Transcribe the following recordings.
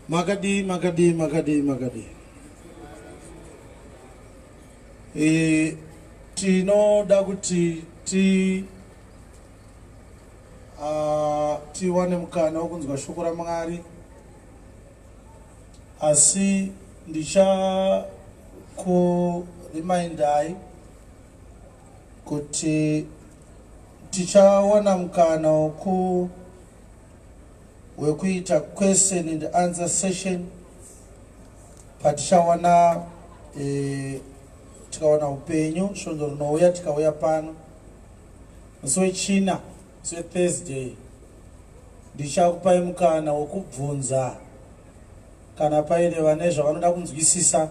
Makadii, makadii, makadii, makadii. E, tinoda kuti ti tiwane mukana wekunzwa shoko raMwari, asi ndichakurimindai kuti tichawana mukana woku wekuita question and answer session patichawana tikawana upenyu svondo rinouya, tikauya pano musi weChina, musi weThursday. Ndichakupai mukana wokubvunza kana paine vane zvavanoda kunzwisisa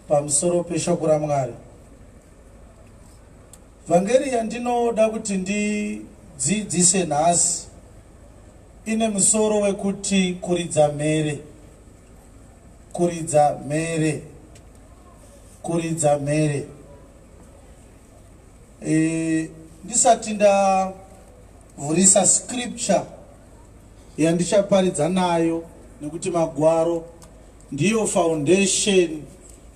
pamusoro peshoko raMwari. Vhangeri yandinoda kuti ndidzidzise nhasi ine musoro wekuti kuridza mhere, kuridza mhere, kuridza mhere. Ndisati ndavhurisa scripture yandichaparidza nayo, nekuti magwaro ndiyo foundation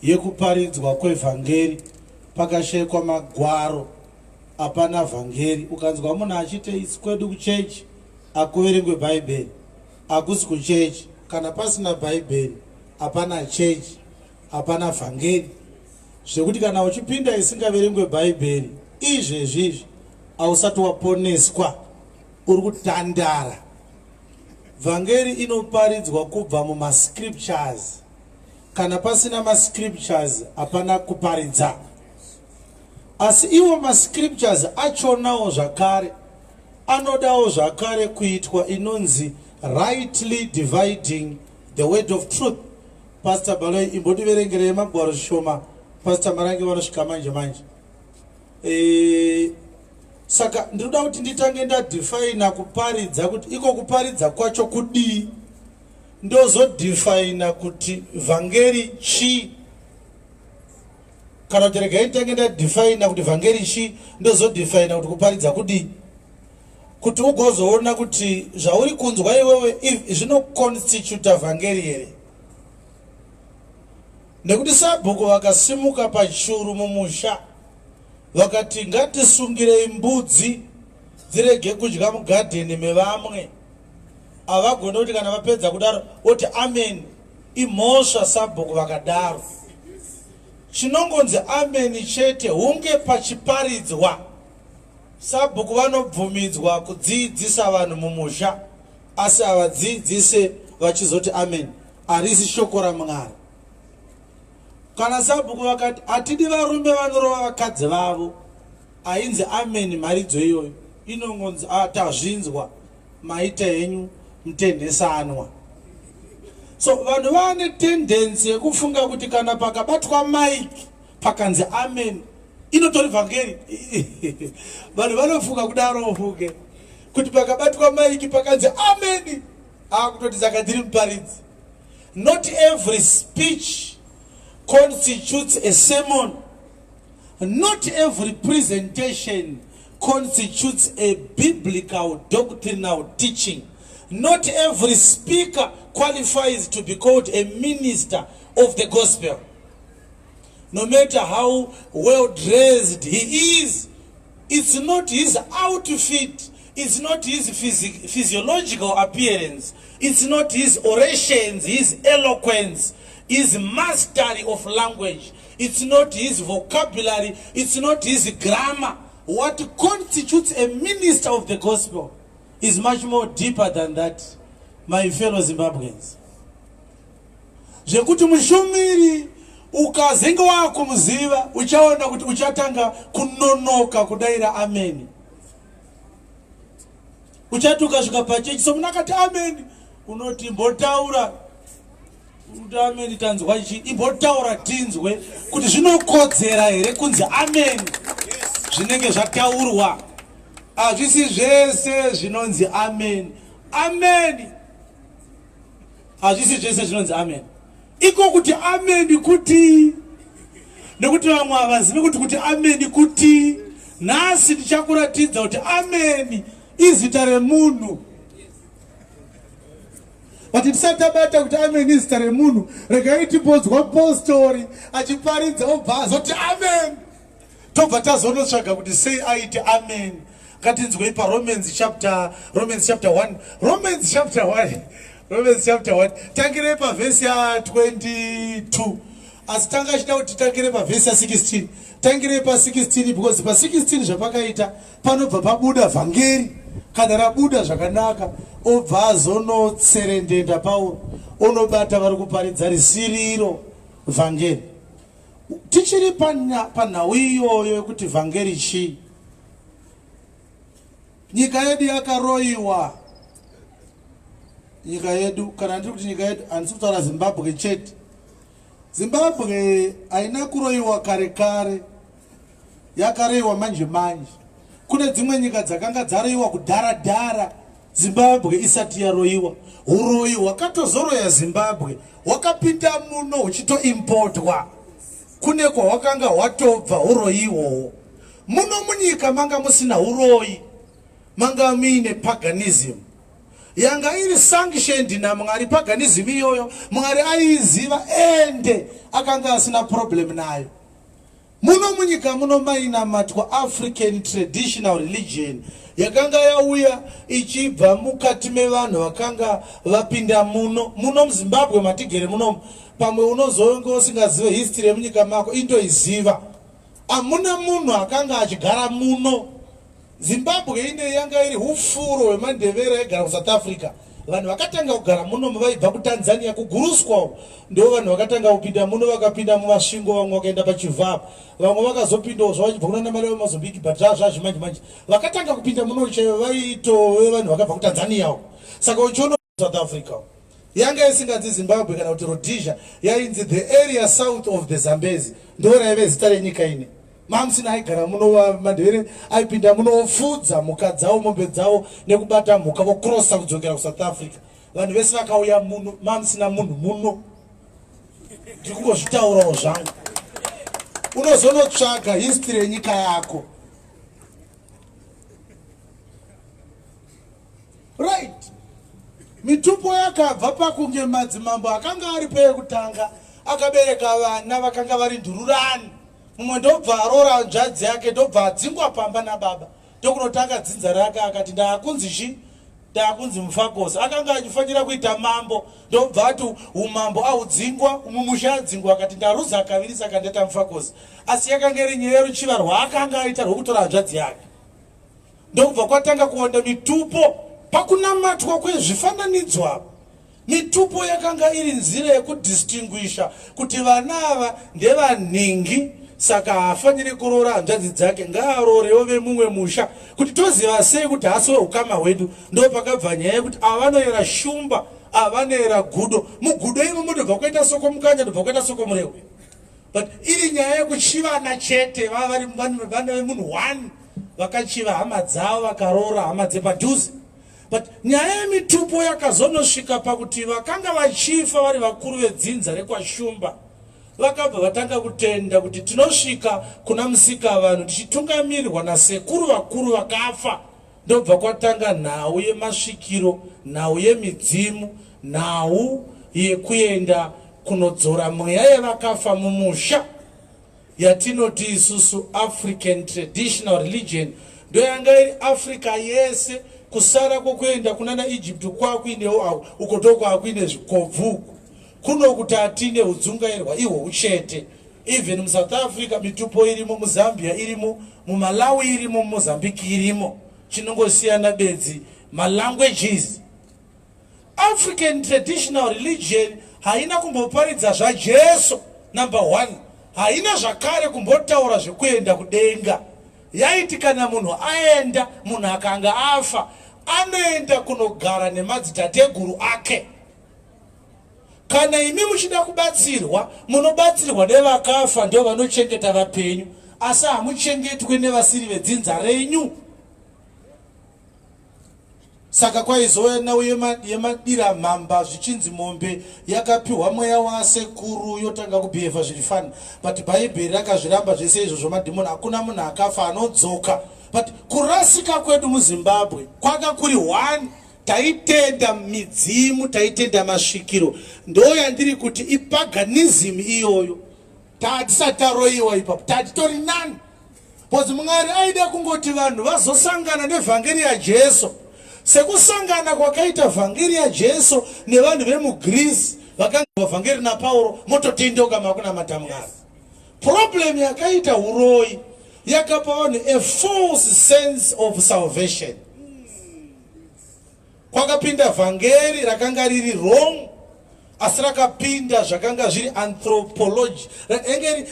yekuparidzwa kwevhangeri. Pakashayikwa magwaro, hapana vhangeri. Ukanzwa munhu achiti isi kwedu kuchechi akuverengwe Bhaibheri, hakusi kuchechi. Kana pasina Bhaibheri, hapana chechi, hapana vhangeri. Zvekuti kana uchipinda isingaverengwe Bhaibheri izvezvi izvi, hausati waponeswa, uri kutandara. Vhangeri inoparidzwa kubva mumascriptures. Kana pasina mascriptures, hapana kuparidza. Asi iwo mascriptures achonawo zvakare anodawo zvakare kuitwa inonzi rightly dividing the word of truth. Pastor Baloi, imbotiverengerei magwaro zvishoma. Pastor Marange vanosvika manje manje. Saka ndinoda kuti nditange ndadefina kuparidza, kuti iko kuparidza kwacho kudii, ndozodefina kuti vhangeri chii. Kana kuti regai nditange ndadefina kuti vhangeri chii, ndozodefina kuti kuparidza kudii, kuti ugozoona kuti zvauri kunzwa iwewe zvinoconstituta vhangeri here. Nekuti sabhuku vakasimuka pachuru mumusha vakati, "Ngatisungirei mbudzi dzirege kudya mugadheni mevamwe," havagoni kuti kana vapedza kudaro voti amen. Imhosva sabhuku vakadaro. Chinongonzi ameni chete hunge pachiparidzwa. Sabhuku vanobvumidzwa kudzidzisa vanhu mumusha, asi havadzidzise vachizoti amen. Harisi shoko raMwari. Kana sabhuku vakati, "Hatidi varume vanorova vakadzi vavo," ainzi amen mharidzo iyoyo. Inongonzi, "Ah, tazvinzwa, maita henyu, mutenhesanwa." So vanhu vaane tendency yekufunga kuti kana pakabatwa mic pakanzi amen, inotori vhangeri. Vanhu vanofunga kudaro, fuke kuti pakabatwa mic pakanzi amen, akutoti saka ndiri muparidzi. Not every speech constitutes a sermon. Not every presentation constitutes a biblical doctrinal teaching. Not every speaker qualifies to be called a minister of the gospel. No matter how well dressed he is, it's not his outfit, it's not his physiological appearance, it's not his orations, his eloquence, his mastery of language, it's not his vocabulary, it's not his grammar. What constitutes a minister of the gospel is much more deeper than that, my fellow Zimbabweans. Zvekuti mushumiri ukazenge waakumuziva, uchaona kuti uchatanga kunonoka kudayira ameni. Uchati ukasvika pachechi, so munhu akati ameni, unoti, "Imbotaura kuti ameni tanzwa chi, imbotaura tinzwe kuti zvinokodzera here kunzi ameni zvinenge zvataurwa." Hazvisi zvese zvinonzi amen. Amen hazvisi zvese zvinonzi amen. Iko kuti amen kuti, nekuti vamwe havazivi kuti amen kuti. Nhasi ndichakuratidza kuti amen izita remunhu. But tisati tabata kuti amen izita remunhu, regai timbonzwa postori achiparidza obva azoti amen. Tobva tazonotsvaga kuti sei aiti amen. Ngatinzwei paRomans chapter, Romans chapter 1, Romans chapter 1, Romans chapter 1. Tangirei pavhesi ya 22. Asi tanga achida kuti titangire pavhesi ya 16. Tangirei pa 16 because pa 16 zvapakaita panobva pabuda vhangeri. Kana rabuda zvakanaka obva azonotserendenda Pauro onobata vari kuparidza risiriro vhangeri. Tichiri panhau iyoyo yekuti vhangeri chii? Nyika yedu yakaroyiwa. Nyika yedu, kana ndiri kuti nyika yedu, handisi kutaura Zimbabwe chete. Zimbabwe haina kuroyiwa kare kare, yakaroyiwa manje manje. Kune dzimwe nyika dzakanga dzaroyiwa kudhara dhara Zimbabwe isati yaroyiwa. Huroyi hwakatozoroya Zimbabwe hwakapinda muno huchitoimpotwa kune kwahwakanga hwatobva huroyi ihwohwo. Muno munyika manga musina huroyi, manga muine paganism yanga iri sanctioned naMwari. Paganism iyoyo Mwari aiiziva ende akanga asina problem nayo. Muno munyika muno mainamatwa African traditional religion yakanga yauya ichibva mukati mevanhu vakanga vapinda muno muno muZimbabwe matigere munomu. Pamwe unozonge usingazive history yemunyika mako, indoiziva. Hamuna munhu akanga achigara muno. Zimbabwe ine yanga iri hufuro hwemandevere aigara kuSouth Africa. Vanhu vakatanga kugara muno vaibva kuTanzania, kuGuruswa uko. Ndo vanhu vakatanga kupinda muno, vakapinda muMasvingo, vamwe vakaenda paChivha, vamwe vakazopindawo zvavo vachibva kunana Malawi, Mozambique, but zvazvi manje manje vakatanga kupinda muno chaivo vaitove vanhu vakabva kuTanzania uko. Saka uchiona South Africa yanga isinganzi Zimbabwe kana kuti Rhodesia, yainzi the area south of the Zambezi, ndo raive zita renyika ine. Mamusina aigara muno, mandevere aipinda muno ofudza mhuka dzavo, mombe dzavo, nekubata mhuka, vokrosa kudzokera kuSouth Africa. Vanhu vese vakauya muno, mamusina munhu muno. Ndiri kungozvitaurawo zvangu. Unozonotsvaga history yenyika yako. Right. Mitupo yakabva pakunge madzimambo akanga aripo ekutanga akabereka vana vakanga vari ndururani. Mumwe ndobva aroora hanzvadzi yake, ndobva adzingwa pamba nababa, ndokunotanga dzinza rake, akati ndaakunzi chi ndaakunzi Mufakosi. Akanga achifanira kuita mambo, ndobva ati umambo audzingwa, mumusha adzingwa, akati ndaruza kaviri saka ndaita Mufakosi. Asi yakanga iri nyaya yeruchiva rwaakanga aita rwekutora hanzvadzi yake. Ndokubva kwatanga kuwanda mitupo pakunamatwa kwezvifananidzo apa. Mitupo yakanga iri nzira yekudistinguisha kuti vana ava ndevanhingi, saka haafaniri kuroora hanzvadzi dzake, ngaaroorewo vemumwe musha kuti toziva sei kuti haasi weukama hwedu. Ndo pakabva nyaya yekuti ava vanoyera shumba, ava vanoyera gudo. Mugudo imomo ndobva kwaita Soko Mukanya, ndobva kwaita Soko Murehwe. But iri nyaya yekuchivana chete, vava vari vana vemunhu one vakachiva hama dzavo vakaroora hama dzepadhuze. But nyaya yemitupo yakazonosvika pakuti vakanga vachifa vari vakuru vedzinza rekwaShumba vakabva vatanga kutenda kuti tinosvika kuna Musikavanhu tichitungamirirwa nasekuru vakuru vakafa. Ndobva kwatanga nhau yemasvikiro, nhau yemidzimu, nhau yekuenda kunodzora mweya yevakafa mumusha yatinoti isusu African traditional religion. Ndoyanga iri Africa yese, kusara kwokuenda kunana Egypt kwakuinewo uko ndokwakuine zvikobvu uku. Kuno kuti hatine udzungairwa ihwo huchete. Even muSouth Africa mitupo irimo, muZambia irimo, muMalawi irimo, muMozambique irimo. Chinongosiyana bedzi malanguages. African traditional religion haina kumboparidza zvaJesu, number one. Haina zvakare kumbotaura zvekuenda kudenga. Yaiti kana munhu aenda, munhu akanga afa, anoenda kunogara nemadzitateguru ake. Kana imi muchida kubatsirwa, munobatsirwa nevakafa, ndo vanochengeta vapenyu, asi hamuchengetwe nevasiri vedzinza renyu. Saka kwaizouya nhau yemadiramhamba, zvichinzi mombe yakapiwa mweya wasekuru yotanga kubhehevha zviri fani, but Bhaibheri rakazviramba zvese izvozvo. Madhimoni, hakuna munhu akafa anodzoka. But kurasika kwedu muZimbabwe kwanga kuri one. Taitenda midzimu, taitenda masvikiro. Ndoyandiri kuti ipaganism iyoyo. Tatisati taroyiwa ipapo, tatitori nani. Because Mwari aida kungoti vanhu vazosangana nevhangeri yaJesu. Sekusangana kwakaita vhangeri yaJesu nevanhu vemuGreece vakanga vhangeri naPauro, mototendeuka makunamata Mwari. Problem yakaita uroyi yakapa vanhu a false sense of salvation. Kwakapinda vhangeri rakanga riri wrong, asi rakapinda zvakanga zviri anthropology.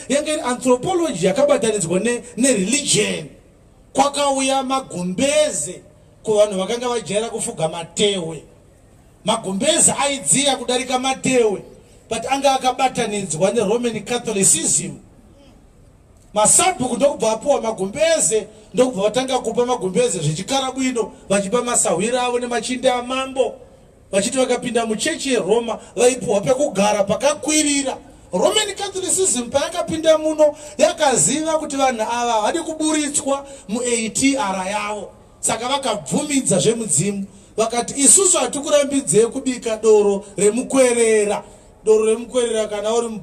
Yanga iri anthropology yakabatanidzwa nereligion. Kwakauya magumbeze kuvanhu vakanga vajaira kufuga matehwe. Magumbeze aidziya kudarika matehwe, but anga akabatanidzwa neRoman Catholicism. Masabhuku ndokubva apuwa magumbeze, ndokubva vatanga kupa magumbeze zvechikara bwino, vachipa masahwira avo nemachinda amambo, vachiti vakapinda muchechi yeRoma vaipuwa pekugara pakakwirira. Roman Catholicism payakapinda muno yakaziva kuti vanhu ava havadi kuburitswa muATR yavo, saka vakabvumidza zvemudzimu, vakati isusu hatikurambidzei kubika doro remukwerera. Doro remukwerera kana uri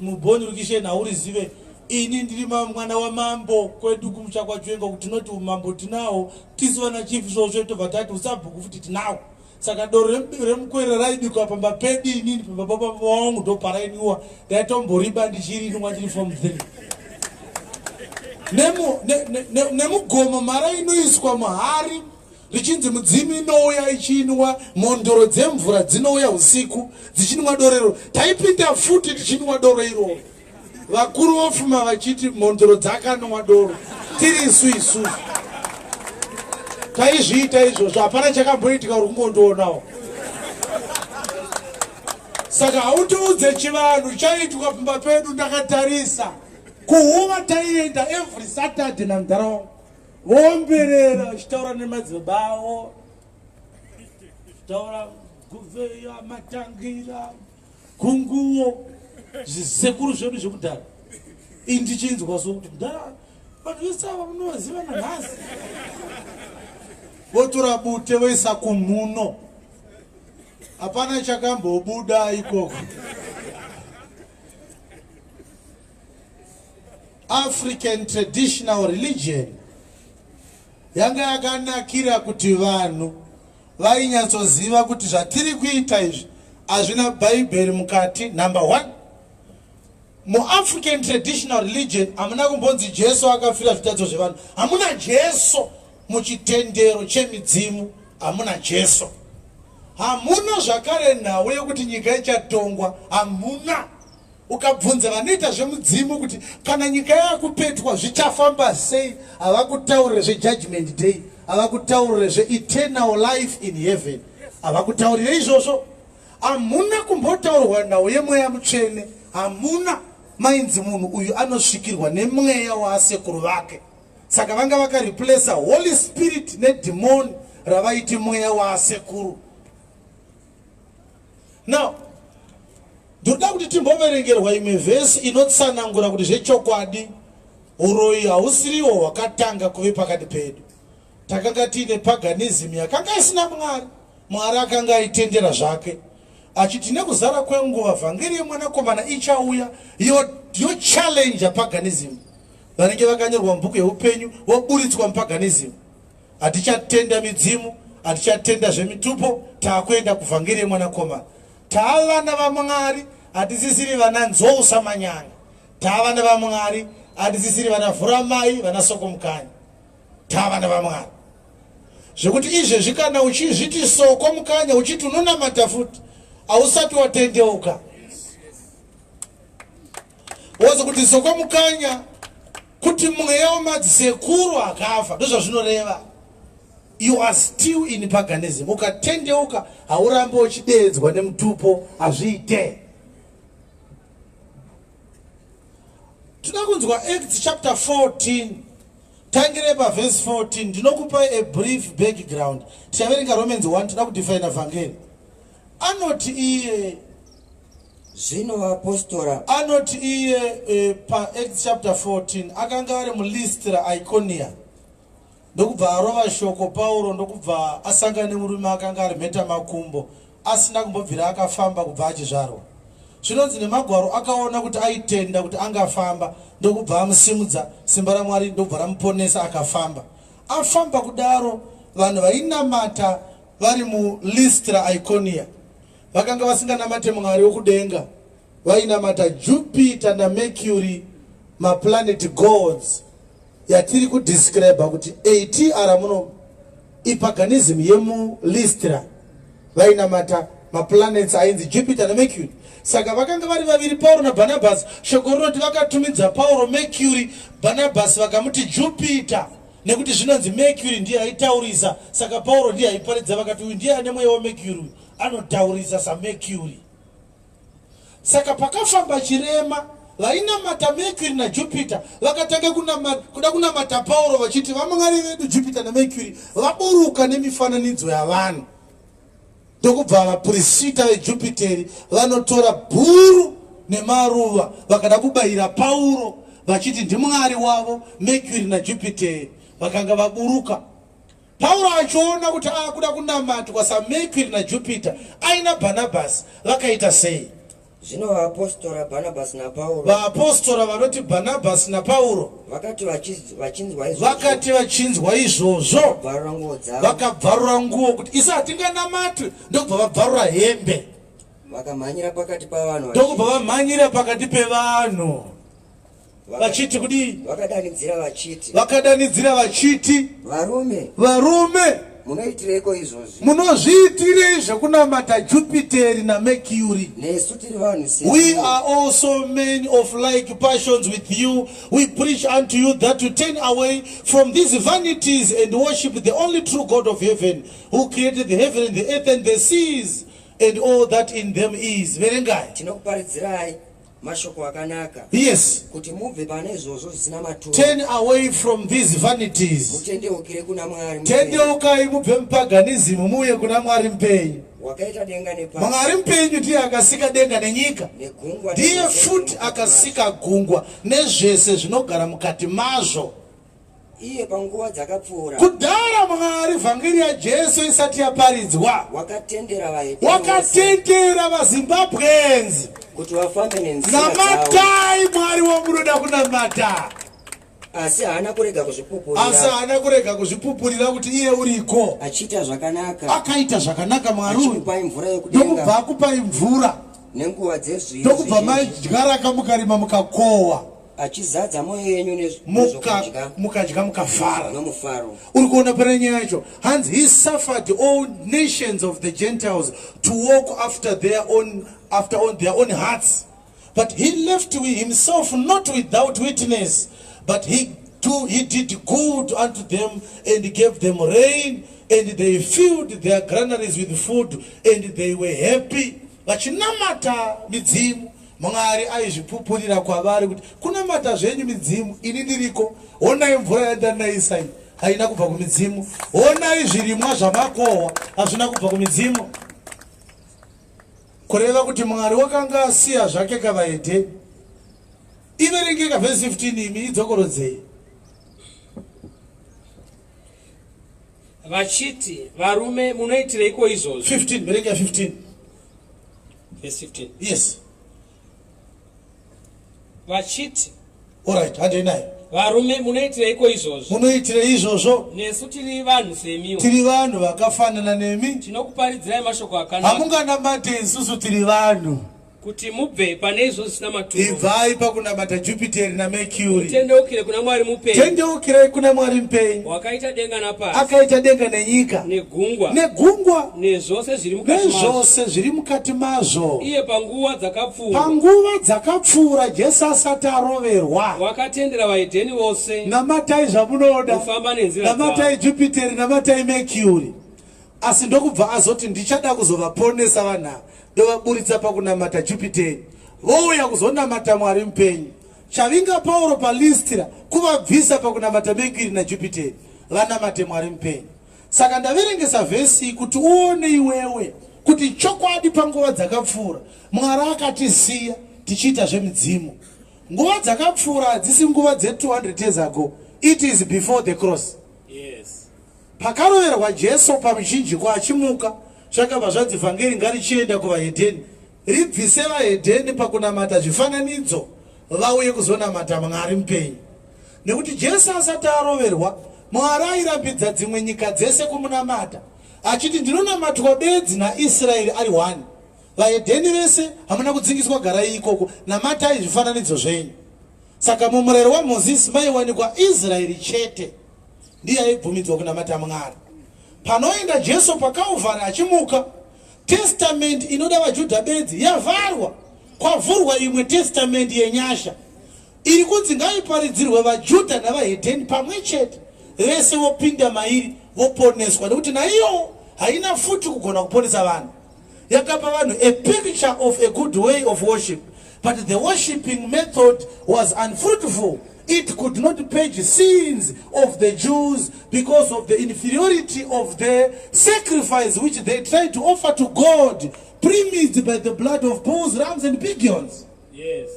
muboni rukisheni haurizive. Ini ndiri mwana wamambo kwedu kumusha kwaChiwenga, kuti tinoti umambo tinawo, tisu vana chief svosve, tobva tati usabhuku futi tinawo. Saka doro remukwerera raibikwa pamba pedu, inini pamba pababa wangu ndoparainwiwa. Ndaitomboriba ndichirinwa ndiri form 3. Nemugomo marainoiswa muhari richinzi mudzimu inouya ichinwa, mhondoro dzemvura dzinouya usiku dzichinwa dorero. Taipinda futi tichinwa doro iroro, vakuru vofuma vachiti mhondoro dzakanwa doro, tiri isu isusu taizviita izvozvo. Hapana chakamboitika, uri kungondionawo. Saka hautiudze chivanhu chaitwa pamba pedu ndakatarisa. Kuhuva taienda every Saturday namudhara wangu, voomberera vachitaura nemadzibaba avo, taura guveya matangira gunguwo, zvisekuru zvedu zvekudhara. Ini ndichinzwa sokuti mudhara, vanhu vese ava munovaziva nanhasi? Votora bute voisa kumhuno, hapana chakambobuda ikoko. African traditional religion yanga yakanakira kuti vanhu vainyatsoziva kuti zvatiri kuita izvi hazvina Bhaibheri mukati. Number one, muAfrican traditional religion hamuna kumbonzi Jesu akafira zvitadzo zvevanhu. Hamuna Jesu muchitendero chemidzimu, hamuna Jesu. Hamuna zvakare nhau yekuti nyika ichatongwa, hamuna. Ukabvunza vanoita zvemudzimu kuti kana nyika yakupetwa zvichafamba sei, havakutaurire zvejudgment day, havakutaurire zveeternal life in heaven, havakutaurire izvozvo. Hamuna kumbotaurwa nhau yemweya mutsvene, hamuna. Mainzi munhu uyu anosvikirwa nemweya waasekuru vake. Saka vanga vakareplaca Holy Spirit nedhimoni ravaiti mweya waasekuru. Now ndinoda kuti timboverengerwa imwe vhesi inotsanangura kuti zvechokwadi uroyi hausiriwo hwakatanga kuve pakati pedu. Takanga tiine paganism yakanga isina Mwari. Mwari akanga aitendera zvake, achiti nekuzara kwenguva vhangeri yemwanakomana ichauya yochallenja paganism. Vanenge vakanyorwa mubhuku yeupenyu voburitswa mupaganism. Hatichatenda midzimu, hatichatenda zvemitupo, taakuenda kuvhangeri yemwanakomana. Taavana vaMwari, hatisisiri vana nzou samanyanga. Taavana vaMwari, hatisisiri vana vhuramai, vana soko mukanya. Taavana vaMwari, zvekuti izvezvi kana uchizviti soko mukanya, uchiti unonamata futi, hausati watendeuka. Wozi kuti soko mukanya kuti mweya wemadzisekuru akafa, ndozvazvinoreva. You are still in paganism. Ukatendeuka haurambi uchideedzwa nemutupo, hazviite. Tinoda kunzwa Acts chapter 14, tangire pavhesi 14. Ndinokupai a brief background, tichaverenga Romans 1. Toda kudefina vhangeri. Anoti iye Zvino vaapostora Anoti iye, paActs chapter 14, akanga ari muLystra, Iconia. Ndokubva arova shoko Pauro ndokubva asangana nemurume akanga ari mhetamakumbo asina kumbobvira akafamba kubva achizvarwa. Zvinonzi neMagwaro akaona kuti aitenda kuti angafamba ndokubva amusimudza, simba raMwari ndokubva ramuponesa akafamba. Afamba kudaro vanhu vainamata vari muLystra Iconia vakanga vasinganamate Mwari wokudenga vainamata Jupiter naMercury maplanet gods yatiri kudescribe kuti ATR muno ipaganism yemuLystra vainamata maplanets ainzi Jupiter naMercury. Saka vakanga vari vaviri Pauro naBhanabhasi. Shoko rinoti vakatumidza Pauro Mercury, Bhanabhasi vakamuti Jupiter nekuti zvinonzi Mercury ndiye aitaurisa. Saka Pauro ndiye aiparidza, vakati uyu ndiye ane mweya waMercury, uyu anotaurisa saMercury. Saka pakafamba chirema, vainamata Mercury naJupiter vakatanga kunama, kuda kunamata Pauro vachiti vamwari vedu Jupiter naMercury vaburuka nemifananidzo yavanhu. Ndokubva vapurisita veJupiteri vanotora bhuru nemaruva vakada kubayira Pauro vachiti ndimwari wavo Mercury naJupiteri vakanga vaburuka. Pauro achiona kuti akuda kunamatwa saMercury naJupiter aina Bhanabhasi vakaita sei? Zvino vaapostora Bhanabhasi naPauro Vaapostora vanoti Bhanabhasi naPauro vakati vachinzwa izvozvo, vakati vachinzwa izvozvo vakabvarura nguo dzavo, vakabvarura nguo kuti isu hatinganamatwi, ndokubva vabvarura hembe, vakamhanyira pakati pavanhu ndokubva vamhanyira pakati pevanhu vachiti kudii? Vakadanidzira vachiti, vakadanidzira vachiti, varume, varume, munoitireiko izvozvi? Munozviitirei zvekunamata Jupiteri naMercury? Nesu tiri vanhu We are also men of like passions with you. We preach unto you that you turn away from these vanities and worship the only true God of heaven, who created the heaven and the earth and the seas and all that in them is. Verengai. Tinokuparidzirai mashoko akanaka. Yes. Kuti mubve pane izvozvo zvisina maturo. Turn away from these vanities. Mutendeukire kuna Mwari. Tendeukai mubve mupaganism muuye kuna Mwari mupenyu. Wakaita denga nepasi. Mwari mupenyu ndiye akasika denga nenyika. Negungwa. Ndiye futi akasika gungwa nezvese zvinogara mukati mazvo. Iye panguva dzakapfuura. Kudhara Mwari vhangeri yaJesu isati yaparidzwa. Wakatendera vahedheni. Wakatendera vaZimbabweans. Kuti vafambe nenzira dzavo. Namatai Mwari wamunoda kunamata. Asi haana kurega kuzvipupurira. Asi haana kurega kuzvipupurira kuti iye uriko. Achiita zvakanaka. Akaita zvakanaka Mwari uyu. Achikupai mvura yekudenga. Ndokubva akupai mvura. Nenguva dzezviyo. Ndokubva madyaraka mukarima mukakohwa. Achizadza mwoyo yenyu nezvokudya. Mukadya mukafara. Nomufaro. Uri kuona pane nyaya yacho. Hanzi he suffered all nations of the Gentiles to walk after their own, after on their own hearts. But he left himself not without witness, but he, do, he did good unto them and gave them rain, and they filled their granaries with food, and they were happy. Vachinamata midzimu, Mwari aizvipupurira kwavari kuti kunamata zvenyu midzimu, ini ndiriko. Honai mvura yandanaisa iyi haina kubva kumidzimu. Honai zvirimwa zvamakohwa hazvina kubva kumidzimu. Kureva kuti Mwari wakanga asiya zvake kavahedheni. Iverengeka vhesi 15 imi idzokorodzei. Vachiti, varume munoitireiko izvozvi? 15 verenga 15. Verse 15. Yes. Vachiti. Alright, handei naye. Varume munoitireiko izvozvo? Munoitirei izvozvo? Nesu tiri vanhu semiwo. Tiri vanhu vakafanana nemi. Tinokuparidzirai mashoko akanaka. Hamunganamate isusu tiri vanhu. Kuti mubve pane izvo zvisina maturo. Ibvai pakunamata Jupiteri naMercury. Mutendeukire kuna Mwari mupenyu. Tendeukirai kuna Mwari mupenyu. Wakaita denga napasi. Akaita denga nenyika. Negungwa. Negungwa. Nezvose zviri mukati mazvo. Nezvose zviri mukati mazvo. Iye panguva dzakapfuura. Panguva dzakapfuura Jesu asati aroverwa. Wakatendera vahedheni vose. Namatai zvamunoda. Kufamba nenzira dzavo. Namatai Jupiteri, namatai Mercury. Asi ndokubva azoti ndichada kuzovaponesa vanhu ava ndovaburitsa pakunamata Jupiteri vouya kuzonamata Mwari mupenyu. Chavinga Pauro paListra kuvabvisa pakunamata Mercury naJupiteri vanamate Mwari mupenyu. Saka ndaverengesa vhesi iyi kuti uone iwewe kuti chokwadi panguva dzakapfuura Mwari akatisiya tichiita zvemidzimu. Nguva dzakapfuura hadzisi nguva dze 200 years ago, it is before the cross. Yes. Pakaroverwa Jesu pamuchinjikwa achimuka, zvakabva zvanzi vhangeri ngarichienda kuvahedheni, ribvise vahedheni pakunamata zvifananidzo vauye kuzonamata Mwari mupenyu. Nekuti Jesu asati aroverwa, Mwari airambidza dzimwe nyika dzese kumunamata, achiti ndinonamatwa bedzi naIsraeri ari one. Vahedheni vese hamuna kudzingiswa garai ikoko, namatai zvifananidzo zvenyu. Saka mumurayiro waMozisi maiwanikwa Israeri chete ndiye aibvumidzwa kunamata Mwari. Panoenda Jesu paKalvari achimuka, testament inoda vaJudha bedzi yavharwa, kwavhurwa imwe testament yenyasha iri kunzi ngaiparidzirwe vaJudha navahedheni pamwe chete, vese vopinda mairi voponeswa, nekuti naiyowo haina futi kugona kuponesa vanhu. Yakapa vanhu a picture of a good way of worship, but the worshiping method was unfruitful. It could not purge sins of the Jews because of the inferiority of the sacrifice which they tried to offer to God, premised by the blood of bulls, rams and pigeons. Yes.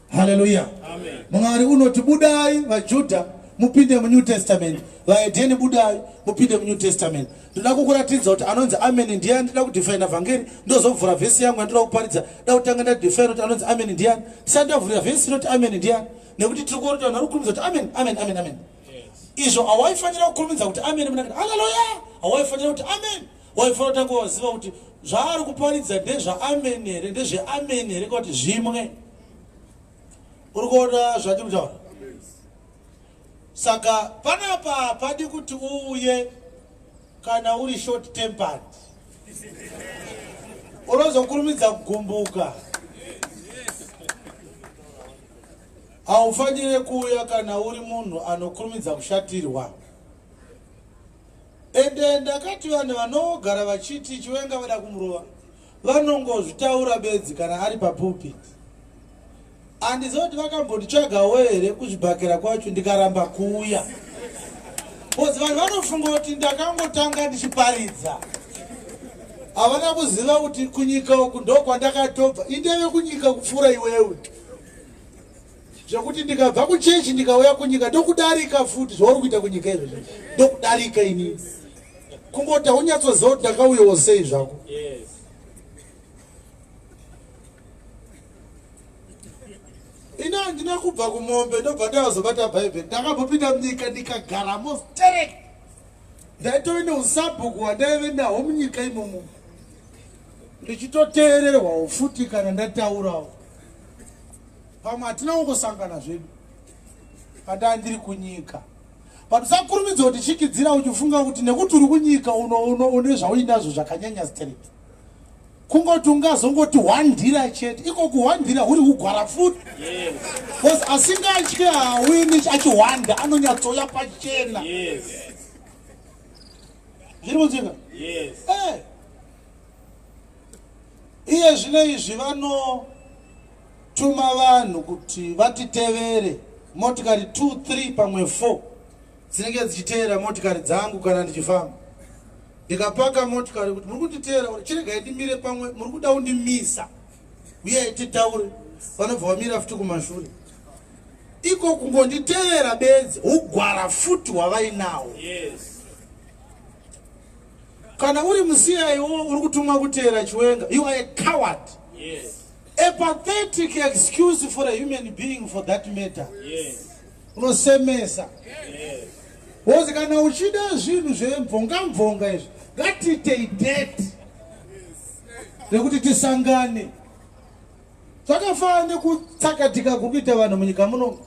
Hallelujah. Amen. Mwari unoti budai vaJudha mupinde muNew Testament, vahedheni budai mupinde muNew Testament. Ndoda kukuratidza kuti anonzi amen ndiani, ndoda kudefina vhangeri, ndozovhura vhesi yangu yandoda kuparidza. Ndoda kutanga ndadefina kuti anonzi amen ndiani, tisati ndavhurira vhesi inoti amen ndiani, nekuti tiri kuona kuti vanhu vari kukurumidza kuti amen, amen, amen, amen. Izvo hawaifanira kukurumidza kuti amen, munakati haleluya, hawaifanira kuti amen. Waifanira kutanga waziva kuti zvaari kuparidza ndezvaamen here, ndezveamen here, kuti zvimwe. Uri kuona zvatiri kutaura? Saka panapa hapadi kuti uuye kana uri short tempered, unozokurumidza kugumbuka. Haufanire kuuya kana uri munhu anokurumidza kushatirwa. Ende ndakati vanhu vanogara vachiti Chiwenga vada kumurova vanongozvitaura bedzi kana ari papulpit. Handizivi kuti vakambonditsvagawo here kuzvibhakera kwacho ndikaramba kuuya. Because vanhu vanofunga kuti ndakangotanga ndichiparidza. Havana kuziva kuti kunyika uku ndokwandakatobva. Indeve kunyika kupfuura iwewe. Zvekuti ndikabva kuchechi ndikauya kunyika ndokudarika futi zvauri kuita kunyika izvozvo. Ndokudarika ini. Kungoti haunyatsoziva kuti ndakauyawo sei zvako. Yes. Ini handina kubva kumombe ndobva ndazobata Bhaibheri. Ndakambopinda munyika ndikagaramo sterek. Ndaitove neusabhuku hwandaive nahwo munyika imomo. Ndichitoteererwawo futi kana ndataurawo. Pamwe hatina kungosangana zvedu pandaa ndiri kunyika. But usakurumidza kutichikidzira uchifunga kuti nekuti uri kunyika une zvauinazvo zvakanyanya sterek. Kungoti ungazongoti hwandira chete, iko kuhwandira huri hugwara futi. Yes. Because asingatye haawini achihwanda, anonyatsouya pachena. Yes. Zviri kunzwika? Yes. Iye zvino izvi vanotuma vanhu kuti vatitevere motikari 2, 3 pamwe 4 dzinenge dzichiteera motikari dzangu kana ndichifamba. Ndikapaka motikari kuti muri kunditeera, chiregai ndimire pamwe muri kuda kundimisa, uyai titaure. Vanobva vamira futi kumashure. Iko kungonditeera bedzi hugwara futi hwavainawo. Yes. Kana uri muCIO uri kutumwa kuteera Chiwenga, you are a coward. Yes. A pathetic excuse for a human being for that matter. Yes. Unosemesa. Yes. Wozi kana uchida zvinhu zvemvonga mvonga izvi, ngatiitei date rekuti tisangane. Zvakafanana nekutsakatika kuri kuita vanhu munyika muno.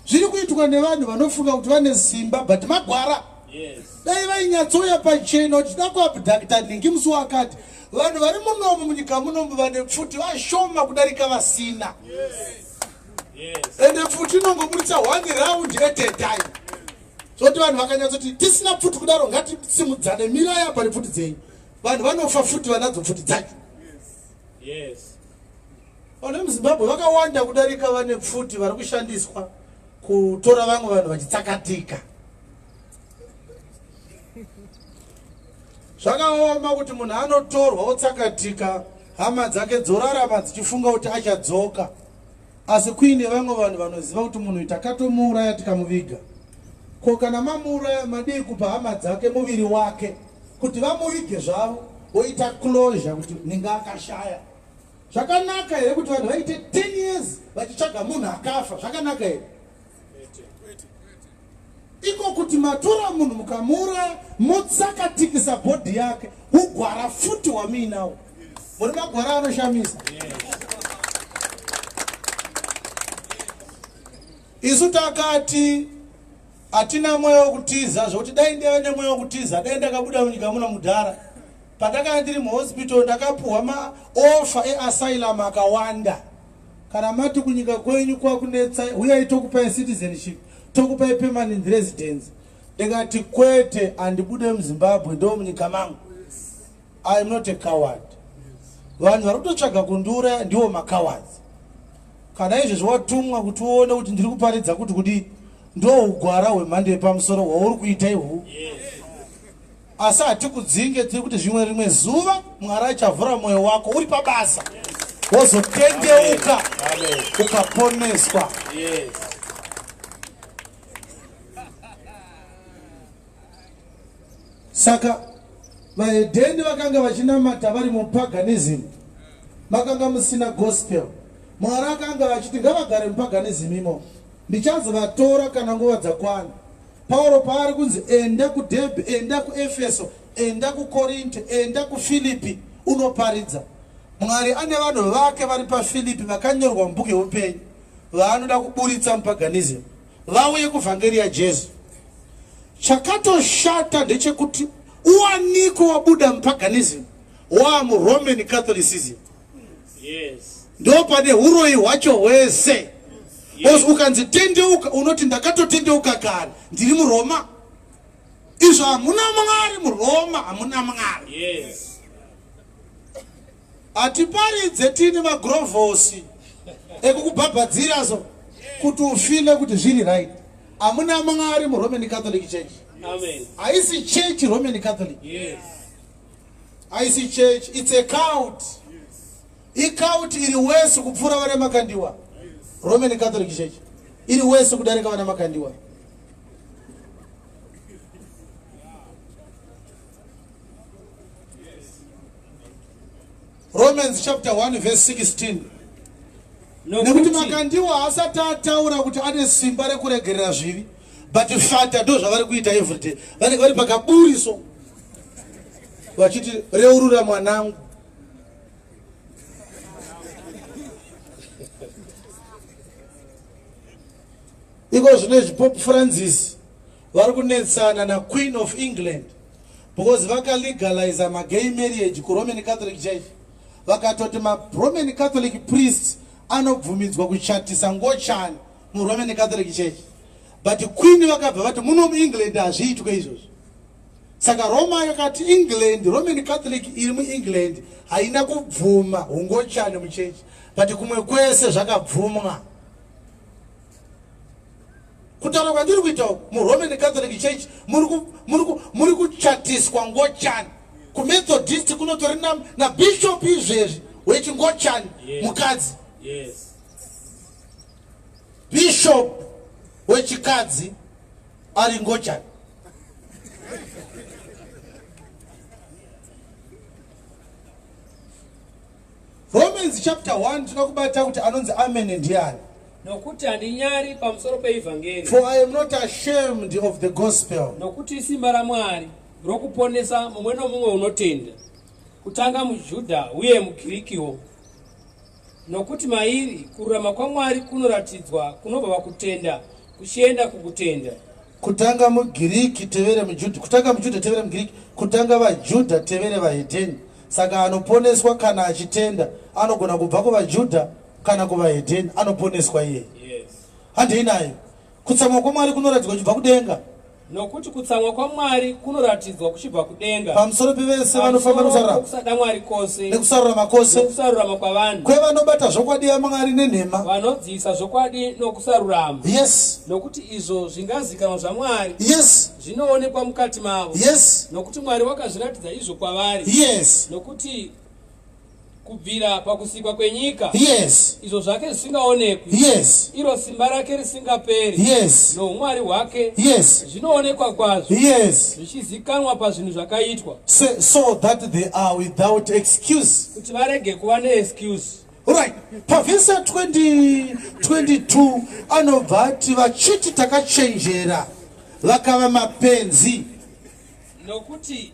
Zviri kuitwa nevanhu vanofunga kuti vane simba but magwara. Yes. Dai vainyatsoya pachena kuti tida kuabducta nhingi musi wakati. Vanhu vari munomu munyika munomu vane pfuti vashoma kudarika vasina. Yes. Ende pfuti inongoburitsa one round at a time. Zvoti vanhu vakanyatsoti tisina pfuti kudaro ngatisimudzane mirai apa nepfuti dzenyu. Vanhu vanofa futi vanadzo pfuti dzacho. Yes. Vanhu vemuZimbabwe vakawanda kudarika vane pfuti vari kushandiswa kutora vamwe vanhu vachitsakatika. Zvakaoma kuti munhu anotorwa otsakatika, hama dzake dzorarama dzichifunga kuti achadzoka, asi kuine vamwe vanhu vanoziva kuti munhu uyu takatomuuraya tikamuviga. Ko kana mamuuraya madii kupa hama dzake muviri wake kuti vamuvige zvavo voita closure kuti ninga akashaya. Zvakanaka here kuti vanhu vaite 10 years vachitsvaga munhu akafa? Zvakanaka here? Iko kuti matora munhu mukamuuraya motsakatikisa bhodhi yake ugwara futi wamuinawo. Muri magwara anoshamisa. Isu takati hatina mweya wekutiza zvekuti dai ndaive nemweya wekutiza dai ndakabuda munyika muno mudhara. Pandakanga ndiri muhospital ndakapuhwa maofa easylum akawanda. Kana mati kunyika kwenyu kwakunetsai huyai tokupai citizenship tokupai permanent residence. Ndikati kwete handibude muZimbabwe ndomunyika mangu. I am not a coward. Vanhu vari kutotsvaga kundiuraya ndiwo macowards. Kana izvezvi watumwa kuti uone kuti ndiri kuparidza kuti kudii, ndougwara hwemhando yepamusoro hwauri kuita ihwu. Asi hatikudzinge, tiri kuti zvimwe rimwe zuva Mwari achavhura mwoyo wako uri pabasa wozotendeuka ukaponeswa. Saka vahedheni vakanga vachinamata vari mupaganism, makanga musina gospel. Mwari akanga achiti ngavagare mupaganism imomo, ndichazovatora kana nguva dzakwana. Pauro paari kunzi enda kuDerbe, enda kuEfeso, enda kuKorinte, enda kuFilipi unoparidza. Mwari ane vanhu vake vari paFilipi vakanyorwa mubhuku yeupenyu vaanoda kuburitsa mupaganism vauye kuvhangeri yaJesu. Chakatoshata ndechekuti uwanikwe wabuda mupaganism waa muRoman Catholicism. Yes. Ndo pane huroyi hwacho hwese. Yes. Ukanzi tendeuka unoti ndakatotendeuka kare ndiri muRoma. Izvo hamuna Mwari muRoma, hamuna Mwari. Yes. Hatiparidze tiine magurovhosi ekukubhabhadzira so kuti ufile kuti zviri right. Hamuna Mwari muRoman Catholic Church. Amen. Haisi church Roman Catholic. Yes. Haisi church, it's a cult. Icult iri worse kupfuura vana Makandiwa. Roman Catholic Church iri worse kudarika vana Makandiwa. Romans chapter 1 verse 16. Nekuti Makandiwa haasati ataura kuti ane simba rekuregerera zvivi, but fata ndo zvavari kuita everyday. Vanenge vari pakaburi so vachiti reurura mwanangu. Iko zvino izvi Pope Francis vari kunetsana naQueen of England because vakalegaliza magay marriage kuRoman Catholic Church, vakatoti maRoman Catholic priests anobvumidzwa kuchatisa ngochani muRoman Catholic Church, but Queen vakabva vati muno muEngland hazviitwe izvozvo. Saka Roma yakati England, Roman Catholic iri muEngland haina kubvuma hungochani muchechi, but kumwe kwese zvakabvumwa. Kutaura kwandiri kuita uku, muRoman Catholic Church muri kuchatiswa ngochani. KuMethodist kunotori nabishop izvezvi wechingochani mukadzi. Yes. Bishop wechikadzi ari ngochani. Romans chapter 1 tinoda kubata kuti anonzi amen ndiani. Nokuti handinyari pamusoro peivhangeri. For I am not ashamed of the gospel. Nokuti isimba raMwari rokuponesa mumwe nomumwe unotenda, kutanga muJudha uye muGirikiwo. Nokuti mairi kururama kwaMwari kunoratidzwa kunobva pakutenda kuchienda kukutenda. Kutanga muGiriki tevere muJudha, kutanga muJudha tevere muGiriki, kutanga vaJudha tevere vahedheni. Saka anoponeswa kana achitenda, anogona kubva kuvaJudha kana kuvahedheni, anoponeswa iye. Yes. Handei nayo. Kutsamwa kwaMwari kunoratidzwa kuchibva kudenga. Nokuti kutsamwa kwaMwari kunoratidzwa kuchibva kudenga pamusoro pevese vanofamba nekusarurama, kusada Mwari kwose nekusarurama kwose, nekusarurama kwavanhu, kwevanobata zvokwadi yaMwari nenhema, vanodzivisa zvokwadi nokusarurama. Yes. Nokuti izvo zvingazikanwa zvaMwari, Yes. zvinoonekwa mukati mavo. Yes. Nokuti Mwari wakazviratidza izvo kwavari. Yes. Nokuti Kubvira pakusikwa kwenyika. Yes. Izvo zvake zvisingaonekwi. Yes. Iro simba rake risingaperi. Yes. NoUmwari hwake. Yes. Zvinoonekwa kwazvo. Yes. Zvichizikanwa pazvinhu zvakaitwa. So that they are without excuse. Kuti varege kuva neexcuse. Right. Pavhesi 20, 22 anobva ati vachiti takachenjera vakava mapenzi. Nokuti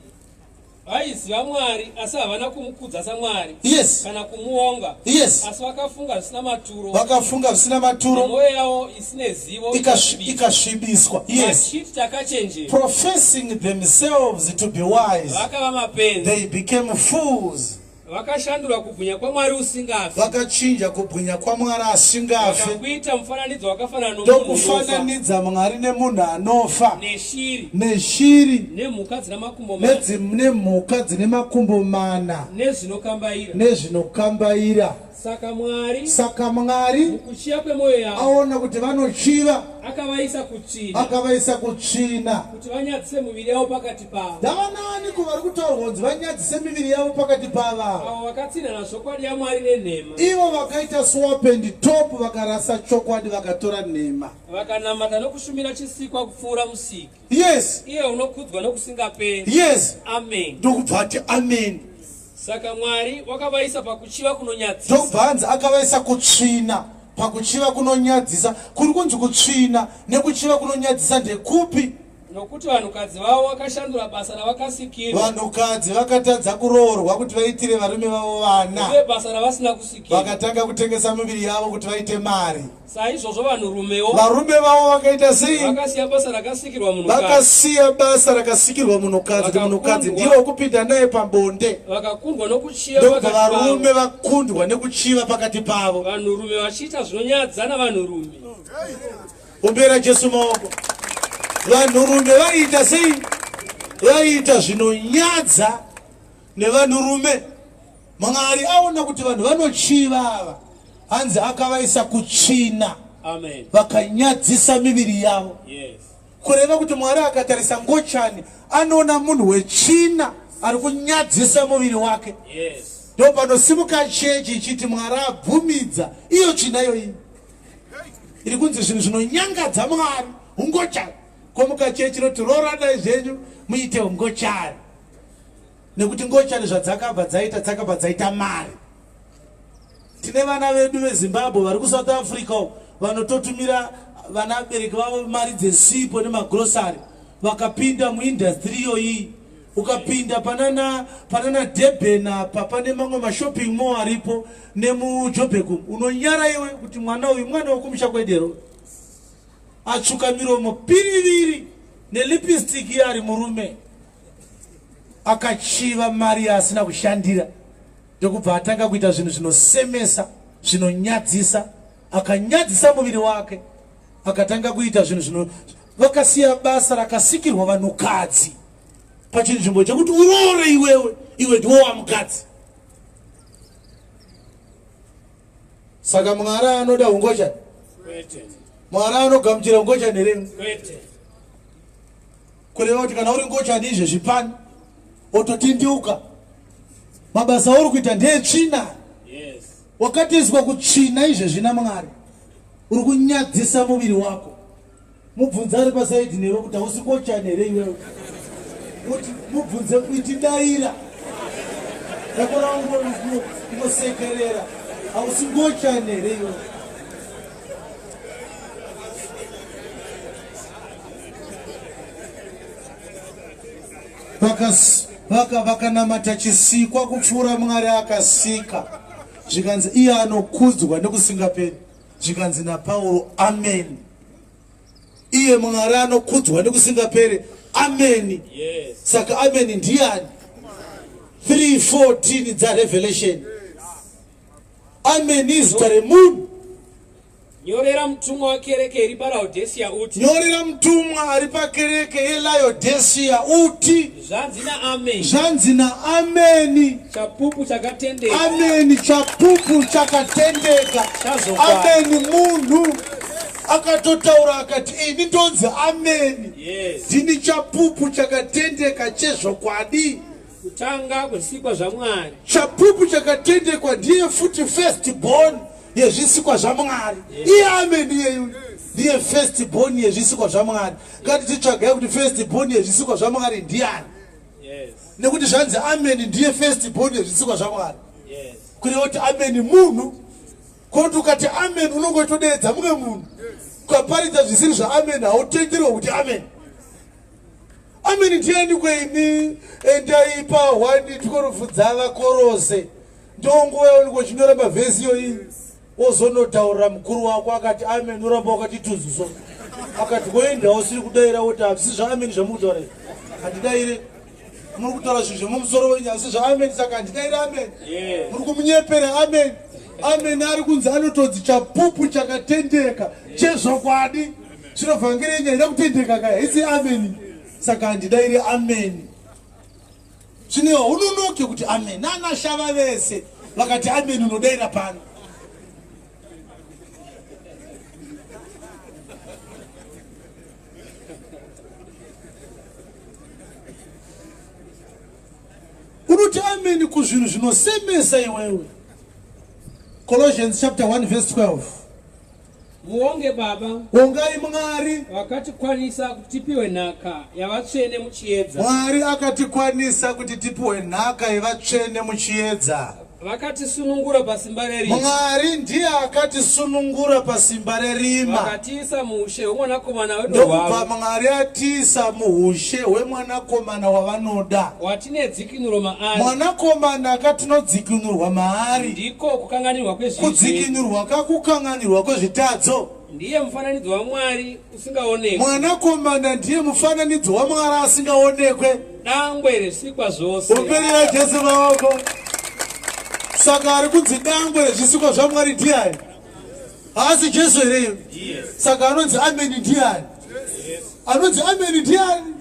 vaiziva Mwari asi havana kumukudza saMwari. Yes. Kana kumuonga. Yes. Asi vakafunga zvisina maturo. Vakafunga zvisina maturo. Mwoyo yavo isine zivo ikasvibiswa. Yes. Vachiti takachenjera. Professing themselves to be wise. Vakava mapenzi. They became fools. Vakashandura kubwinya kwaMwari usingafi. Vakachinja kubwinya kwaMwari asingafi. Vakakuita mufananidzo wakafanana nomunhu unofa. Ndokufananidza Mwari nemunhu anofa. Neshiri. Neshiri. Nemhuka dzina makumbo mana. Nemhuka dzine makumbo mana. Nezvinokambaira. Nezvinokambaira. Saka Mwari. Saka Mwari. Mukuchiya kwemwoyo yavo. Aona kuti vanochiva. Akavaisa kutsvina. Akavaisa kutsvina. Kuti vanyadzise miviri yavo pakati pavo. Ndavanaani ko vari kutaurwa kunzi vanyadzise miviri yavo pakati pavo ava? Avo vakatsinhana zvokwadi yaMwari nenhema. Ivo vakaita swap and top vakarasa chokwadi vakatora nhema. Vakanamata nokushumira chisikwa kupfuura Musiki. Yes. Iye unokudzwa nokusingaperi. Yes. Amen. Ndokubva ati amen. Saka Mwari wakavaisa pakuchiva kunonyadzisa. Ndokubva hanzi akavaisa kutsvina pakuchiva kunonyadzisa. Kuri kunzi kutsvina nekuchiva kunonyadzisa ndekupi? Nokuti vanhukadzi vavo vakashandura basa ravakasikirwa. Vanhukadzi vakatadza kuroorwa kuti vaitire varume vavo vana. Uye basa ravasina kusikirwa. Vakatanga kutengesa miviri yavo kuti vaite mari. Saizvozvo vanhurumewo. Varume vavo vakaita sei? Vakasiya basa rakasikirwa munhukadzi. Vakasiya basa rakasikirwa munhukadzi kuti munhukadzi ndiye wekupinda naye pabonde. Vakakundwa nokuchiva Ndokubva varume vakundwa nekuchiva pakati pavo. Vanhurume vachiita zvinonyadza navanhurume. Ombera Jesu maoko. Vanhurume vaiita sei? Vaiita zvinonyadza nevanhurume. Mwari aona kuti vanhu vanochiva ava, hanzi akavaisa kutsvina. Amen. Vakanyadzisa miviri yavo. Yes. Kureva kuti Mwari akatarisa ngochani anoona munhu wetsvina ari kunyadzisa muviri wake. Yes. Ndopanosimuka chechi ichiti Mwari abvumidza iyo tsvina iyoyi. Iri kunzi zvinhu zvinonyangadza Mwari, ungochani. Komuka chechi inoti rooranai zvenyu muite ungochani. Nekuti ngochani zvadzakabva dzaita dzakabva dzaita mari. Tine vana vedu veZimbabwe vari kuSouth Africa uko vanototumira vana vabereki vavo mari dzesipo nemagrosari vakapinda muindastry iyoyi. Ukapinda panana panana Durban apa pane mamwe mashopping mall aripo nemuJoburg umu unonyara iwe kuti mwana uyu mwana wekumusha kwedero atsvuka miromo piriviri nelipstick iye ari murume akachiva mari yaasina kushandira ndokubva atanga kuita zvinhu zvinosemesa zvinonyadzisa akanyadzisa muviri wake akatanga kuita zvinhu zvino vakasiya basa rakasikirwa vanhukadzi pachinzvimbo chekuti uroore iwewe iwe ndiwo wamukadzi saka Mwari anoda ungochani? Mwari anogamuchira ungochani here? Kureva kuti kana uri ngochani izvezvi pano ototendeuka mabasa auri kuita ndeetsvina. Yes. Wakatoiswa kutsvina izvezvi naMwari, uri kunyadzisa muviri wako. Mubvunze ari pasaidhi newe kuti hausi ngochani here iwewe, kuti mubvunze kuiti daira yakora ungosekerera, hausi ngochani here iwewe? Vakanamata chisikwa kupfuura Mwari akasika, zvikanzi iye anokudzwa nekusingaperi. Zvikanzi naPauro, ameni. Iye Mwari anokudzwa nekusingaperi, ameni. Yes. Saka ameni ndiyani? 3:14 dzaRevelation. Ameni izita remunhu. Nyorera mutumwa wekereke iri paLaodhesiya uti. Nyorera mutumwa ari pakereke yeLaodhesiya uti. Zvanzi naAmeni. Zvanzi naAmeni. Chapupu chakatendeka. Ameni chapupu chakatendeka. Ameni munhu akatotaura akati ini ndonzi Ameni. Yes. Ndini chapupu chakatendeka chezvokwadi. Kutanga kwezvisikwa zvaMwari. Chapupu chakatendekwa ndiye futi first born yezvisikwa zvaMwari. Iye amen iyeyu ndiye first born yezvisikwa zvaMwari. Ngatititsvagai kuti first born yezvisikwa zvaMwari ndiyani. Yes. Nekuti zvanzi amen ndiye first born yezvisikwa zvaMwari. Yes. Kureva kuti amen munhu. Koti ukati amen unongotodeedza mumwe munhu. Ukaparidza zvisiri zvaamen hautenderwe kuti amen. Amen ndiani kweimi endai pa 1 12 dzava Korose. Ndonguva yaunenge uchinyora mavhesi iyoyi wozonotaurira mukuru wako akati amen oramba wakati tuzuso akati woenda usiri kudaira woti hazvisi zvaamen zvamuri kutaura izvi handidaire muri kutaura zvinhu zvemumusoro wenyu asi zvaamen saka handidaire amen muri kumunyepera amen amen ari kunzi anotonzi chapupu chakatendeka chezvokwadi zvino vhangeri yenyu haina kutendeka kaya haisi ameni saka handidaire ameni zvino haunonoke kuti amen nana shava vese vakati amen unodaira pano unoti ameni kuzvinhu zvinosemesa iwewe. Colossians chapter 1 verse 12. Muonge Baba. Ongai Mwari. Vakatikwanisa kuti tipiwe nhaka yavatsvene muchiedza. Mwari akatikwanisa kuti tipiwe nhaka yevatsvene muchiedza. Vakatisunungura pasimba rerima. Mwari ndiye akatisunungura pasimba rerima. Vakatiisa muushe hwemwanakomana wedu Ndokubva Mwari atiisa muushe hwemwanakomana wavanoda. Watine dzikinuro maari. Mwanakomana akatinodzikinurwa maari. Ndiko kukanganirwa kwezvivi. Kudzikinurwa kakukanganirwa kwezvitadzo. Ndiye mufananidzo waMwari usingaonekwe. Mwanakomana ndiye mufananidzo waMwari asingaonekwe. Dangwe rezvisikwa zvose. Omberera Jesu maoko. Saka ari kunzi dangwe rezvisikwa zvaMwari ndiani? Haasi Jesu here iyo? Saka anonzi ameni ndiani? Anonzi ameni ndiani?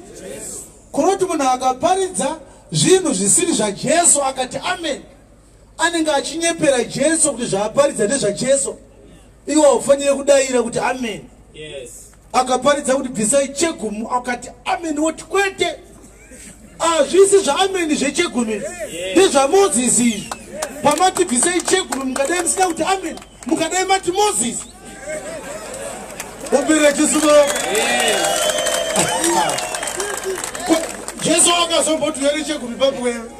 Kunoti munhu akaparidza zvinhu zvisiri zvaJesu akati ameni anenge achinyepera Jesu kuti zvaaparidza ndezvaJesu. Iwe haufanire kudaira kuti amen. Yes. Akaparidza kuti bvisai chegumi akati amen woti kwete. Hazvisi zvaameni zvechegumi. NdezvaMoses izvi. Pamati bvisai chegumi mungadai musina kuti amen. Mungadai mati Moses. Ombera Jesu maoko. Yes. Jesu akazomboti here chegumi papi wewe?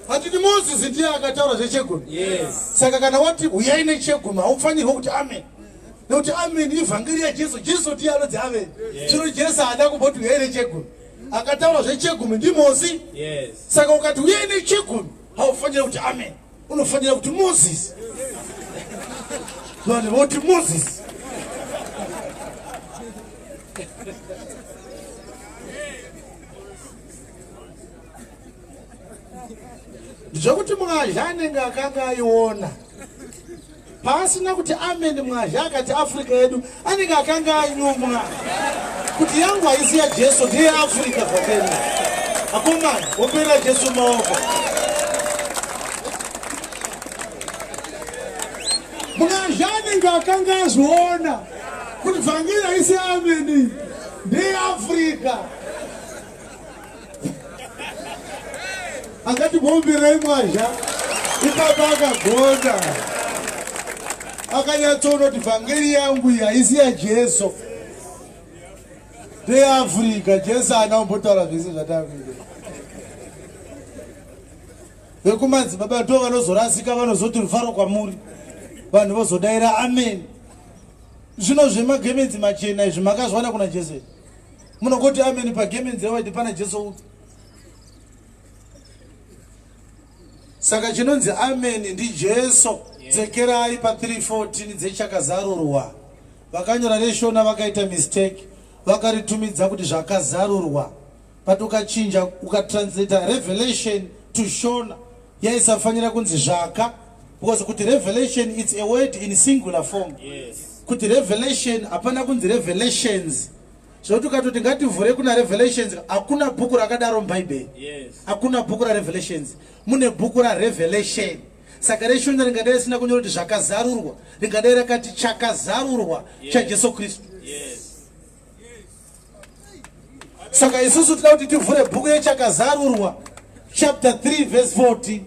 Hatiti Moses ndiye akataura zvechegumi. Yes. Saka kana wati huyai nechegumi haufanirwe kuti amen. Nekuti amen ivhangeri yaJesu. Jesu ndiye anonzi amen. Zvino Jesu haana kumboti huyai nechegumi. Akataura zvechegumi ndiMosi. Yes. Saka ukati huyai nechegumi haufaniri kuti amen. Unofanira kuti Moses. Vanhu voti Moses. Zvekuti mwazha anenge akanga aiona paasina kuti amen mwazha akati Africa yedu anenge akanga anyumwa kuti yangu haisi yaJesu ndeye Africa zvakene. Akomana wopera Jesu maoko. Mwazha anenge akanga azviona kuti vhangeri haisi ameni ndeye Africa. Akati bombirai mwazha ipapa akagona akanyatsoona kuti vhangeri yangu iyi haisi yaJesu ndeyeAfrica. Jesu haana kumbotaura zvese zvatakuita. Vekumadzibaba ndo vanozorasika, vanozoti rufaro kwamuri, vanhu vozodaira amen. Zvino zvemagemenzi machena izvi makazviwana kuna Jesu here? Munongoti amen pagemenzi rewaiti pana Jesu upi? Saka chinonzi amen ndiJesu. Dzekerai pa 3:14 dzechakazarurwa. Vakanyora reshona vakaita mistake, vakaritumidza kuti zvakazarurwa. But ukachinja ukatranslata revelation to Shona yaisafanira kunzi zvaka, because kuti revelation it's a word in singular form. Yes. Kuti revelation hapana kunzi revelations. Zvekuti ukatoti ngativhure kuna revelations, hakuna bhuku rakadaro muBhaibheri. Yes. Hakuna bhuku rarevelations, mune bhuku rarevelation. Saka reshona ringadai risina kunyora kuti zvakazarurwa, ringadai rakati chakazarurwa chaJesu Kristu. Yes. Saka isusu tinoda kuti tivhure bhuku yechakazarurwa. chapter 3 verse 14.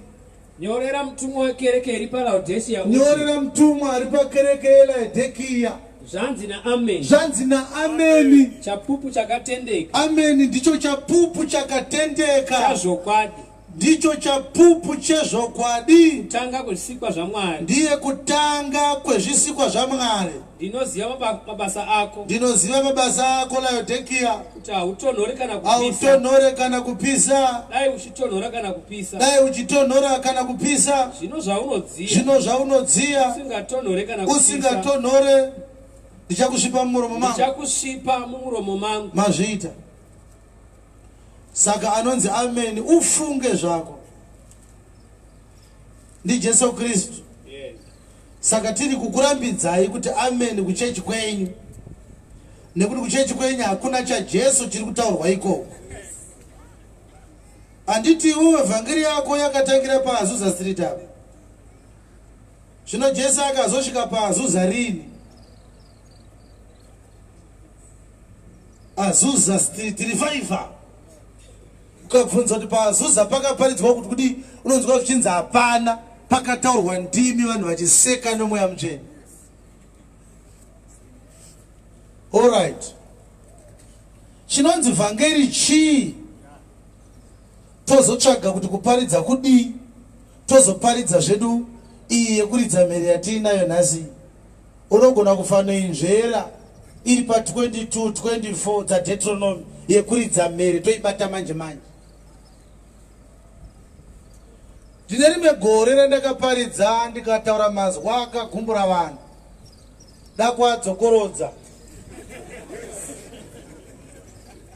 Nyorera mutumwa wekereke iri paLaodhesiya uti, Nyorera mutumwa ari pakereke yeLaodhekiya. Zvanzi naAmeni. Zvanzi naAmeni. Chapupu chakatendeka. Ameni ndicho chapupu chakatendeka. Chazvokwadi. Ndicho chapupu chezvokwadi. Kutanga kwezvisikwa zvaMwari. Ndiye kutanga kwezvisikwa zvaMwari. Ndinoziva mabasa ako. Ndinoziva mabasa ako, Laodhekiya. Kuti hautonhori kana kupisa. Hautonhore kana kupisa. Dai uchitonhora kana kupisa. Dai uchitonhora kana kupisa. Zvino zvaunodziya. Zvino zvaunodziya. Usingatonhore kana kupisa. Usingatonhore. Ndichakusvipa mumuromo mangu. Ndichakusvipa mumuromo mangu. Mazviita. Saka anonzi Ameni ufunge zvako. NdiJesu Kristu. Yes. Saka tiri kukurambidzai kuti ameni kuchechi kwenyu. Nekuti kuchechi kwenyu hakuna chaJesu chiri kutaurwa ikoko. Handiti iwewe vhangeri yako yakatangira paAzusa Street apa. Zvino Jesu akazosvika paAzusa rini? Azusa Street Revival. Ukabvunza kuti paAzusa pakaparidzwa kuti kudii, unonzwa zvichinzi hapana, pakataurwa ndimi vanhu vachiseka nomweya mutsvene. Alright. Chinonzi vhangeri chii? Tozotsvaga kuti kuparidza kudii, tozoparidza zvedu iyi yekuridza mhere yatiinayo nhasi. Unogona kufanoinzvera iri pa 22 24 dzaDeuteronomy yekuridza mhere toibata manje manje. Ndine rimwe gore randakaparidza ndikataura mazwa akagumbura vanhu dakwadzokorodza.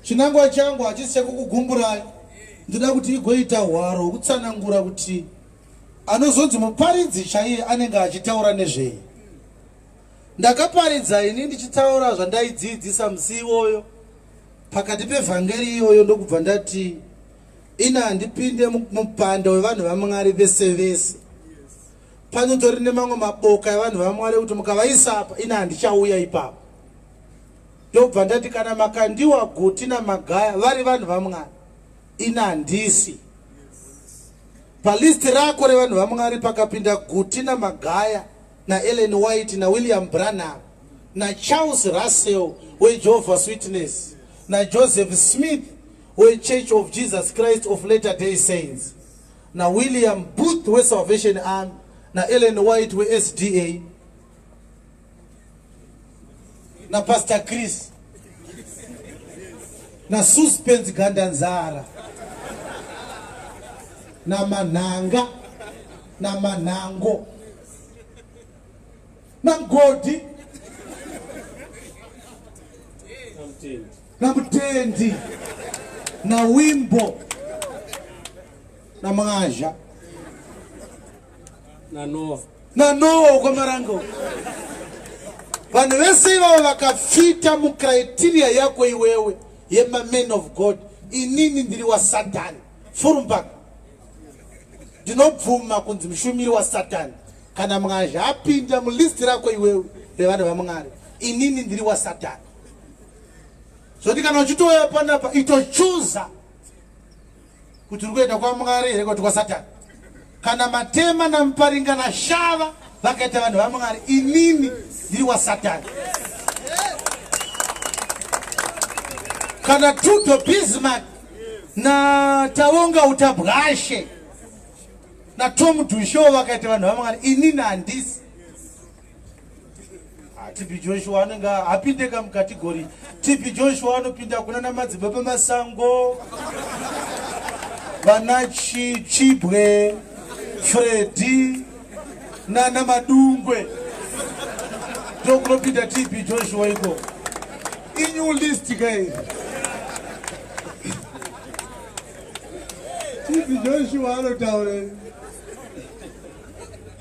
Chinangwa changu hachisi chekukugumburai, ndinoda kuti igoita hwaro hwekutsanangura kuti anozonzi muparidzi chaiye anenge achitaura nezvei. Ndakaparidza ini ndichitaura zvandaidziidzisa musi iwoyo pakati pevhangeri iyoyo, ndokubva ndati ini handipinde mupanda wevanhu vaMwari vese vese. Panotori nemamwe maboka evanhu vaMwari ekuti mukavaisa apa ini handichauya ipapo. Ndobva ndati kana Makandiwa, Guti naMagaya vari vanhu vaMwari, ini handisi. Palist rako revanhu vaMwari pakapinda Guti naMagaya naEllen White naWilliam Branham naCharles Russell weJehovah's Witness naJoseph Smith weChurch of Jesus Christ of Latter Day Saints naWilliam Booth weSalvation Army naEllen White weSDA naPastor Chris naSuspense Gandanzara naManhanga naManhango naMgodi naMutendi naWimbo naMwazha naNoa naNoa kwamarango. Vanhu vese ivavo vakafita mucriteria yako iwewe yemamen of God, inini ndiri waSatani. Furumbaka ndinobvuma kunzi mushumiri waSatani. Kana Mwazha apinda mulist rako iwewe revanhu vaMwari, inini ndiri waSatani. Zvoti kana uchitouya panapa itochuza kuti uri kuenda kwaMwari here kuti kwaSatani. Kana Matema naMuparinga naShava vakaita vanhu vaMwari, inini ndiri waSatani. Kana Tudo Bismarck naTavonga Utabwashe naTom Dushow vakaita vanhu vaMwari, inini handisi. TB Joshua anenge apinde kamukategori. TB Joshua anopinda kuna namadzibaba Masango, vana Chibwe, Freddy nana Madungwe, ndokunopinda TB Joshua iko. Inew list kai. TB Joshua anotaura,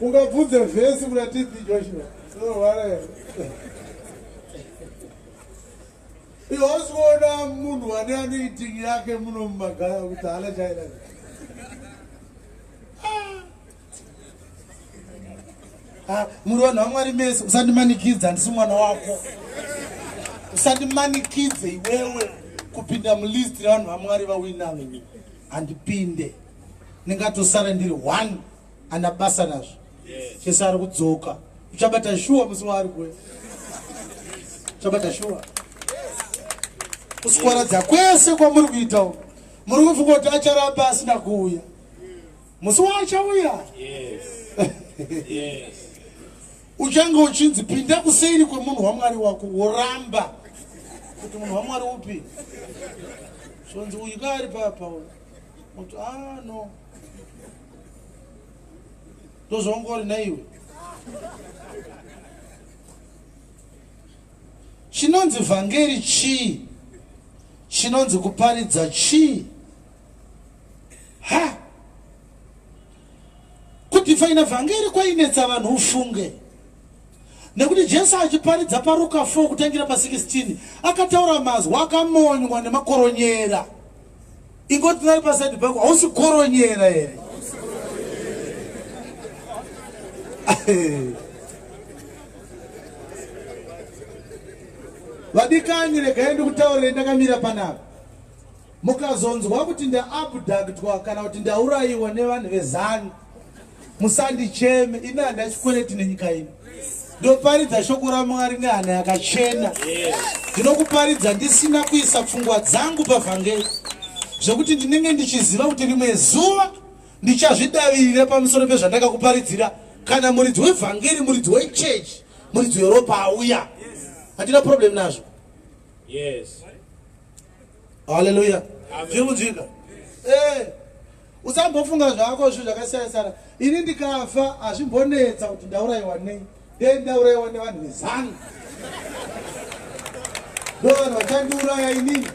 ungabvunze vhesi kuna TB Joshua, unorwara. Iwe hausi kuona munhu ane anoiting yake muno mumagaya kuti haana chaina. Muri vanhu vaMwari mese. Usandimanikidza, handisi mwana wako. Usandimanikidze iwewe kupinda mulist revanhu vaMwari vauinavo. Handipinde. Ndingatosara ndiri one ana basa nazvo. Jesu ari kudzoka. Uchabata shuwa musi waari kuuya. Uchabata shuwa. Kuswaradza kwese kwamuri kuita uko. Muri kufunga kuti acharamba asina kuuya. Musi waachauya. Yes. Yes. Uchange uchinzi pinda kuseri kwemunhu waMwari wako woramba kuti munhu waMwari upi. Zvonzi uyu kaari papa uyu. Kuti ah no. Ndozvaungori naiwe. Chinonzi vhangeri chii? Chinonzi kuparidza chii? Ha! Kudifaina vhangeri kwainetsa vanhu ufunge. Nekuti Jesu achiparidza paRuka 4 kutangira pa16 akataura mazwi akamonywa nemakoronyera. Ingoti nari pasaidi pako hausi koronyera here? Vadikani, regai ndikutaurire ndakamira panapa. Mukazonzwa kuti ndaabductwa kana kuti ndaurayiwa nevanhu veZanu, musandicheme. Ini handina chikwereti nenyika ino. Ndoparidza shoko raMwari nehana yakachena. Ndinokuparidza ndisina kuisa pfungwa dzangu pavhangeri, zvekuti ndinenge ndichiziva kuti rimwe zuva ndichazvidavirira pamusoro pezvandakakuparidzira. Kana muridzi wevhangeri, muridzi wechechi, muridzi weropa auya, handina problem nazvo. Yes. Haleluya. Zviri kunzwika? Eh. Usambofunga zvako zvinhu zvakasiyana siyana. Ini ndikafa hazvimbonetsa kuti ndaurayiwa nei. Dei ndaurayiwa nevanhu veZanu. Ndo vanhu vachandiuraya inini.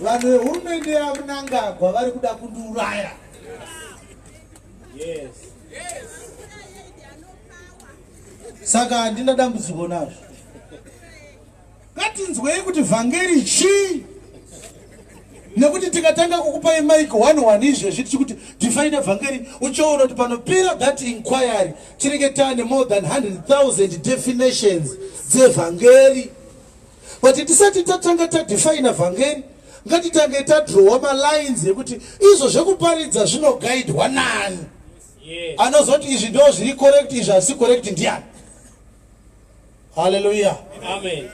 Vanhu vehurumende yaMnangagwa vari kuda kundiuraya. Yes. Saka handina dambudziko nazvo. Ngatinzwei kuti vhangeri chii, nekuti tikatanga kukupai mic one one izvezvi tichikuti define vhangeri, uchaona kuti panopera that inquiry tinenge taane more than 100,000 definitions dzevhangeri. But tisati tatanga tadefina vhangeri, ngatitange tadrowa malines ekuti izvo zvekuparidza zvinogaidwa nani. Yes. Anozoti izvi ndo zviri correct, izvi hazvisi correct ndiani? Hallelujah. Amen.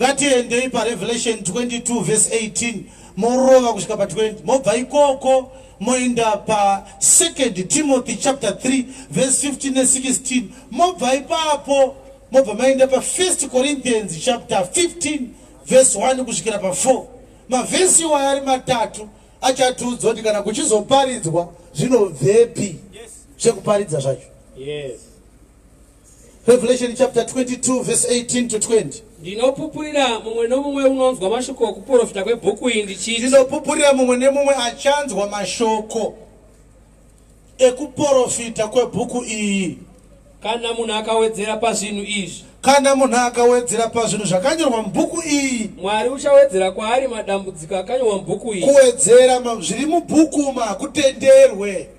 Ngatiendei paRevelation 22 verse 18 morova kusvika pa20, mobva ikoko moenda pa2 Timothy chapter 3 verse 15 ne16, mobva ipapo mobva maenda pa1 Corinthians chapter 15 verse 1 kusvikira pa4. Mavhesi iwayo ari matatu achatiudza kuti kana kuchizoparidzwa zvinobvepi zvekuparidza zvacho. Yes. Revelation chapter 22 verse 18 to 20. Ndinopupurira mumwe nomumwe unonzwa mashoko okuprofita kwebhuku iyi ndichiti. Ndinopupurira mumwe nemumwe achanzwa mashoko ekuprofita kwebhuku iyi. Kana munhu akawedzera pazvinhu izvi. Kana munhu akawedzera pazvinhu zvakanyorwa mubhuku iyi. Mwari uchawedzera kwaari madambudziko akanyorwa mubhuku iyi. Kuwedzera zviri mubhuku makutenderwe.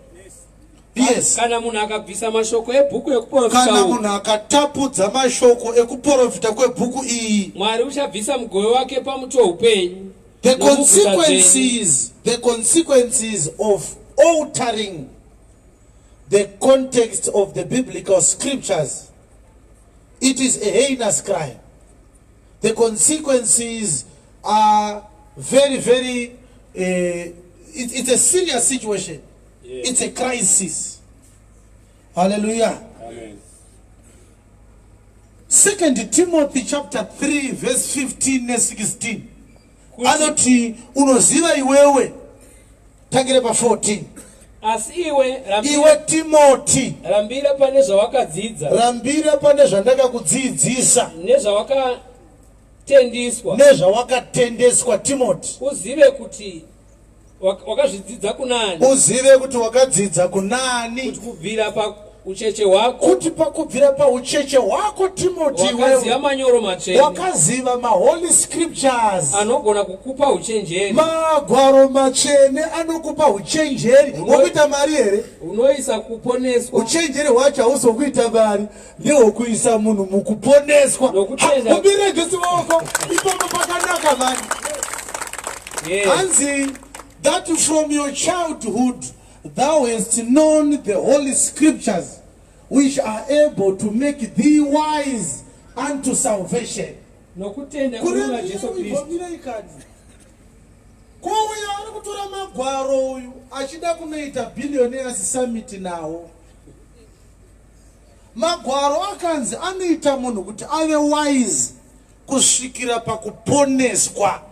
Yes. Kana munhu akabvisa mashoko ebhuku yekuprofita Kana munhu akatapudza mashoko ekuprofita kwebhuku iyi. Mwari uchabvisa mugove wake pamuti weupenyu. The consequences, the consequences of altering the context of the biblical scriptures, it is a heinous crime. The consequences are very, very, it's a serious situation. Yes. It's a crisis. Hallelujah. Amen. 2 Timothy chapter 3 verse 15 ne 16. Anoti unoziva iwewe, tangire pa 14. Asi iwe rambira, iwe Timothy, rambira pane zvawakadzidza, rambira pane zvandakakudzidzisa, nezvawakatendiswa, nezvawakatendeswa Timothy. Uzive kuti wakazvidzidza kunani, uzive kuti wakadzidza kunani, kuti kubvira paucheche hwako, kuti pakubvira paucheche hwako Timothy, wakaziva manyoro matsvene, wakaziva maholy scriptures anogona kukupa uchenjeri, magwaro matsvene anokupa uchenjeri wokuita mari here? Unoisa kuponeswa. Uchenjeri hwacho hausi hwokuita mari, ndehwokuisa munhu mukuponeswa. Ubire Jesu maoko ipapo pakanaka mani. Yes. Hanzi that from your childhood Thou hast known the holy scriptures which are able to make thee wise unto salvation. Nokutenda kuna Jesu Kristu. Ko uyo ari kutora magwaro uyu achida kunoita billionaires summit nawo. Magwaro akanzi anoita munhu kuti ave wise kusvikira pakuponeswa.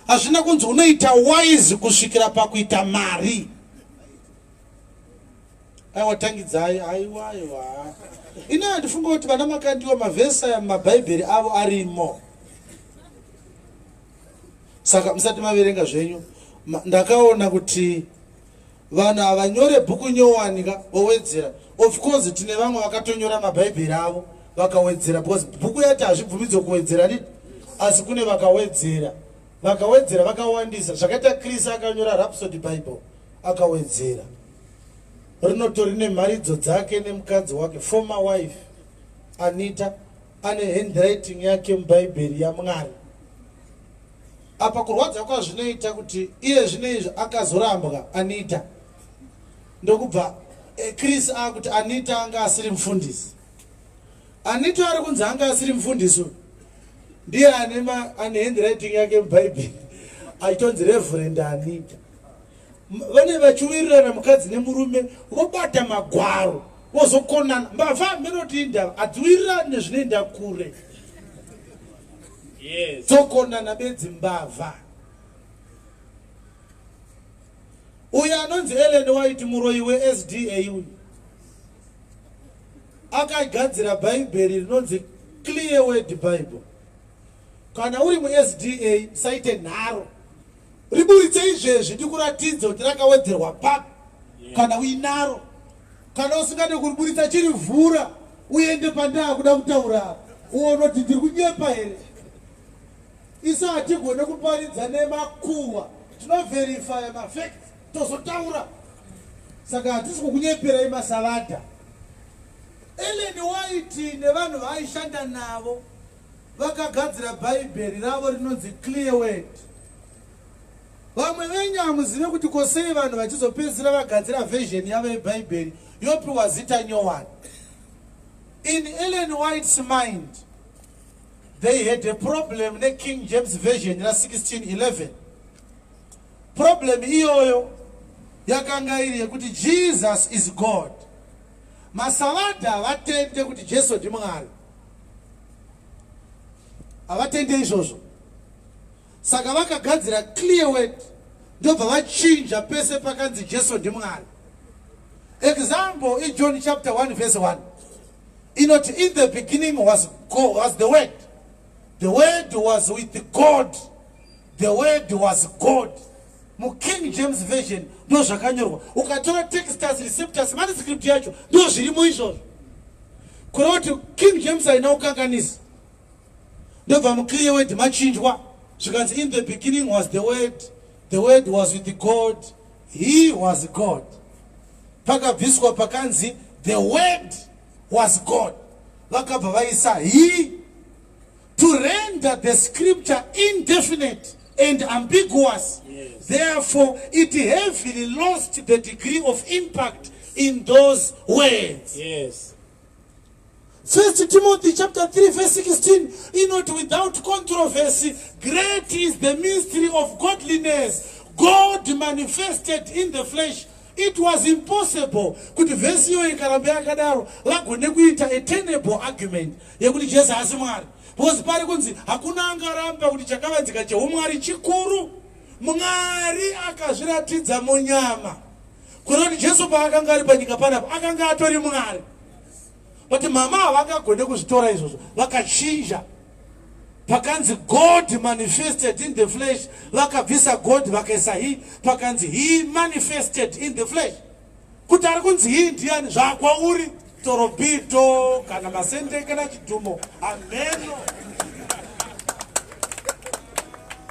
Hazvina kunzi unoita wise kusvikira pakuita mari. Aiwa tangidzai, aiwa aiwa. Ini handifunga kuti vana Makandiwa mavhesi aya mumabhaibheri avo arimo. Saka musati maverenga zvenyu, ndakaona kuti vanhu havanyore bhuku nyowani ka vowedzera. Of course tine vamwe vakatonyora mabhaibheri avo vakawedzera, because bhuku yati hazvibvumidzwe kuwedzera nini, asi kune vakawedzera, vakawedzera vakawandisa. Zvakaita Chris akanyora Rhapsody Bible akawedzera, rinotori nemharidzo dzake nemukadzi wake, former wife Anita, ane handwriting yake mubhaibheri yaMwari. Apa kurwadza kwazvinoita kuti iye zvino izvi akazorambwa Anita, ndokubva Chris akuti Anita anga asiri mufundisi. Anita ari kunzi anga asiri mufundisi uyu ndiye ane handwriting yake mubhaibheri achitonzi Reverend Anita. Vane vachiwirirana mukadzi nemurume vobata magwaro vozokonana. Mbavha hameno indava hadziwirirani nezvinoenda kure. Dzokonana bedzi mbavha. Uyu anonzi Ellen White muroyi weSDA uyu akagadzira bhaibheri rinonzi Clear Word Bible. Kana uri muSDA saite nharo, riburitse izvezvi ndikuratidze kuti rakawedzerwa papi. Kana uinaro, kana usingade kuriburitsa chirivhura uende pandaa kuda kutaura uone kuti ndiri kunyepa here. Isu hatigone kuparidza nemakuhwa, tinoverifya mafacts tozotaura. Saka hatisi kukunyeperai masavadha. Ellen White nevanhu vaaishanda navo vakagadzira bhaibheri ravo rinonzi Clear Word. Vamwe venyu hamuzive kuti ko sei vanhu vachizopedzisira vagadzira version yavo yebhaibheri yopiwa zita nyowani. In Ellen White's mind, they had a problem neKing James Version ra1611. Problem iyoyo yakanga iri yekuti Jesus is God. Masavadha havatende kuti Jesu ndiMwari, havatende izvozvo. Saka vakagadzira Clear Word ndobva vachinja pese pakanzi Jesu ndiMwari. Example iJohn chapter 1 verse 1 inoti, in the beginning was God, was the Word, the Word was with God, the Word was God. MuKing James Version ndo zvakanyorwa. Ukatora Textus Receptus manuscript yacho ndo zvirimo izvozvo, kureva kuti King James haina kukanganisa. Ndobva muClear Word machinjwa zvikanzi, in the beginning was the Word, the Word was with God, he was God. Pakabviswa pakanzi the Word was God, vakabva vaisa he to render the scripture indefinite and ambiguous. Therefore it heavily lost the degree of impact in those words. First Timothy chapter 3 verse 16 inoti, without controversy, great is the mystery of godliness, God manifested in the flesh. It was impossible kuti vhesi iyoyo ikaramba yakadaro vagone kuita a tenable argument yekuti Jesu haasi Mwari, because pari kunzi hakuna angaramba kuti chakavanzika cheumwari chikuru, Mwari akazviratidza munyama. Kureva kuti Jesu paakanga ari panyika panapa akanga atori Mwari. But mama havangagone kuzvitora izvozvo, vakachinja pakanzi God manifested in the flesh, vakabvisa God vakaisa he. Pakanzi he manifested in the flesh, kuti ari kunzi he ndiani zvakwauri torobito kana masende kana chidhumo ameno.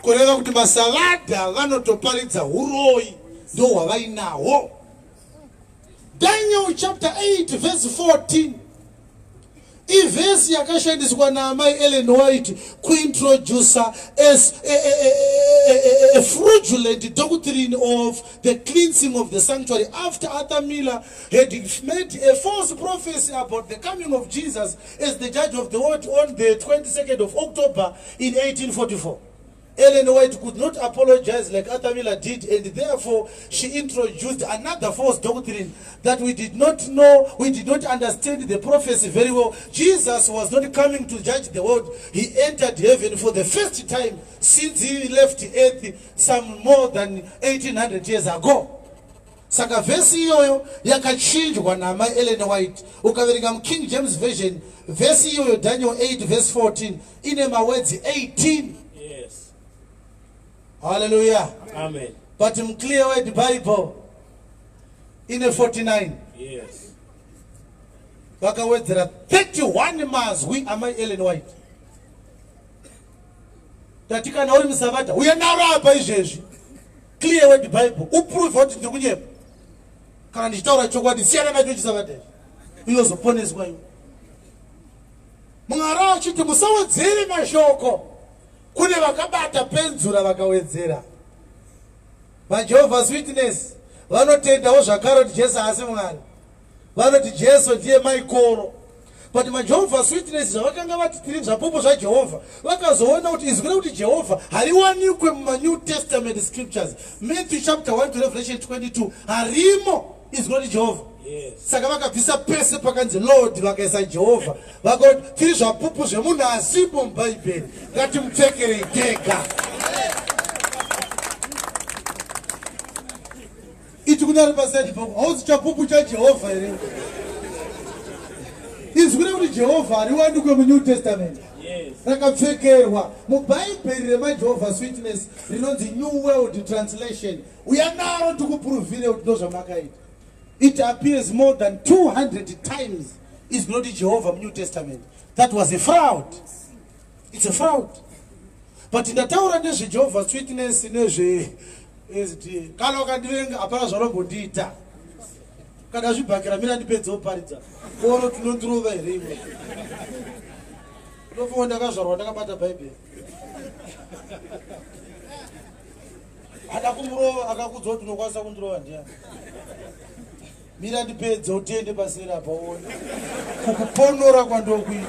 Kureva kuti masavadha vanotoparidza uroyi ndo hwavainahwo. Daniel chapter 8 verse 14. Ivhesi yakashandiswa naAmai Ellen White kuintroducer as a, a, a, a, a fraudulent doctrine of the cleansing of the sanctuary after Arthur Miller had made a false prophecy about the coming of Jesus as the judge of the world on the 22nd of October in 1844. Ellen White could not apologize like Arthur Miller did, and therefore she introduced another false doctrine that we did not know, we did not understand the prophecy very well. Jesus was not coming to judge the world. He entered heaven for the first time since he left earth some more than 1800 years ago. Saka vhesi iyoyo yakachinjwa naamai Ellen White. Ukaverenga muKing James Version, vhesi iyoyo Daniel 8 verse 14 ine mawedzi 18. Yes. Hallelujah. Amen. But muClear Word Bible ine 49. Yes. Vakawedzera 31 mazwi amai Ellen White. Tati kana uri musavadha uye naro apa izvezvi. Clear Word Bible uprove kuti ndiri kunyepa. Kana ndichitaura chokwadi siyana nacho chisavadha izvi. Unozoponeswa iwe. Mwari achiti musawedzere mashoko kune vakabata penzura vakawedzera. VaJehovah's Witness vanotendawo zvakare kuti Jesu haasi Mwari. Vanoti Jesu ndiye Maikoro. But maJehovah's Witness zvavakanga vati tiri zvapupu zvaJehovha, vakazoona kuti izwi rekuti Jehovha hariwanikwe mumaNew Testament scriptures. Matthew chapter 1 to Revelation 22 harimo izwi rekuti Jehovha. Yes. Saka vakabvisa pese pakanzi Lord vakaisa Jehovha. Vakati tiri zvapupu zvemunhu asipo muBhaibheri, ngatimupfekerei tega. Iti kune ari pasaidi pako, hauzi chapupu chaJehovha here? Izwi rekuti Jehovha hariwanikwe muNew Testament. Yes. Rakapfekerwa muBhaibheri remaJehovah's Witness rinonzi New World Translation. Uya naro tikupuruvhire kuti ndozvamakaita. It appears more than 200 times izwi rekuti Jehovha muNew Testament. That was a fraud. It's a fraud. But ndataura nezveJehovah's Witness nezve SDA. Kana ukandivenga hapana zvaunombondiita. Kana zvibhakira mira ndipedze kuparidza. Koro tinondirova here iwe? Ndofunga ndakazvarwa ndakabata Bhaibheri. Ada kumurova akakudza kuti unokwanisa kundirova ndiani? Mira ndipedze utiende paseri apa uone kukuponora kwandokuita.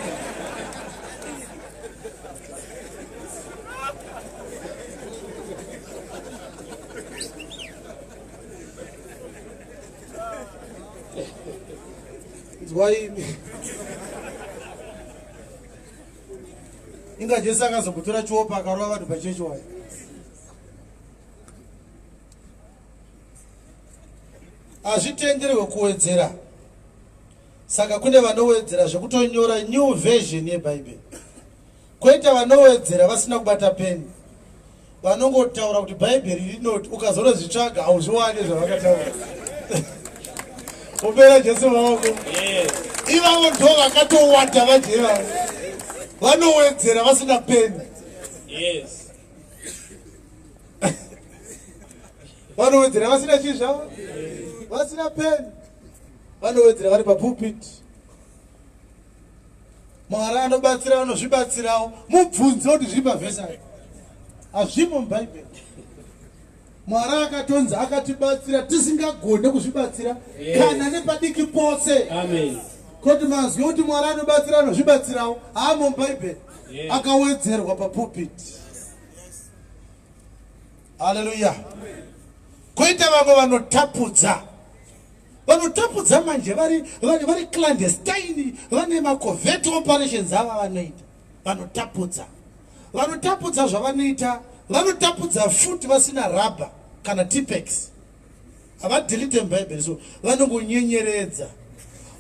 Nzwa imi. Inga Jesu akazombotora chiopa akarova vanhu pachechi wayo. Hazvitenderwe kuwedzera. Saka kune vanowedzera zvekutonyora new version yeBhaibheri. Koita vanowedzera vasina kubata peni. Vanongotaura kuti Bhaibheri rinoti, ukazonozvitsvaga hauzviwane zvavakataura. Kupera Jesu maoko. Yes. Ivavo ndo vakatowanda vaje ivavo. Vanowedzera vasina peni. Yes. Vanowedzera vasina chii zvavo? Vasina peni. Vanowedzera vari papulpit. Mwari anobatsira vanozvibatsirawo. Mubvunze kuti zviri pavhesi ayo. Hazvimo muBhaibheri. Mwari akatonzi akatibatsira tisingagone kuzvibatsira Yes. kana nepadiki pose. Amen. Koti mazwi ekuti Mwari anobatsira anozvibatsirawo haamo muBhaibheri. Yes. Akawedzerwa papulpit. Haleluya. Koita vamwe vanotapudza. Vanotapudza manje vari, vari, vari clandestine, vane macovert operations ava vanoita. Vanotapudza. Vanotapudza zvavanoita, vanotapudza futi vasina rubber kana tipex. Havadelete muBhaibheri so vanongonyenyeredza.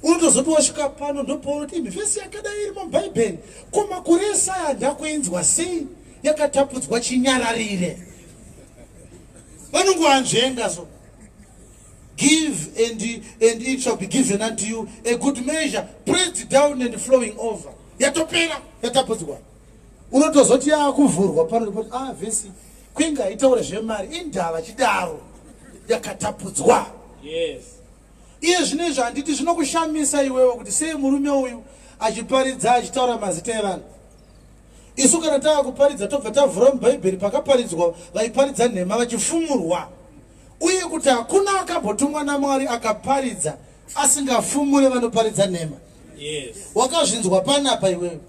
Unotozoti wasvika pano ndopaunoti imi vhesi yakadai iri muBhaibheri. Ko makore ese aya ndakuinzwa sei yakatapudzwa chinyararire? Vanongoanzvenga so. Give and, and it shall be given unto you a good measure, pressed down and flowing over. Yatopera, yatapudzwa. Unotozoti yakuvhurwa pano ndopoti ah vhesi kwinga itaure zvemari indava chidaro yakatapudzwa. Yes. Iye zvino izvi handiti zvinokushamisa iwewe kuti sei murume uyu Achiparidza achitaura mazita evanhu. Isu kana tava kuparidza tobva tavhura muBhaibheri pakaparidzwa vaiparidza nhema vachifumurwa, uye kuti hakuna akambotumwa naMwari akaparidza asingafumure vanoparidza nhema. Yes. Wakazvinzwa panapa iwewe.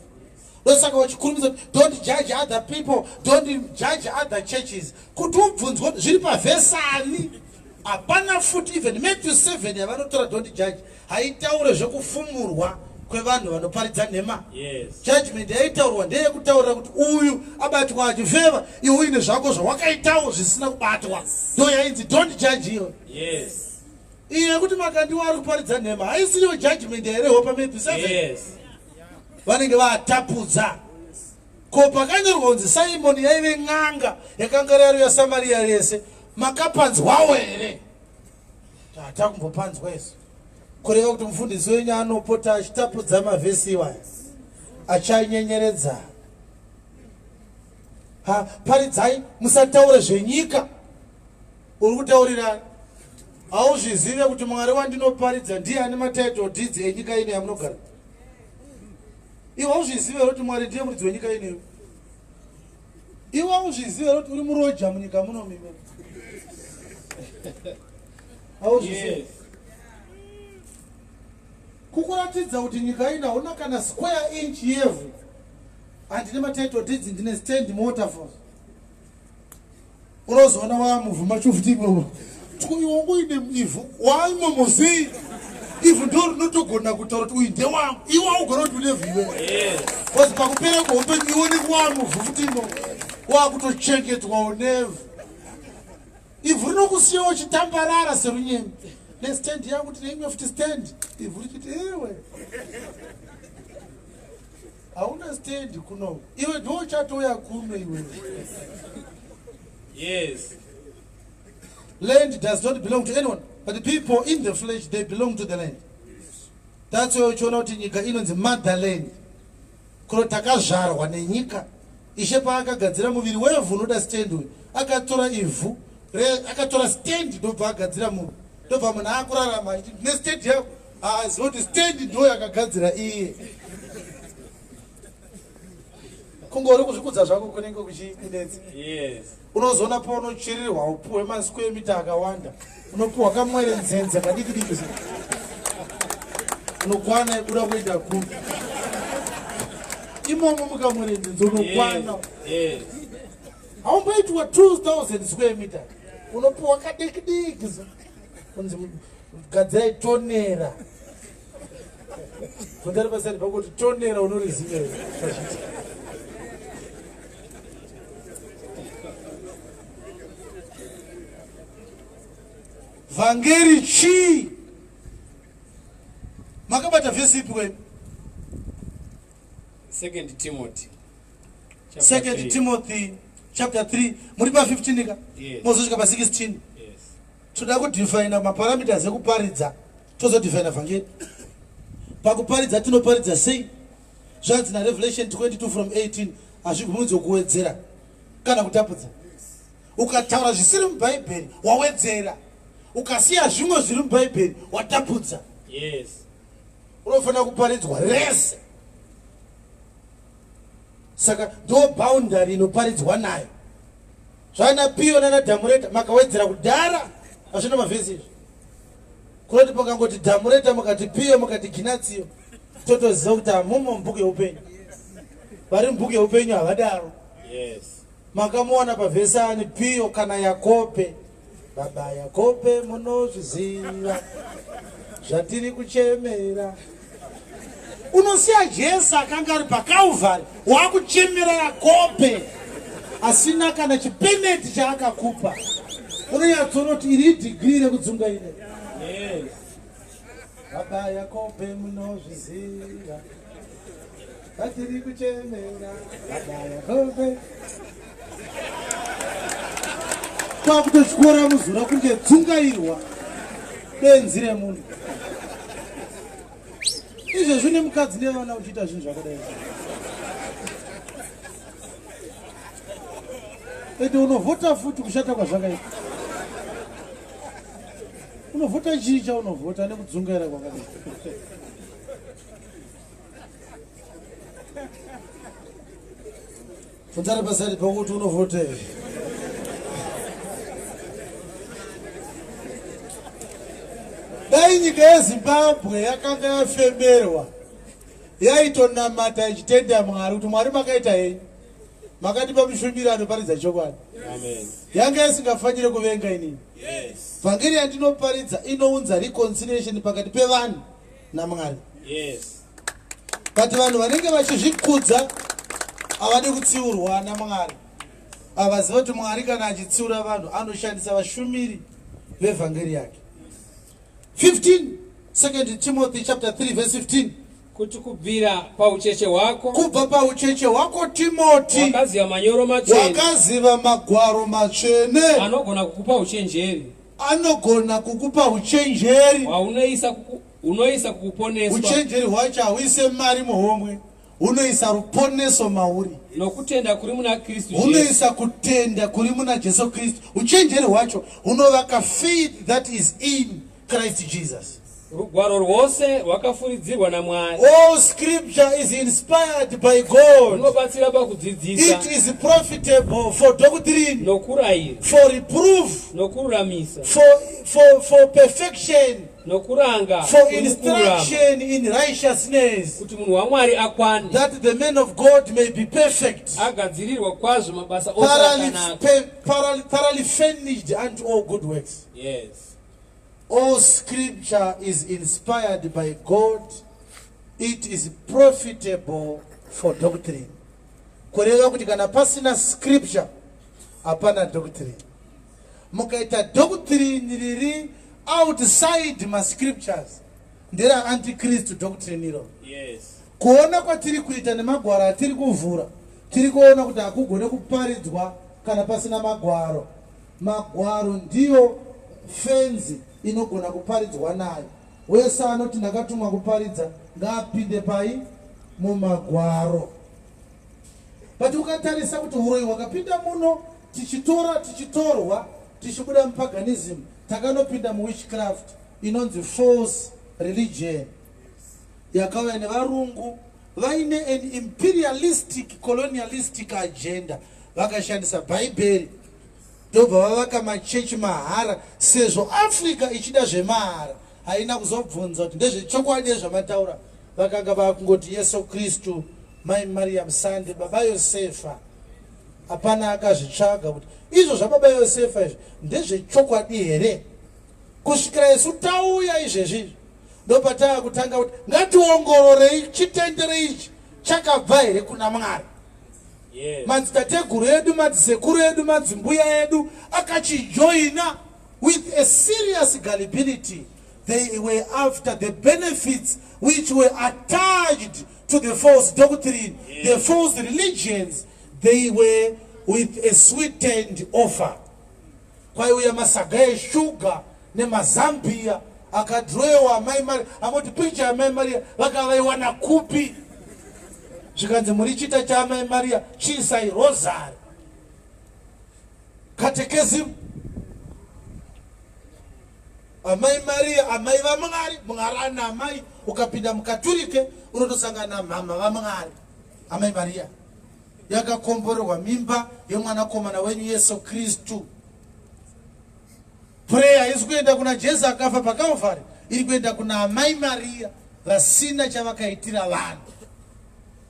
Ndosaka vachikurumidza kuti don't judge other people, don't judge other churches. Kuti ubvunzwe zviri pavhesani hapana futi even Matthew 7 yavanotora don't judge haitaure zvekufumurwa kwevanhu vanoparidza nhema. Yes. Judgment yaitaurwa ndeyekutaurira kuti uyu abatwa achifeva, iwe uine zvako zvawakaitawo zvisina kubatwa. Ndo yainzi don't judge iyo. Yes. Iyo yekuti Makandiwa ari kuparidza nhema haisiriyo judgment yairehwa paMatthew 7. Yes. Vanenge vatapudza. Ko pakanyorwa kunzi Simoni yaive n'anga yakanga yaruya Samaria rese, makapanzwawo here? Takumbopanzwa isu. Kureva kuti mufundisi wenyu anopota achitapudza mavhesi iwaya achanyenyeredza. Ha, paridzai musataure zvenyika. Uri kutaurirani? Hauzvizive kuti Mwari wandinoparidza ndiye ane matitle deeds enyika ino yamunogara. Iwe hauzvizive here kuti Mwari ndiye muridzi wenyika ino? Iwe hauzvizive here kuti uri muroja munyika muno mime? Hauzvizive. Yes. Kukuratidza kuti nyika ino hauna kana square inch yevhu. Handine matitle deeds, ndine stand muWaterfalls. Unozoona wamuvhu machufuti imomo. Iwe ungoine ivhu waimomozei ivhu ndo rinotogona kutaura kuti uyu ndewangu. Iwe haugona kuti une vhu iwewe. Yes. Because pakupera kweupenyu iwe unenge wamuvhu futi imomo, wakutochengetwa unevhu. Ivhu rinokusiya uchitambarara serunyembe nestand yangu, tine imwe futi stand. Ivhu richiti iwe hauna stand kuno, iwe ndo uchatouya kuno iwe. Yes. Land does not belong to anyone, but the people in the flesh, they belong to the land. That's why uchiona kuti nyika inonzi motherland, kuno takazvarwa nenyika. Ishe paakagadzira muviri wevhu unoda stand uyu, akatora ivhu, akatora stand, ndobva agadzira munhu, ndobva munhu akurarama achiti ndine stand yako. Haaziva kuti stand ndo yakagadzira iye. Kungori kuzvikudza zvako kunenge kuchikunetsa. Yes. Unozoona paunochirirwa upuwe masquare meter akawanda, unopuwa kamwere nzenze kadiki diki, unokwana ikuda kuita kupi imomo mukamwere nzenze unokwana. Yes. Haumboitwa 2000 square meter, unopuwa kadiki diki, kunzi gadzirai tonera. Bvunzari pasani pakuti tonera unoriziva here? Vhangeri chii? Makabata vhesi ipi kwenu? Second Timothy. Chapter Second 3. Timothy chapter 3, muri pa 15 ka? Yes. Mozosvika pa 16. Yes. Toda kudefina maparameters ekuparidza, tozodefina vhangeri. Pakuparidza tinoparidza sei? Zvanzi naRevelation 22 from 18, hazvibvumidzwe kuwedzera kana kutapudza. Ukataura zvisiri muBhaibheri wawedzera, ukasiya zvimwe zviri muBhaibheri watapudza. Yes. Unofanira kuparidzwa rese. Saka ndo boundary inoparidzwa nayo. Zvana Piyo nana Dhamureta makawedzera kudhara, hazvina mavhesi izvi. Kunoti pakangoti Dhamureta, mukati Piyo, mukati Ginatsiyo, totoziva kuti hamumo mubhuku yeupenyu. Vari mubhuku yeupenyu havadaro. Yes. Makamuwana pavhesi ani Piyo kana Yakobe? Baba Yakobe munozviziva zvatiri kuchemera. Unosiya Jesu akanga ari paKalvari, wakuchemera Yakobe asina kana chipeneti chaakakupa. Unonyatsoona kuti iri idhigiri rekudzungaira. Yes. Baba Yakobe munozviziva zvatiri kuchemera. Baba Yakobe kwakutotyora muzura kunge dzungairwa, benzi remunhu. Izvezvi une mukadzi nevana uchiita zvinhu zvakadai, ende unovhota futi. Kushata kwazvakaita, unovhota chii chaunovhota nekudzungaira kwakadai? Bvunzani paside pakuti unovhotei. Dai nyika yeZimbabwe yakanga yafemerwa yaitonamata ichitenda Mwari kuti Mwari makaita henyu makatipa mushumiri anoparidza chokwadi. Yanga isingafanire kuvenga inini. Vhangeri yandinoparidza inounza reconciliation pakati pevanhu naMwari. Yes. But vanhu vanenge vachizvikudza havadi kutsiurwa naMwari. Havaziva kuti Mwari kana achitsiura vanhu anoshandisa vashumiri vevhangeri yake. 15 2 Timothy chapter 3 verse 15. Kuti kubvira paucheche hwako, kubva paucheche hwako Timoti, wakaziva manyoro matsvene, wakaziva magwaro matsvene, anogona kukupa uchenjeri, anogona kukupa uchenjeri hwaunoisa kuku, hunoisa kukuponeswa. Uchenjeri hwacho hauise mari muhomwe, hunoisa ruponeso mauri. Nokutenda kuri muna Kristu Jesu. Hunoisa kutenda kuri muna Jesu Kristu. Uchenjeri hwacho hunovaka faith that is in Christ Jesus. Rugwaro rwose rwakafuridzirwa naMwari. All scripture is inspired by God. Runobatsira pakudzidzisa. It is profitable for doctrine. Nokurayira. For reproof. Nokururamisa. For perfection. Nokuranga. For instruction in righteousness. Kuti munhu waMwari akwane. That the man of God may be perfect. Agadzirirwa kwazvo mabasa ose akanaka. Thoroughly furnished unto all good works. Yes. All scripture is inspired by God. It is profitable for doctrine. Kureva kuti kana pasina scripture hapana doctrine. Mukaita doctrine riri outside mascriptures ndera antichrist doctrine iro. Yes. Kuona kwatiri kuita nemagwaro atiri kuvhura tiri kuona kuti hakugone kuparidzwa kana pasina magwaro. Magwaro ndiyo fenzi inogona kuparidzwa nayo. Wese anoti ndakatumwa kuparidza ngaapinde pai? Mumagwaro. But ukatarisa kuti huroyi hwakapinda muno tichitora tichitorwa tichibuda mupaganism takanopinda muwitchcraft inonzi false religion yakauya nevarungu vaine an imperialistic colonialistic agenda. Vakashandisa bhaibheri ndobva vavaka machechi mahara sezvo Africa ichida zvemahara. Haina kuzobvunza kuti ndezvechokwadi zvamataura. Vakanga vakungoti Yesu Kristu, Mai Mariam Sande, Baba Yosefa. Hapana akazvitsvaga kuti izvo zvababa Yosefa izvi ndezvechokwadi here. Kusvikira isu tauya izvezvi ndopataa kutanga kuti ngationgororei chitendero ichi chakabva here kuna Mwari. Yes. Madzitateguru edu, madzisekuru edu, madzimbuya edu akachijoina with a serious gullibility. They were after the benefits which were attached to the false doctrine, Yes. the false religions. They were with a sweetened offer. Kwaiuya masaga eshuga nemazambia akadrowewa Amai Maria. Amoti picture yaMai Maria vakavaiwana kupi? Zvikanzi muri chita chaAmai Maria chiisai rosary. Catechism. Amai Maria, amai vaMwari, Mwari ana amai. Ukapinda mukaturike unotosangana namama vaMwari. Amai Maria yakakomborerwa mimba yemwanakomana wenyu Yesu Kristu. Prayer isi kuenda kuna Jesu akafa paKalvari, iri kuenda kuna Amai Maria vasina chavakaitira vanhu.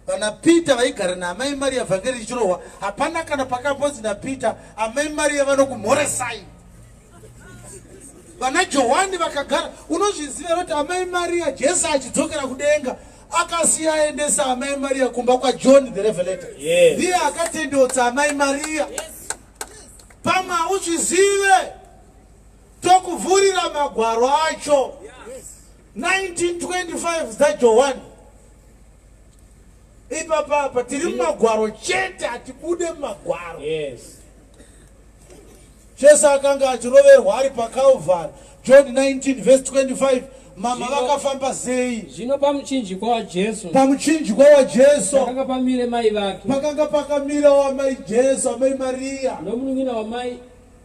Vana Peter vaigara naAmai Maria vhangeri richirohwa, hapana kana pakambonzi naPeter Amai Maria vanokumhoresai. Vana Johani vakagara, unozviziva here kuti Amai Maria Jesu achidzokera kudenga akasiya aendesa Amai Maria kumba kwaJohn the Revelator. Yes. Ndiye akatendotsa Amai Maria. Pamwe hauzvizive, tokuvhurira magwaro acho. 1925 dzaJohani. Ipapapa tiri mumagwaro chete, hatibude mumagwaro. Yes. Jesu akanga achiroverwa ari paCalvary. John 19 verse 25. Mama vakafamba sei? Zvino pamuchinjikwa waJesu. Pamuchinjikwa waJesu. Pakanga pamire mai vake. Pakanga pakamira wamai Jesu, amai Maria. Nomunun'ina wamai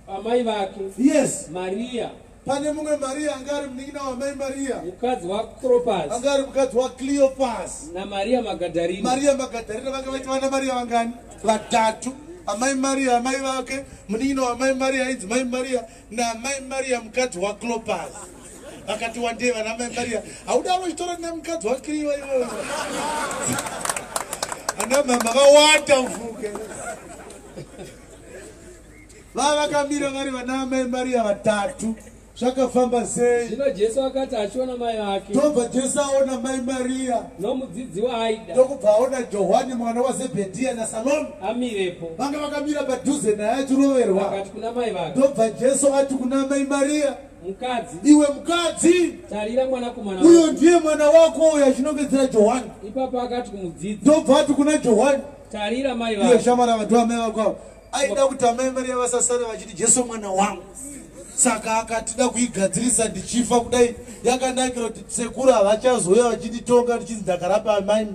amai vake. Yes. Maria. Pane mumwe Mariya anga ari munin'ina wamai Mariya, mukadzi waKropasi, anga ari mukadzi waCleopas, naMariya Magadharina. Mariya Magadharina. Vanga vaita vana Mariya vangani? Vatatu. Amai Mariya, amai vake, munin'ina wamai Mariya ainzi mai Mariya, namai Mariya mukadzi waClopas. Vakati wandei vana mai Mariya. Haudaro uchitora nemukadzi waKriwa iwewe. Ana mama vawanda ufunge. Vava vakamira vari vana amai Mariya vatatu. Zvakafamba sei? Zvino Jesu akati achiona mai vake, Ndobva Jesu aona mai Mariya, nomudzidzi waaida, ndokubva aona Johwani mwana waZebhedhiya naSalome, amirepo, vanga vakamira padhuze naye achiroverwa. Akati kuna mai vake, Ndobva Jesu ati kuna mai Mariya, Mukadzi, iwe mukadzi, tarira mwanakomana uyo wako. Ndiye mwana wako uyo, achinongedzera Johwani. Ipapo akati kumudzidzi, Ndobva ati kuna Johwani, Tarira mai iwe vako. shamwari, ava amai vako ava. Aida kuti amai Mariya vasasare vachiti Jesu mwana wangu, saka akatida kuigadzirisa. Ndichifa kudai yakanakira kuti sekuru havachazouya vachinditonga ndichinzi ndakarapa amai,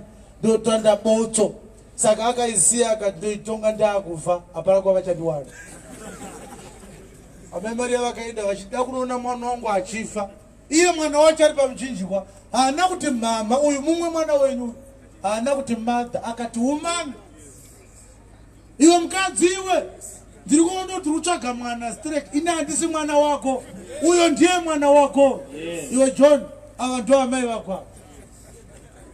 ndotanda botso. Saka akaisiya, akati ndoitonga ndaakufa, hapana kwavachandiwana. Amai Mariya vakaenda vachida kunoona mwana wangu achifa, iye mwana wacho ari pamuchinjikwa. Haana kuti mama, uyu mumwe mwana wenyu. Haana kuti mother, akati woman. Iwe mukadzi iwe, ndiri kuona kuti utsvaga mwana straight. Ini handisi mwana wako, uyo ndiye mwana wako. Iwe John, ava ndo amai vako ava.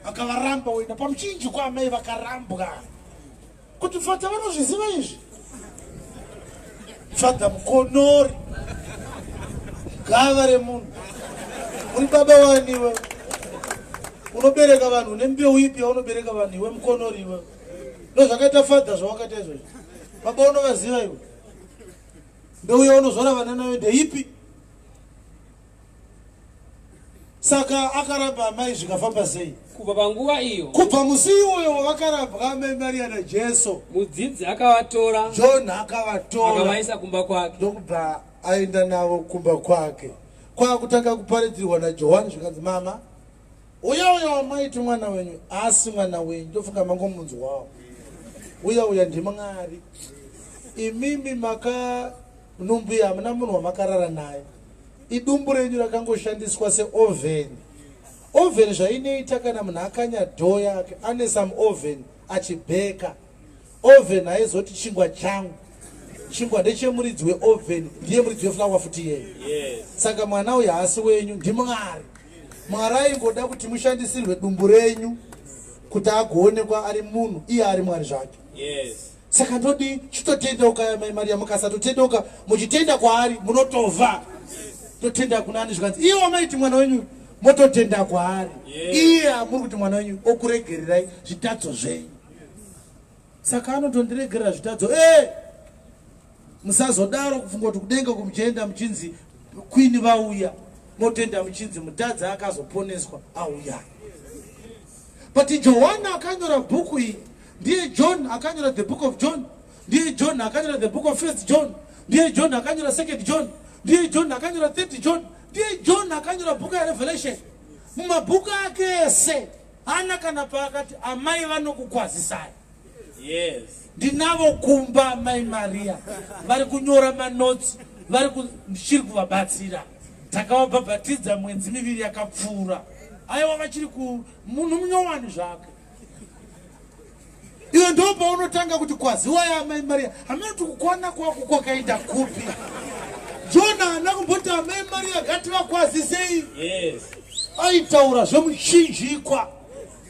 Akavaramba wenda pamuchinjikwa. Amai vakarambwa kuti fata vanozviziva izvi. Fadha mukonori, gava remunhu, uri baba wani iwe? Unobereka vanhu nembeu ipi yaunobereka vanhu iwe mukonori iwe? Ndo zvakaita fadha zvawakaita izvozvo. Baba unovaziva iwe? Mbeu yaunozvara vana nayo ndeipi? Saka akaramba amai. Zvikafamba sei? Kubva panguva iyo, Kubva musi iwoyo wavakarambwa amai Mariya naJesu, mudzidzi akavatora, John akavatora, akavaisa kumba kwake. Ndokubva aenda navo kumba kwake, kwakutanga kuparidzirwa naJohani. Zvikanzi, mama, uya uya wamaiti mwana wenyu asi mwana wenyu. Ndofunga mangomunzwawo. Uya uya ndimwari. Imimi maka nhumbu, hamuna munhu wamakarara naye. Idumbu renyu rakangoshandiswa seoven. Oven zvainoita, kana munhu akanya dough yake, ane some oven achibheka, oven haizoti chingwa changu. Chingwa ndechemuridzi weoven, ndiye muridzi weflour futi iyeye. Saka mwana uyu haasi wenyu, ndimwari. Mwari aingoda kuti mushandisirwe dumbu renyu kuti agoonekwa ari munhu, iye ari Mwari zvake. Saka ndodi chitotendeuka, mai Mariya. Mukasatotendeuka muchitenda kwaari, munotova totenda kunani? Zvikanzi, iye wamaiti mwana wenyu, mototenda kwaari. Iye amuri kuti mwana wenyu okuregererai zvitadzo zvenyu. Saka anotondiregerera zvitadzo e? Musazodaro kufunga kuti kudenga kumuchienda muchinzi queen vauya, motenda muchinzi mutadzi akazoponeswa auya. But Johani akanyora bhuku iyi ndiye John akanyora the Book of John, ndiye John akanyora the book of First John, ndiye John akanyora Second John, ndiye John akanyora Third John, ndiye John akanyora bhuku yaRevelation. Mumabhuku ake ese haana kana paakati amai vanokukwazisai. Ndinavo kumba mai Mariya, vari kunyora manotsi, vari ndichiri kuvabatsira. Takavabhabhatidza mwedzi 2 yakapfuura. Aiwa, vachiri ku munhu munyowani zvake. Iwe ndo paunotanga kuti kwaziwai amai Mariya. Hamene kuti kukwana kwako kwakaenda kupi. Jona haana kumboti amai Mariya ngativakwazisei. Aitaura zvemuchinjikwa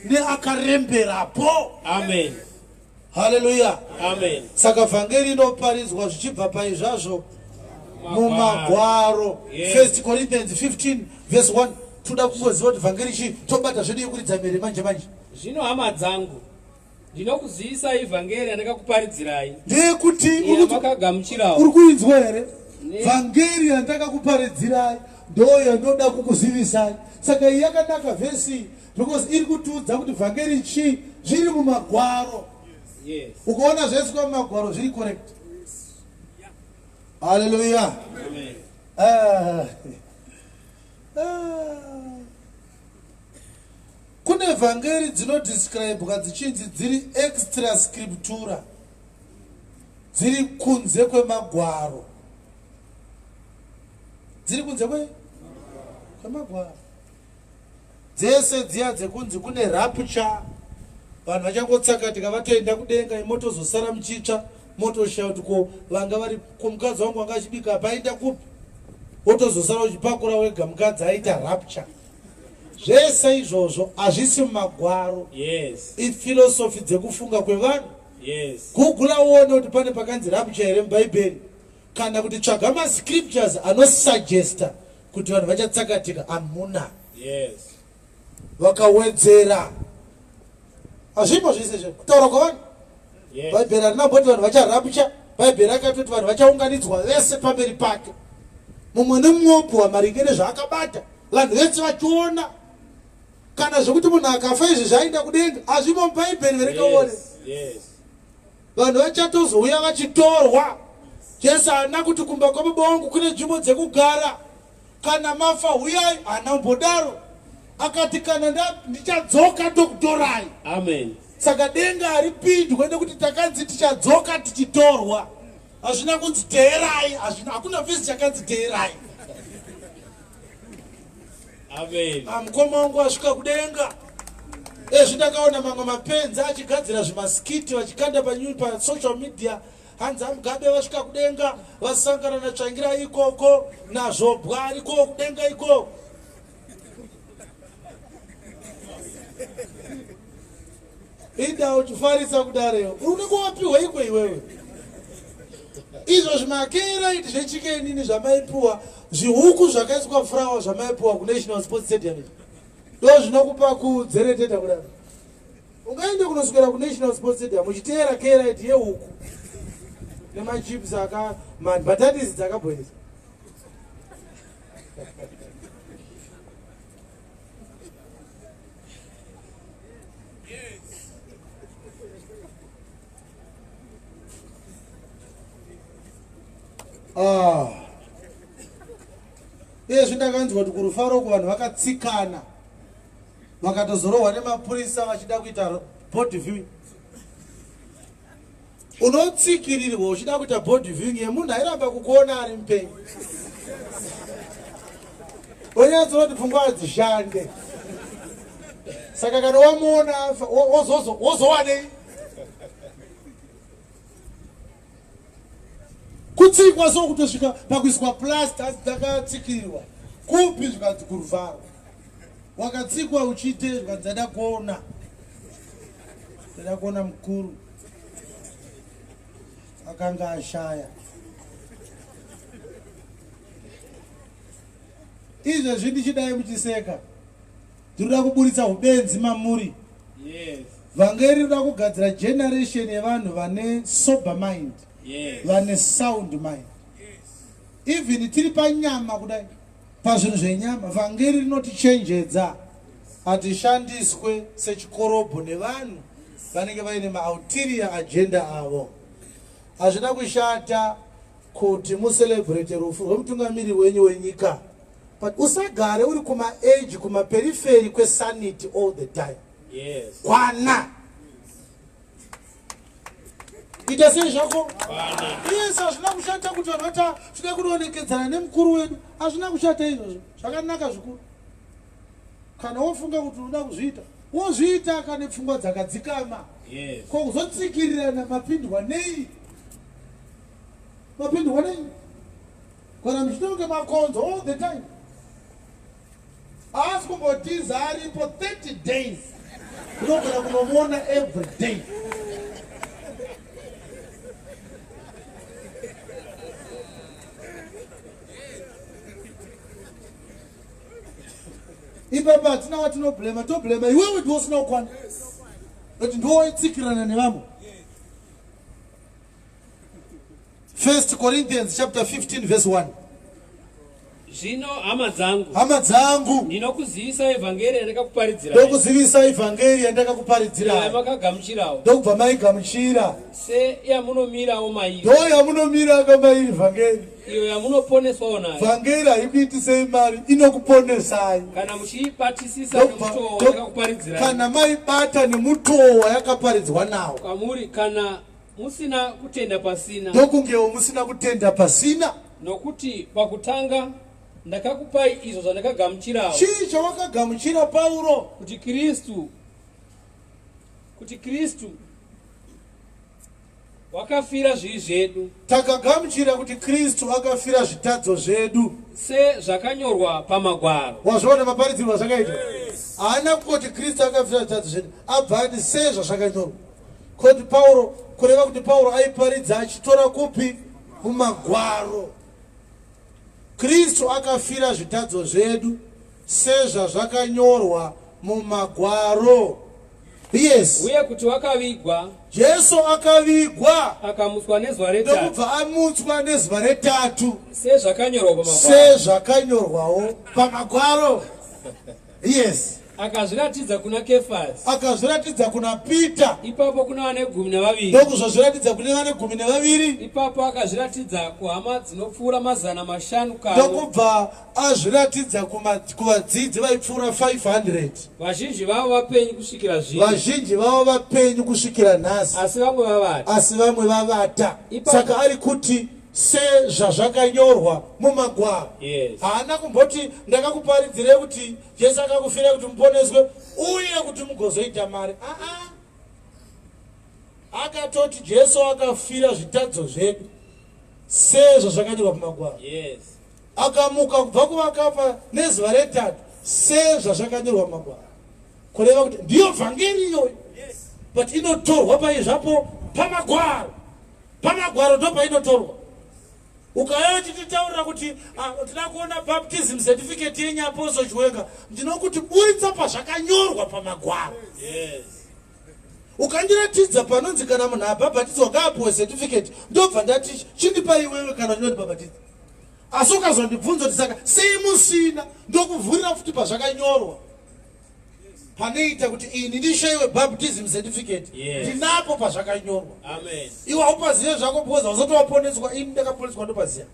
neakaremberapo. Amen. Haleluya. Amen. Saka vhangeri inoparidzwa zvichibva paizvazvo mumagwaro. First Corinthians 15 verse 1. Toda kungoziva kuti vhangeri chii, tobata zvedu yekuridza mhere manje manje. Zvino hama dzangu, ndinokuzivisai vhangeri yandakakuparidzirai, Ndeyekuti yamakagamuchirawo, uri kuinzwa here vhangeri yandakakuparidzirai? Ndo yandoda kukuzivisai. Saka iyi yakanaka vhesi iyi because iri kutiudza kuti vhangeri chii. Zviri mumagwaro. Ukaona zvaiswa mumagwaro, zviri correct. Haleluya. Amen. Ah. Ah. Kune vhangeri dzinodescribwa dzichinzi dziri extra scriptura, dziri kunze kwemagwaro. Dziri kunze kwe kwemagwaro. Dzese dziya dzekunzi kune rapture vanhu vachangotsakatika vatoenda kudenga imotozosara muchitsva motoshaya kuti ko vanga vari ko mukadzi wangu wanga achibika paenda kupi wotozosara uchipakura wega mukadzi aita rapture zvese izvozvo hazvisi mumagwaro yes. Ifilosofi dzekufunga kwevanhu yes. Gugula uone kuti pane pakanzi rapture here mubhaibheri kana kuti tsvaga mascriptures anosuggesta kuti vanhu vachatsakatika hamuna yes. Vakawedzera hazvipo zvese izvo kutaura kwavanhu yes. Bhaibheri harina mboti vanhu vacharapcha bhaibheri rakatoti vanhu vachaunganidzwa vese pamberi pake mumwe nemumwe opiwa maringe nezvaakabata vanhu vese vachiona kana zvekuti munhu akafa izvi zvaenda kudenga hazvimo mubhaibheri verekaone yes. yes. Vanhu vachatozouya vachitorwa. Jesu haana kuti kumba kwababa wangu kune nzvimbo dzekugara. Kana mafa huyai, haana kumbodaro. Akati kana ndichadzoka ndokutorai. Amen. Saka denga haripindwe nekuti takanzi tichadzoka tichitorwa. Hazvina kunzi teerai, hazvina hakuna vhesi chakanzi teerai. Amen. Ah, mukoma wangu asvika kudenga. Ezvi ndakaona mamwe mapenzi achigadzira zvimaskiti vachikanda pasocial media hanzi amugabe vasvika kudenga vasangana natsvangira ikoko nazvobwa ariko kudenga ikoko. Ida uchifarisa kudaro unenge wapiwa ikwe iwewe. Izvo zvimakeraiti zvechikenini zvamaipiwa zvihuku zvakaiswa furawa zvamaipiwa kunational sports stadium izvi ndo zvinokupa kudzereteta kudaro. Ungaende kunoswera kunational sports stadium uchiteera keraiti yehuku nemachips aka mbatatisi dzakabhoiliswa. Ah. Izvi ndakanzwa kuti kurufaro uku vanhu vakatsikana vakatozorohwa nemapurisa vachida kuita body viewing. Unotsikirirwa uchida kuita body viewing yemunhu airamba kukuona ari mupenyu. Wonyatsoona kuti pfungwa hadzishande. Saka kana wamuona afa wozowanei? Kutsikwa so kutosvika pakuiswa plasta dzakatsikirirwa kupi zvikanzi kuruvharo wakatsikwa uchiite zvikanzi ndada kuona ndada kuona mukuru akanga ashaya izvezvi ndichidai muchiseka tinoda kuburitsa ubenzi mamuri yes. Vhangeri rinoda kugadzira generation yevanhu vane sober mind yes. Vane sound mind yes. Even tiri panyama kudai pazvinhu zvenyama vhangeri rinotichenjedza hatishandiswe sechikorobho nevanhu vanenge vaine maulterior agenda avo. Hazvina kushata kuti mucelebrate rufu rwemutungamiri wenyu wenyika but usagare uri kumaage kumaperiferi kwesanity all the time. Yes. Kwana ita sei zvako yes hazvina kushata kuti vanhu vata tinoda kunoonekedzana nemukuru wedu hazvina kushata izvozvo zvakanaka zvikuru kana wofunga kuti unoda kuzviita wozviita kane pfungwa dzakadzikama yes. Ko kuzotsikirirana mapindwa nei mapindwa nei kana muchitonge makonzo all the time haasi kumbotiza aripo 30 days unogona kunomuona every day. Ipapa hatina watinoblema toblema iwewe ndiwo usina kukwana kuti ndiwo waitsikirana nevamwe. 1 Corinthians chapter 15 verse 1. Zvino hama dzangu, hama dzangu, ndinokuzivisa evhangeri yandakakuparidzirai, ndokuzivisa evhangeri yandakakuparidzirai, makagamuchirawo, ndokubva maigamuchira, seyamunomirawo mairi, ndo yamunomira mairi vhangeri iyo yamunoponeswawo nayo. Vhangeri haikuitisei mari, inokuponesai kana muchiibatisisa nemutoo wayakakuparidzirai, kana maibata nemutoo wayakaparidzwa nawo kwamuri, kana musina kutenda pasina, ndokungewo musina kutenda pasina. Nokuti pakutanga Ndakakupai izvo zvandakagamuchirawo. Chii chawakagamuchira Pauro? Kuti Kristu kuti Kristu wakafira zvivi zvedu. Takagamuchira kuti Kristu akafira zvitadzo zvedu. Sezvakanyorwa pamagwaro. Wazviona maparidzirwo azvakaitwa? Haana kungoti Kristu akafira zvitadzo zvedu, abva ati sezvazvakanyorwa. Koti Pauro, kureva kuti Pauro aiparidza achitora kupi? Mumagwaro. Kristu akafira zvitadzo zvedu sezvazvakanyorwa mumagwaro. Yes. Uye kuti wakavigwa. Jesu akavigwa. Akamutswa nezuva retatu. Ndokubva amutswa nezuva retatu. Sezvakanyorwa pamagwaro. Sezvakanyorwawo pamagwaro. Yes. Akazviratidza kuna Kefasi. Akazviratidza kuna Peter. Ipapo kuna vane gumi navaviri. Ndokuzozviratidza kune vane gumi nevaviri. Ipapo akazviratidza kuhama dzinopfuura 500 kamwe. Ndokubva azviratidza kuvadzidzi vaipfuura 500. Vazhinji vavo vapenyu kusvikira zvino. Vazhinji vavo vapenyu kusvikira nhasi. Asi vamwe vavata. Asi vamwe vavata. Saka ari kuti sezvazvakanyorwa mumagwaro. Yes. Haana kumboti ndakakuparidzirei kuti Jesu akakufirai kuti muponeswe uye kuti mugozoita mari. Aa. Akatoti Jesu akafira zvitadzo zvedu sezvazvakanyorwa pamagwaro. Yes. Akamuka kubva kuvakafa nezuva retatu sezvazvakanyorwa mumagwaro. Kureva kuti ndiyo vhangeri iyoyo. Yes. But inotorwa pai zvapo pamagwaro. Pamagwaro ndopainotorwa. Ukauya uchititaurira kuti ah, tinoda kuona baptism certificate yenyu Apostle Chiwenga, ndinokuti buritsa pazvakanyorwa pamagwaro. Yes. Ukandiratidza panonzi kana munhu abhabhatidzwa ngaapuwe certificate, ndobva ndati chindipa iwewe kana uchinondibhabhatidza. Asi ukazondibvunza kuti saka sei musina, ndokuvhurira futi pazvakanyorwa panoita kuti ini ndishaiwe baptism certificate. Yes. Ndinapo pazvakanyorwa. Amen. Iwe haupazive zvako because hausati waponeswa, ini ndakaponeswa ndopaziva.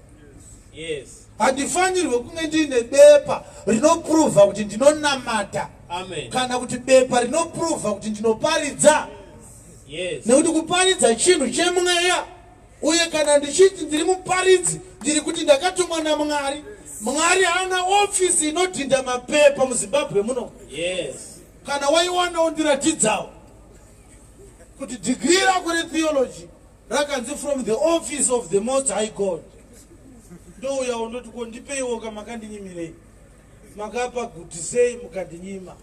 Yes. Handifanirwe kunge ndiine bepa rinopruvha kuti ndinonamata. Amen. Kana kuti bepa rinopruvha kuti ndinoparidza. Yes. Nekuti kuparidza chinhu chemweya. Uye kana ndichiti ndiri muparidzi, ndiri kuti ndakatumwa naMwari. Mwari haana ofisi inodhinda mapepa muZimbabwe muno. Yes. Kana waiwanawo ndiratidzawo kuti degree rako retheology rakanzi from the office of the most high God. Ndouyawo ndoti ko ndipeiwo ka makandinyimirei? Makapa guti sei mukandinyima?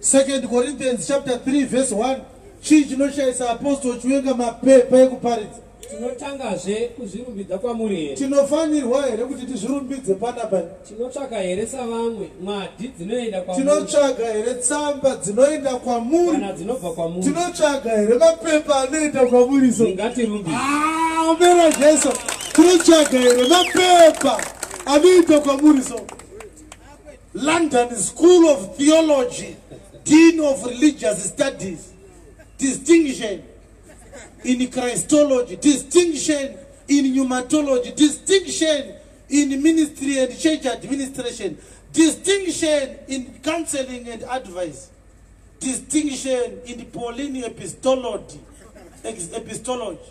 Second Corinthians chapter 3 verse 1 chii chinoshayisa Apostle Chiwenga mapepa ekuparidza? Tinotangazve kuzvirumbidza kwamuri here? Tinofanirwa here kuti tizvirumbidze panapa? Tinotsvaka here savamwe mwadhi dzinoenda kwamuri? Tinotsvaga here tsamba dzinoenda kwamuri? Kana dzinobva kwamuri? Tinotsvaga here mapepa anoenda kwamuri? So Ndingatirumbidze. Ah, omera Jesu. Tinotsvaga here mapepa anoenda kwamuri so? London School of Theology, Dean of Religious Studies, distinction in Christology, distinction in pneumatology, distinction in ministry and church administration, distinction in counseling and advice, distinction in Pauline epistology, epistology,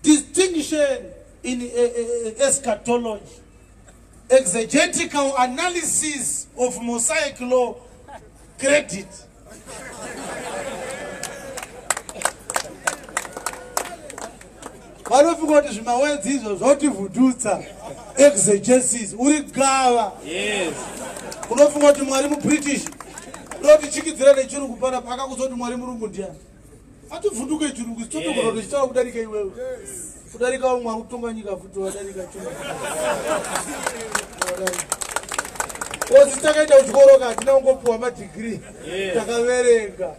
distinction in eschatology, exegetical analysis of Mosaic law credit. Vanofunga kuti zvimawedzi izvo zvotivhudutsa. Exegesis uri gava. Yes. Unofunga kuti Mwari muBritish unotichikidzira nechirungu panapa akakuzoti Mwari murungu ndiani? Ativhunduke chirungu isu totogona kuti chitaura kudarika iwewe. Kudarika vamwe vari kutonga nyika futi wadarika chirungu. Ozi takaenda kuchikoro ka hatina kungopiwa madegree. Takaverenga.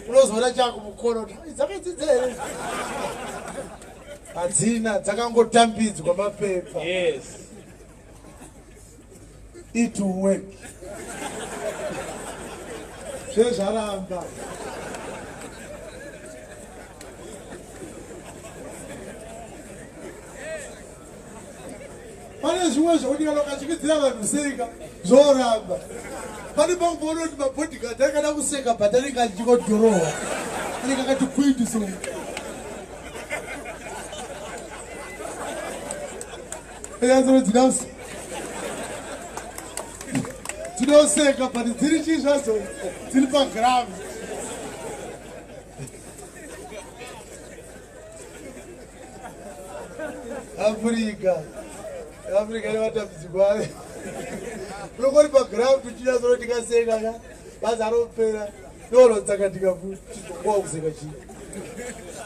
Unozoona chakumukono kuti "Ai, dzakadzidza here? Hadzina dzakangotambidzwa mapepa. Yes. It will work. Zvezvaramba. Pane zvimwe zvekuti kana ukachikidzira vanhu seika zvoramba. Pane pamboona kuti mabodyguard akada kuseka but anenge achingodhorowa. Anenge akati kwindi so. Tinoseka but dziri chii zvadzo dziri paground. Africa Africa ine matambudziko ayo. Unongori paground uchinyatsoro tikaseka ka basa ropera ndorotsakatika futi chizongowa kuseka chii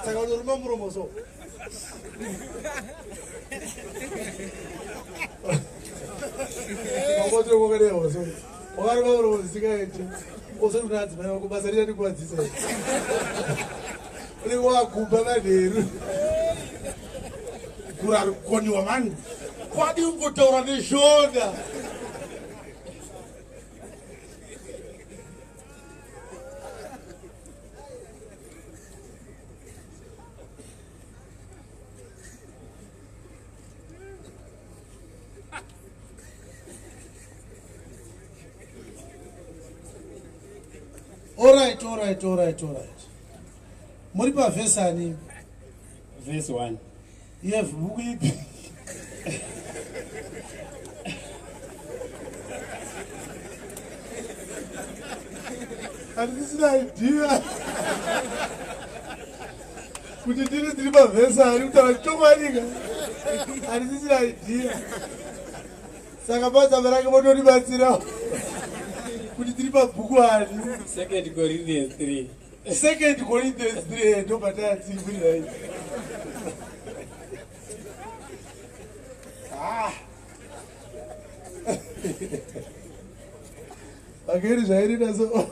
saka unoruma muromo so wakaruma muromo zvisingaiti osoti kuna adzimai vako basa richandikuwadzisa unenge wakumba manheru kurarikoniwa mani kwadi kungotaura neshona. Alright, alright, alright, alright. Muri pavhesi ani? Verse 1. Yevhuku ipi? Handisina idea kuti ndiri ndiri pavhesi ani kutaura chokwadi ka handisina idea saka pazama rake votondibatsira kuti tiri pabhuku ani. Second Corinthians 3. Second Corinthians 3 ndobva tayatsivurira. Ah. Vhangeri zvairina so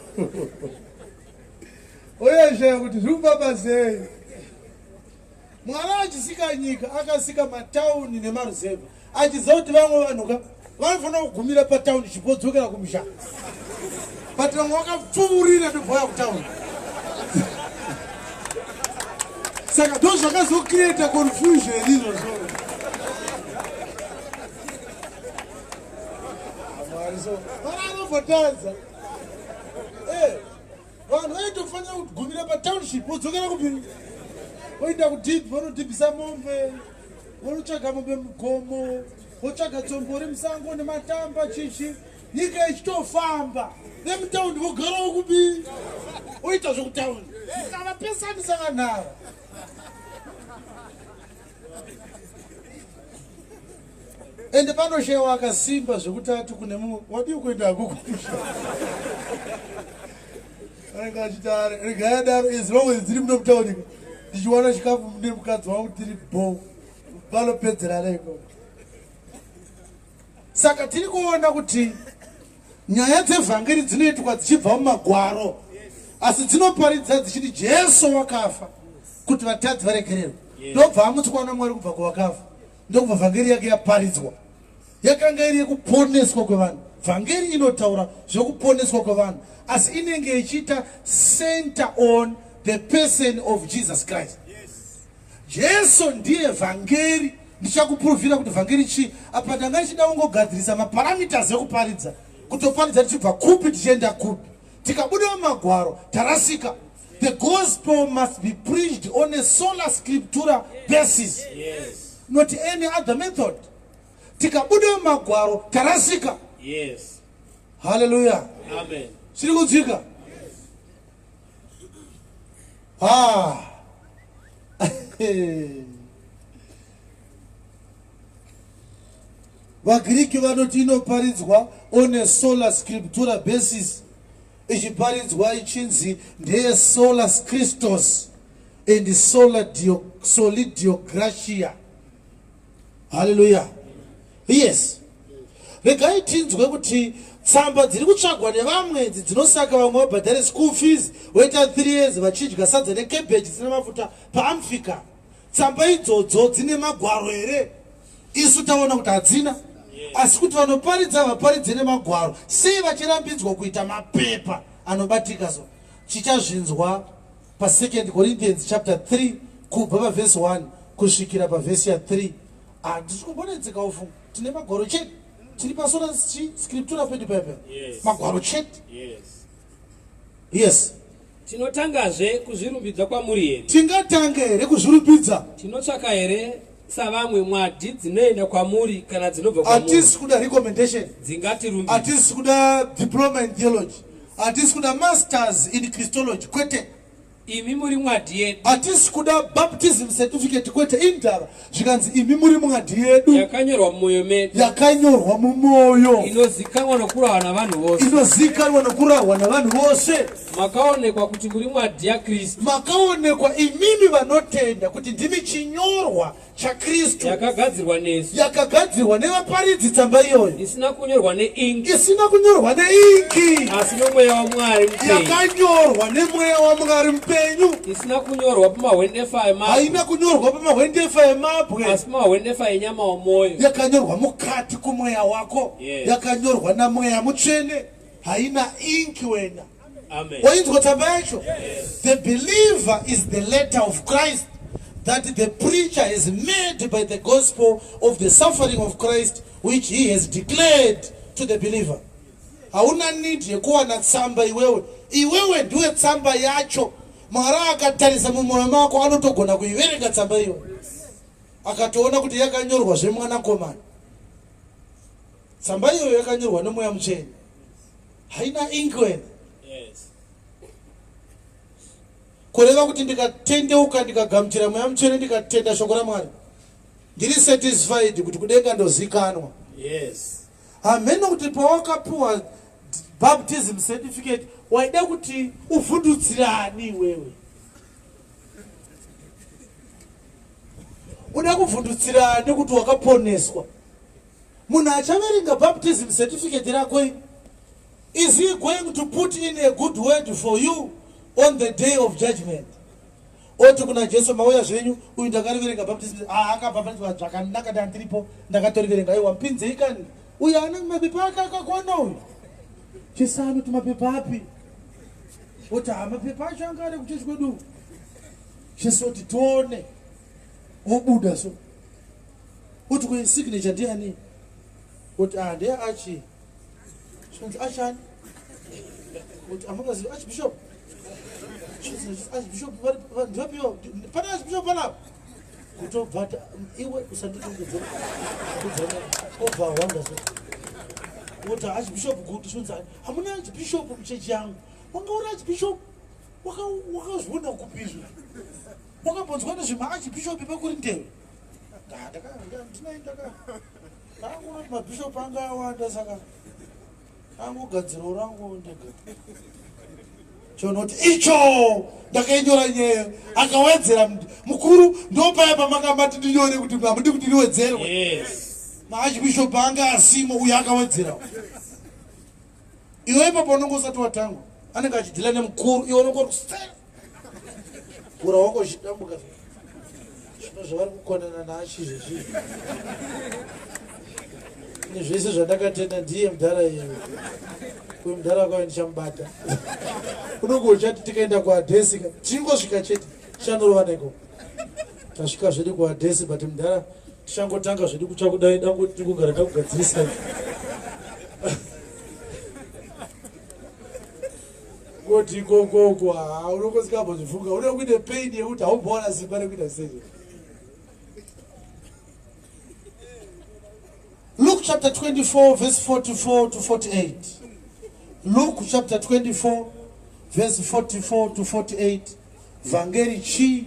oyashaya kuti zviri kufamba sei. Mwari achisika nyika akasika matauni nemaruzevha achiziva kuti vamwe vanhu ka vanofanira kugumira patauni chipodzokera kumusha, but vamwe vakapfuurira ndobva kutauni, saka ndo zvakazocreata confusion izvozvo. Mwari so vana anombotadza. Vanhu vaitofanira kugumira patownship vodzokera kupi, voenda kudhibhi, vonodhibhisa mombe, vonotsvaga mombe mugomo, votsvaga tsombori musango nematamba chichi, nyika ichitofamba. Vemutaundi vogarawo kupi, oita zvekutaundi, kavapesanisa vanhu ava. Ende panoshayiwa akasimba zvekuti ati kune mumwe, wadii kuenda hako kumusha? Anenge achiti, regai adaro, as long as dziri muno mutauni ndichiwana chikafu nemukadzi wangu tiri bo, vanopedzerana ikoko. Saka tiri kuona kuti nyaya dzevhangeri dzinoitwa dzichibva mumagwaro, asi dzinoparidza dzichiti Jesu wakafa kuti vatadzi varegererwe, ndobva amutswa naMwari kubva kuvakafa, ndokubva vhangeri yake yaparidzwa. Yakanga iri yekuponeswa kwevanhu. Vhangeri inotaura zvekuponeswa kwevanhu, asi inenge ichiita center on the person of Jesus Christ. Jesu ndiye vhangeri. Ndichakupuruvhira kuti vhangeri chii. Apa ndanga ndichida kungogadzirisa maparameters ekuparidza, kutoparidza tichibva kupi tichienda kupi. Tikabuda mumagwaro tarasika. The gospel must be preached on a sola scriptura basis, not any other method. Tikabuda mumagwaro tarasika. Haleluya. Amen. Chiri kudzika. Ah. VaGiriki vanoti inoparidzwa on a sola scriptura basis, ichiparidzwa ichinzi ndeye solus Christos and sola dio, soli Deo gratia. Haleluya. Yes, regai tinzwe kuti tsamba dziri kutsvagwa nevamwe idzi dzinosaka vamwe vabhadhare school fees, voita 3 years vachidya sadza necabbage isina mafuta paamfika. Tsamba idzodzo dzine magwaro here? Isu taona kuti hadzina, asi kuti vanoparidza vaparidze nemagwaro, sei vachirambidzwa kuita mapepa anobatika? So chichazvinzwa pa2 Corinthians chapter 3 kubva pavhesi 1 kusvikira pavhesi ya3. Handisi kumbonetseka ufunga tine magwaro chete, tiri pasola scriptura pedu pepe. Magwaro chete. Yes. Tinotangazve kuzvirumbidza kwamuri here? Tingatanga here kuzvirumbidza? Tinotsvaka here savamwe mwadhi dzinoenda kwamuri kana dzinobva kwamuri Hatisi kuda recommendation. Dzingatirumbidza. Hatisi kuda diploma in theology. Hatisi kuda masters in Christology, kwete. Imi muri mwadhi yedu. Hatisi kuda baptism certificate, kwete. Indava zvikanzi imi muri mwadhi yedu. Yakanyorwa mumwoyo medu. Yakanyorwa mumwoyo. Inozikanwa nokurahwa navanhu vose. Inozikanwa nokurahwa navanhu vose. Makaonekwa kuti muri mwadhi yaKristu. Makaonekwa imimi vanotenda kuti ndimi chinyorwa chaKristu. Yakagadzirwa nesu. Yakagadzirwa nevaparidzi tsamba iyoyo. Isina kunyorwa neingi. Isina kunyorwa neingi. Asi nomweya waMwari mupenyu. Yakanyorwa nemweya waMwari mupenyu. Isina kunyorwa pamahwendefa emabwe. Haina kunyorwa pamahwendefa emabwe. Asi pamahwendefa enyama omwoyo. Yakanyorwa mukati kumweya wako. Yes. Yakanyorwa namweya mutsvene. Haina inki wena. Amen. Wainzwa tsamba yacho? The believer is the letter of Christ that the preacher has made by the gospel of the suffering of Christ which he has declared to the believer. Hauna need yekuwana tsamba iwewe. Iwewe ndiwe tsamba yacho. Mwari akatarisa mumwoyo mako anotogona kuiverenga tsamba iyoyo. Akatoona kuti yakanyorwa zvemwanakomana. Tsamba iyoyo yakanyorwa nomweya mutsvene. Haina ink wena. Kureva kuti ndikatendeuka ndikagamuchira mweya mutsvene ndikatenda shoko raMwari, ndiri satisfied kuti kudenga ndozikanwa. Hameno kuti pawakapiwa baptism certificate waida kuti uvhundutsirani iwewe. Uda kuvhundutsirani kuti wakaponeswa. Munhu achaverenga baptism certificate rako iri, is he going to put in a good word for you on the day of judgment? Oti kuna Jesu, mauya zvenyu, uyu ndakariverenga baptism, ah, akabhabhatidzwa zvakanaka, ndandiripo ndakatoriverenga. Aiwa, mpinzei kani, uyu ane mapepa ake akakwana uyu. Jesu anoti mapepa api? Oti ha, mapepa acho anga ari kuchechi kwedu. Jesu oti tione. Obuda so. Oti kwe signature ndiani? Oti ah, ndiye achi. Zvinonzi achani? Oti amungazivi archbishop? Archbishop ndivapiwa pane archbishop panapa? Kutobva iwe usanditongedzera obva awanda so. Oti archbishop kuti zvinonzi hamuna archbishop muchechi yangu. Wanga uri archbishop wakazviona kupi izvo? Wakambonzwa nezvemaarchbishop pakurindewe? Ndakangoona kuti mabishop anga awanda saka angogadzirawo rangu ndega. Chonoti icho ndakainyora nyaya akawedzera mukuru ndopaya pamakambati ndinyore kuti hamudi kuti riwedzerwe. Maarchbishop anga asimo uyo akawedzera. Iwe ipapo unenge usati watangwa anenge achidhila nemukuru iwe unenge uri kusera. Ura wako uchidambuka. Zvino zvavari kukonana nachi izvezvi. Nezvese zvandakatenda ndiye mudhara iye. Uyu mudhara kwayo ndichamubata. Unenge uchati tikaenda kuadhesi ka tingosvika chete tichanorova neko. Tasvika zvedu kuadhesi but mudhara tichangotanga zvedu kutsva kudai dangoti tingogara takugadzirisa. Koti ikokoko haa unongosingambozvifunga unenge kuine pain yekuti haumbowana simba rekuita sei. Luke chapter 24 verse 44 to 48. Luke chapter 24 verse 44 to 48. Vhangeri chii?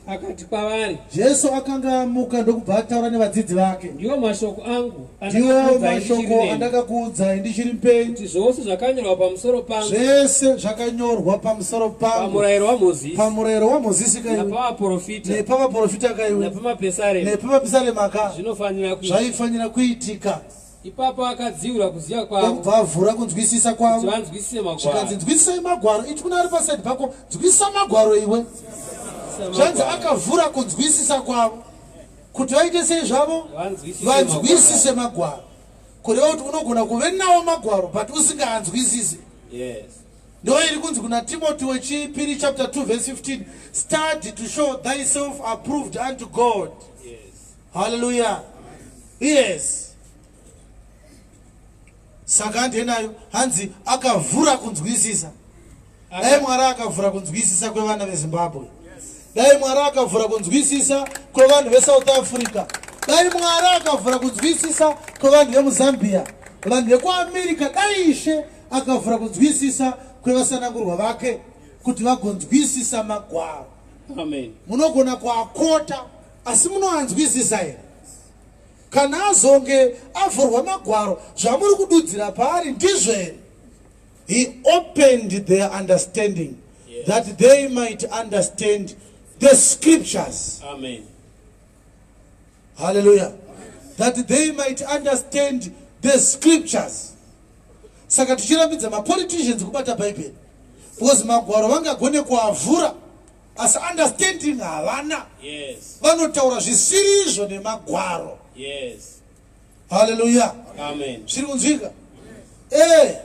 Akati kwavari, Jesu akanga amuka ndokubva ataura nevadzidzi vake. Ndiwo mashoko angu Ndiwo andakakuudzai ndichiri mashoko nemi, andakakuudzai ndichiri mupenyu. kuti zvose zvakanyorwa pamusoro pangu Zvese zvakanyorwa pamusoro pangu pamurayiro waMozisi pamurayiro waMozisi kaiwe napavaprofita nepavaprofita kaiwe napamapisarema nepamapisarema ka zvinofanira kuitika. Zvaifanira kuitika. Ipapo akadziura kuziva kwavo Ndokubva avhura kunzwisisa kuti kwavo. vanzwisise Zvikanzi magwaro. nzwisisai magwaro. Iti kuna ari pasaidi pako, nzwisisa magwaro iwe. Zvanzi akavhura kunzwisisa kwavo kuti vaite sei zvavo? Vanzwisise Vanzwisise magwaro. Kureva kuti unogona kuve nawo magwaro but usingaanzwisisi. Ndo iri kunzi kuna Timothy wechipiri chapter 2 verse 15, study to show thyself approved unto God. Hallelujah. Yes. Saka handenayo hanzi akavhura kunzwisisa. Dai Mwari akavhura kunzwisisa kwevana veZimbabwe. Dai Mwari akavhura kunzwisisa kwevanhu veSouth Africa. Dai Mwari akavhura kunzwisisa kwevanhu vemuZambia, vanhu vekuAmerica. Dai Ishe akavhura kunzwisisa kwevasanangurwa vake kuti vagonzwisisa magwaro. Amen. Munogona kuakota asi munoanzwisisa here? Kana azonge avhurwa magwaro, zvamuri kududzira paari ndizvo here? He opened their understanding that they might understand the scriptures. Amen. Hallelujah. That they might understand the scriptures. Saka tichirambidza mapoliticians kubata Bhaibheri because magwaro vangagone kuavhura asi understanding havana. Vanotaura zvisiri izvo nemagwaro. Haleluya. Amen. Zviri kunzwika? Eh.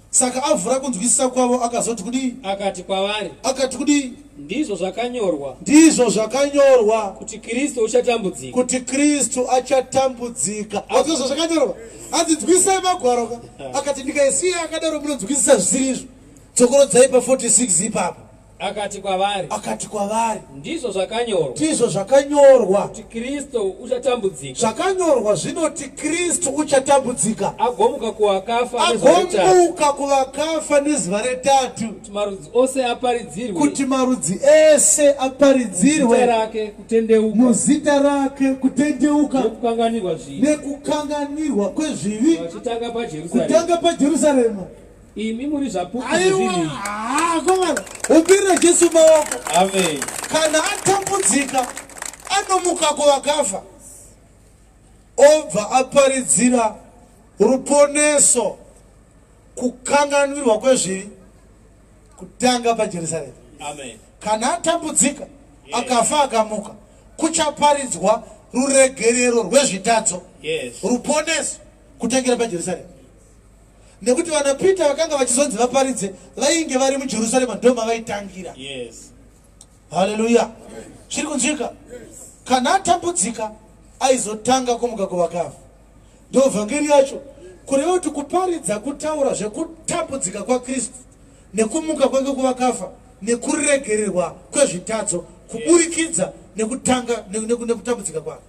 Saka avhura kunzwisisa kwavo akazoti kudii? Akati kwavari. Akati kudii? Ndizvo zvakanyorwa. Ndizvo zvakanyorwa. Kuti Kristu uchatambudzika. Kuti Kristu achatambudzika. Ndizvo zvakanyorwa. Hanzi nzwisai magwaro ka. Akati ndikaisiya akadaro munonzwisisa zvisiri izvo. Dzokorodzai pa 46 ipapo. Akati kwavari. Akati kwavari. Ndizvo zvakanyorwa. Ndizvo zvakanyorwa. Kuti Kristu uchatambudzika. Zvakanyorwa zvinoti Kristu uchatambudzika. Agomuka kuvakafa nezuva retatu. Agomuka kuvakafa nezuva retatu. Kuti marudzi ose aparidzirwe. Kuti marudzi ese aparidzirwe. Muzita rake kutendeuka. Muzita rake kutendeuka. Nekukanganirwa zvivi. Nekukanganirwa kwezvivi. Vachitanga paJerusarema. Kutanga paJerusarema. Imi muri zvapupu Aiwa, zvezvinhu izvi. haa, komana, umbirire Jesu maoko. Amen. Kana atambudzika, anomuka kuvakafa, obva aparidzira ruponeso, kukanganwirwa kwezvivi, kutanga paJerusarema. Amen. Kana atambudzika, akafa akamuka, kuchaparidzwa ruregerero rwezvitadzo, ruponeso, kutangira paJerusarema. Nekuti vana Peter vakanga vachizonzi vaparidze vainge vari muJerusarema ndomavaitangira. Haleluya. Zviri kunzwika? Kana atambudzika aizotanga kumuka kuvakafa. Ndo vhangeri yacho. Kureva kuti kuparidza kutaura zvekutambudzika kwaKristu nekumuka kwake kuvakafa nekuregererwa kwezvitadzo kuburikidza nekutanga nekutambudzika kwake.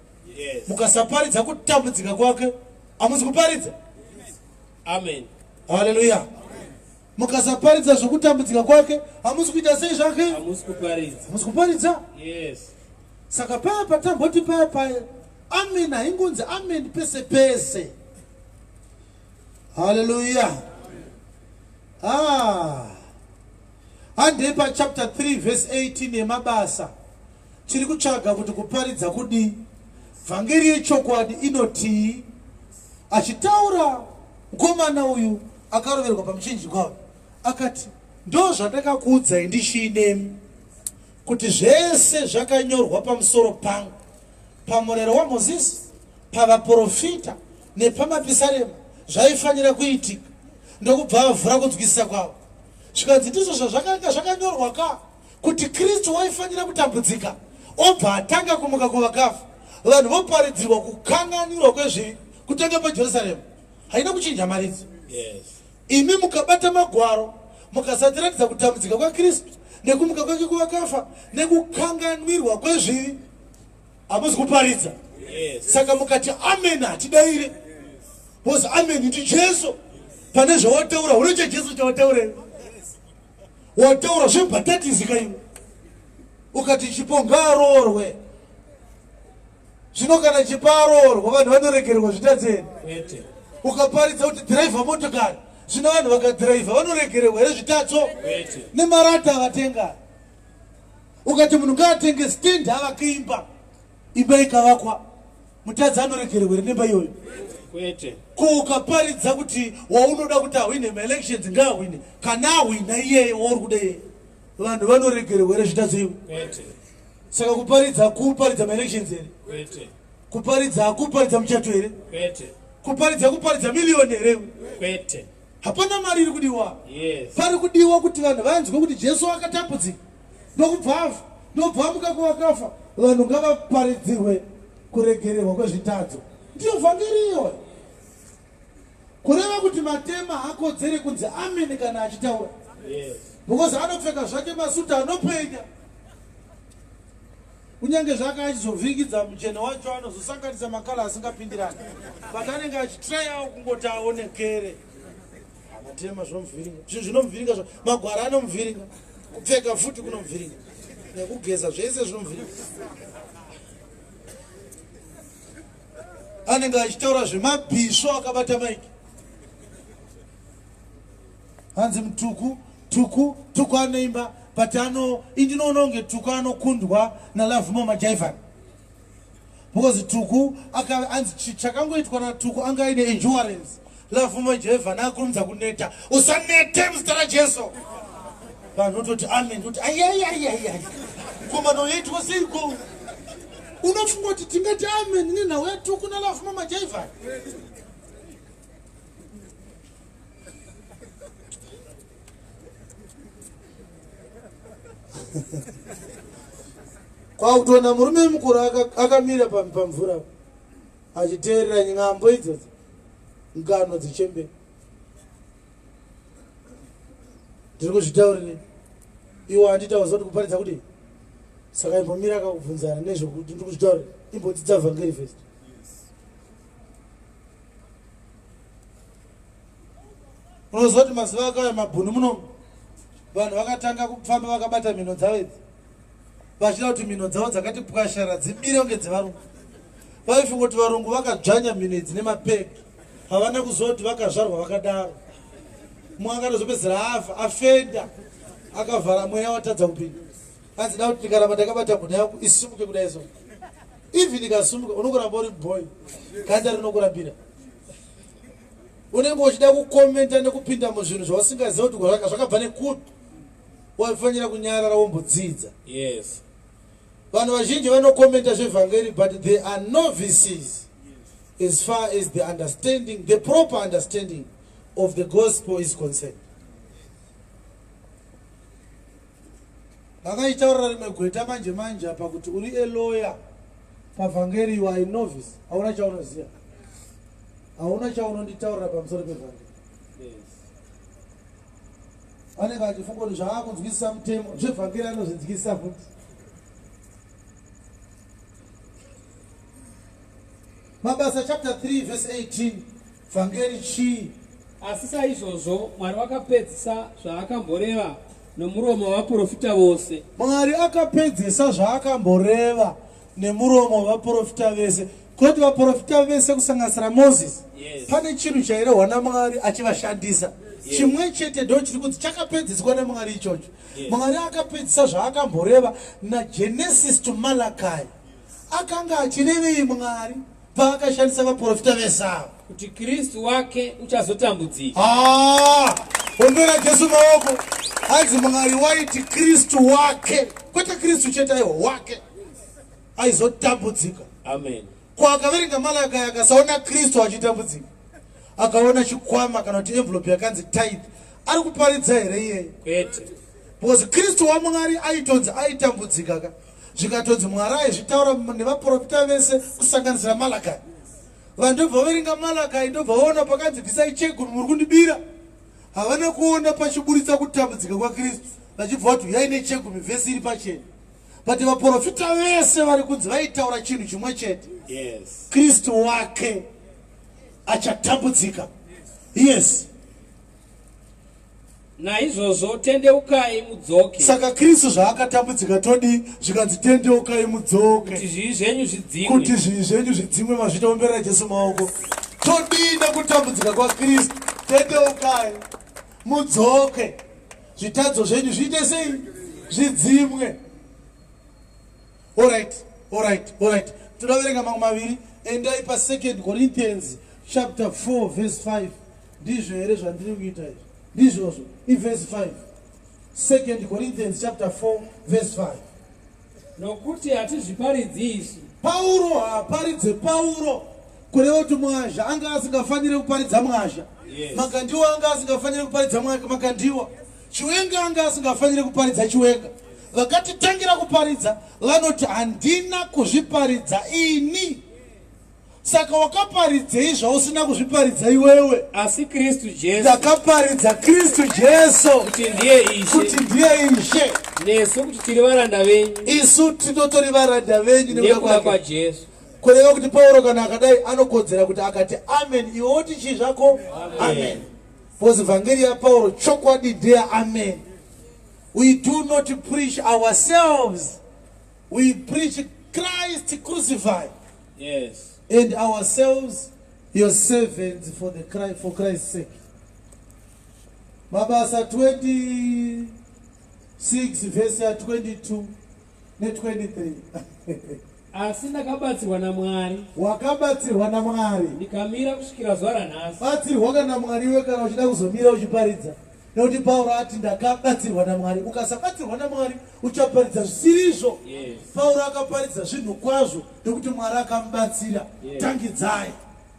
Mukasaparidza kutambudzika kwake hamusi kuparidza. Amen. Haleluya. Mukasaparidza zvekutambudzika kwake hamusi kuita sei zvake? Hamusi kuparidza. Hamusi kuparidza? Saka paya patamboti paya paya amen haingonzi amen pese pese. Haleluya. Handei pa chapter 3 verse 18 yemabasa. Tiri kutsvaga kuti kuparidza kudii. Vhangeri yechokwadi inotii? Achitaura mukomana uyu akaroverwa pamuchinjikwa uyu akati, ndozvandakakuudzai ndichiinemi, kuti zvese zvakanyorwa pamusoro pangu pamurero waMozisi, pavaprofita nepamapisarema zvaifanira kuitika. Ndokubva avhura kunzwisisa kwavo, zvikanzi ndizvo zvazvakanga zvakanyorwa ka, kuti Kristu waifanira kutambudzika obva atanga kumuka kuvakafa, vanhu voparidzirwa kukanganwirwa kwezvivi kutanga paJerusarema. Haina kuchinja maridzo. Imi mukabata magwaro mukasatiratidza kutambudzika kwaKristu nekumuka kwake kuvakafa nekukanganwirwa kwezvivi, hamuzi kuparidza. Saka mukati amen hatidaire, because amen ndi Jesu. Pane zvawataura unocha Jesu chawataura iwe. Wataura zvebhatatisi kaiwe, ukati chipo ngaaroorwe. Zvino kana chipo aroorwa vanhu vanoregererwa zvitadzi here? Kwete. Ukaparidza kuti dhiraivha motokari, zvino vanhu vakadhiraivha vanoregererwa here zvitadzo? Kwete. Nemarata avatenga. Ukati munhu ngaatenge stand avake imba, imba ikavakwa, mutadzi anoregererwa here nemba iyoyo? Kwete. Ko ukaparidza kuti waunoda kuti ahwine maelections ngaahwine, kana ahwina iyeye wauri kuda iyeye, vanhu vanoregererwa here zvitadzo iwe? Kwete. Saka kuparidza kuparidza maelections here? Kwete. Kuparidza kuparidza muchato here? Kwete. Kuparidza kuparidza million here? Kwete. Hapana mari iri kudiwa. Pari kudiwa kuti vanhu vanzwe kuti Jesu akatambudzika ndokubva afa, ndokubva amuka kuvakafa. Vanhu ngavaparidzirwe kuregererwa kwezvitadzo. Ndiyo vhangeri iyoyo. Kureva kuti matema haakodzere kunzi amen kana achitaura. Because anopfeka zvake masuta anopenya. Kunyange zvake achizovhiringidza mucheno wacho anozosanganisa makala asingapindirani but anenge achitrayawo kungoti aonekere. Matema zvinomuvhiringa, zvinhu zvinomuvhiringa, magwara anomuvhiringa, kupfeka futi kunomuvhiringa, nekugeza zvese zvinomuvhiringa. Anenge achitaura zvemabhisvo akabata maiki. Hanzi mutuku tuku tuku anoimba but ano indinoona kunge tuku anokundwa naLovemore Majaivana because tuku aka anzi chakangoitwa natuku anga aine endurance. Lovemore Majaivana akurumidza kuneta. Usanete muzita raJesu. Vanhu vototi amen, voti ayayayayay, komano yoitwa seiko? Unofunga kuti tingati amen nenhau yatuku naLovemore Majaivana? Kwakutoona murume mukuru akamira pamvura achiteerera nyambo idzodzo, ngano dzechembere. Ndiri kuzvitaurire iwo handitaura kuti kuparidza kuti saka imbomira akakubvunzana nezvekuti ndiri kuzvitaurira, imbodzidza vhangeri first. Unoziva kuti mazuva akauya mabhunu muno vanhu vakatanga kufamba vakabata mhino dzavo idzi vachida kuti mhino dzavo dzakati pwashara dzimire kunge dzevarungu. Vaifunga kuti varungu vakadzvanya mhino idzi nemapegi, havana kuziva kuti vakazvarwa vakadaro. Mumwe akatozopedzera afa afenda akavhara mweya watadza kupinda. Hanzi da kuti ndikaramba ndakabata mhino yangu isimuke kudai so, even ikasimuka unokuramba uri boy, ganda rinokurambira. Unenge uchida kukomenta nekupinda muzvinhu zvausingaziva kuti zvakabva nekupi. Waifanira kunyarara wombodzidza. Yes. Vanhu vazhinji vanokomenta zvevhangeri but they are novices as far as the understanding, the proper understanding of the gospel is concerned. Ndakaitaurira rimwe gweta manje manje apa kuti uri a lawyer pavhangeri, you are a novice, hauna chaunoziva, hauna chaunonditaurira pamusoro pevhangeri. Yes. Anenge achifunga kuti zvaakunzwisisa mutemo zvevhangeri anozvinzwisisa futi. Mabasa chapter 3 verse 18, vhangeri chii? Asi saizvozvo Mwari wakapedzisa zvaakamboreva nomuromo wavaprofita vose. Mwari akapedzisa zvaakamboreva nemuromo wavaprofita vese, kwete vaprofita vese kusanganisira Moses. Yes. Pane chinhu chairehwa naMwari achivashandisa. Yes. Chimwe chete ndo chiri kunzi chakapedziswa naMwari ichocho. Yes. Mwari akapedzisa zvaakamboreva naGenesis to Malachi. Akanga achirevei Mwari paakashandisa vaprofita vese ava? Kuti Kristu wake uchazotambudzika. Ombera Jesu maoko. Hanzi Mwari waiti Kristu wake, kwete Kristu chete, aiwa wake aizotambudzika. Amen. Ko akaverenga Malachi akasaona Kristu achitambudzika, akaona chikwama kana kuti envelope yakanzi tithe, ari kuparidza here iyeye? Kwete. Because Kristu waMwari aitonzi aitambudzika ka, zvikatonzi Mwari aizvitaura nevaprofita vese kusanganisira Malachi. Vanhu ndobva vaverenga Malachi, ndobva vaona pakanzi bvisai chegumi muri kundibira. Havana kuona pachiburitsa kutambudzika kwaKristu, vachibva vati uyai nechegumi, vhesi iri pachena. But vaprofita vese vari kunzi vaitaura chinhu chimwe chete. Yes. Kristu wake achatambudzika. Yes. Naizvozvo tendeukai mudzoke. Saka Kristu zvaakatambudzika todii? Zvikanzi tendeukai mudzoke. Kuti zvivi zvenyu zvidzimwe. Kuti zvivi zvenyu zvidzimwe. Mazvita, omberera Jesu maoko. Todii nekutambudzika kwaKristu? Tendeukai mudzoke, zvitadzo zvenyu zviite sei? Zvidzimwe. Alright, alright, alright. Toda mamwe maviri. Endai pa 2 Corinthians chapter 4 verse 5. Ndizvo here zvandiri kuita izvi? Ndizvozvo, ivhesi 5. 2 Corinthians chapter 4 verse 5. Nokuti hatizviparidzi isu. Pauro haaparidze Pauro, kureva kuti Mwazha anga asingafaniri kuparidza Mwazha. Yes. Makandiwa anga asingafaniri kuparidza Makandiwa. Chiwenga anga asingafaniri kuparidza Chiwenga. Vakatitangira kuparidza vanoti handina kuzviparidza ini. Saka wakaparidzei zvausina kuzviparidza iwewe? Asi Kristu Jesu. Ndakaparidza Kristu Jesu. Kuti ndiye Ishe. Kuti ndiye Ishe. Nesu kuti tiri varanda venyu. Isu tinotori varanda venyu nekuda kwaJesu. Kureva kuti Pauro kana akadai anokodzera kuti akati amen, iwe woti chii zvako? Amen. Because vhangeri yaPauro chokwadi ndeya amen. We do not preach ourselves. We preach Christ crucified. Yes. And ourselves your servants for the Christ, for Christ's sake. Mabasa 26 verse ya 22 ne 23. Asi ndakabatsirwa naMwari. Wakabatsirwa naMwari. Ndikamira kusvikira zuva ranhasi. Batsirwa kana Mwari iwe kana uchida kuzomira uchiparidza. Nekuti Pauro ati ndakabatsirwa naMwari. Ukasabatsirwa naMwari uchaparidza zvisirizvo. Yes. Pauro akaparidza zvinhu kwazvo nekuti Mwari akamubatsira. Yes. Tangidzai.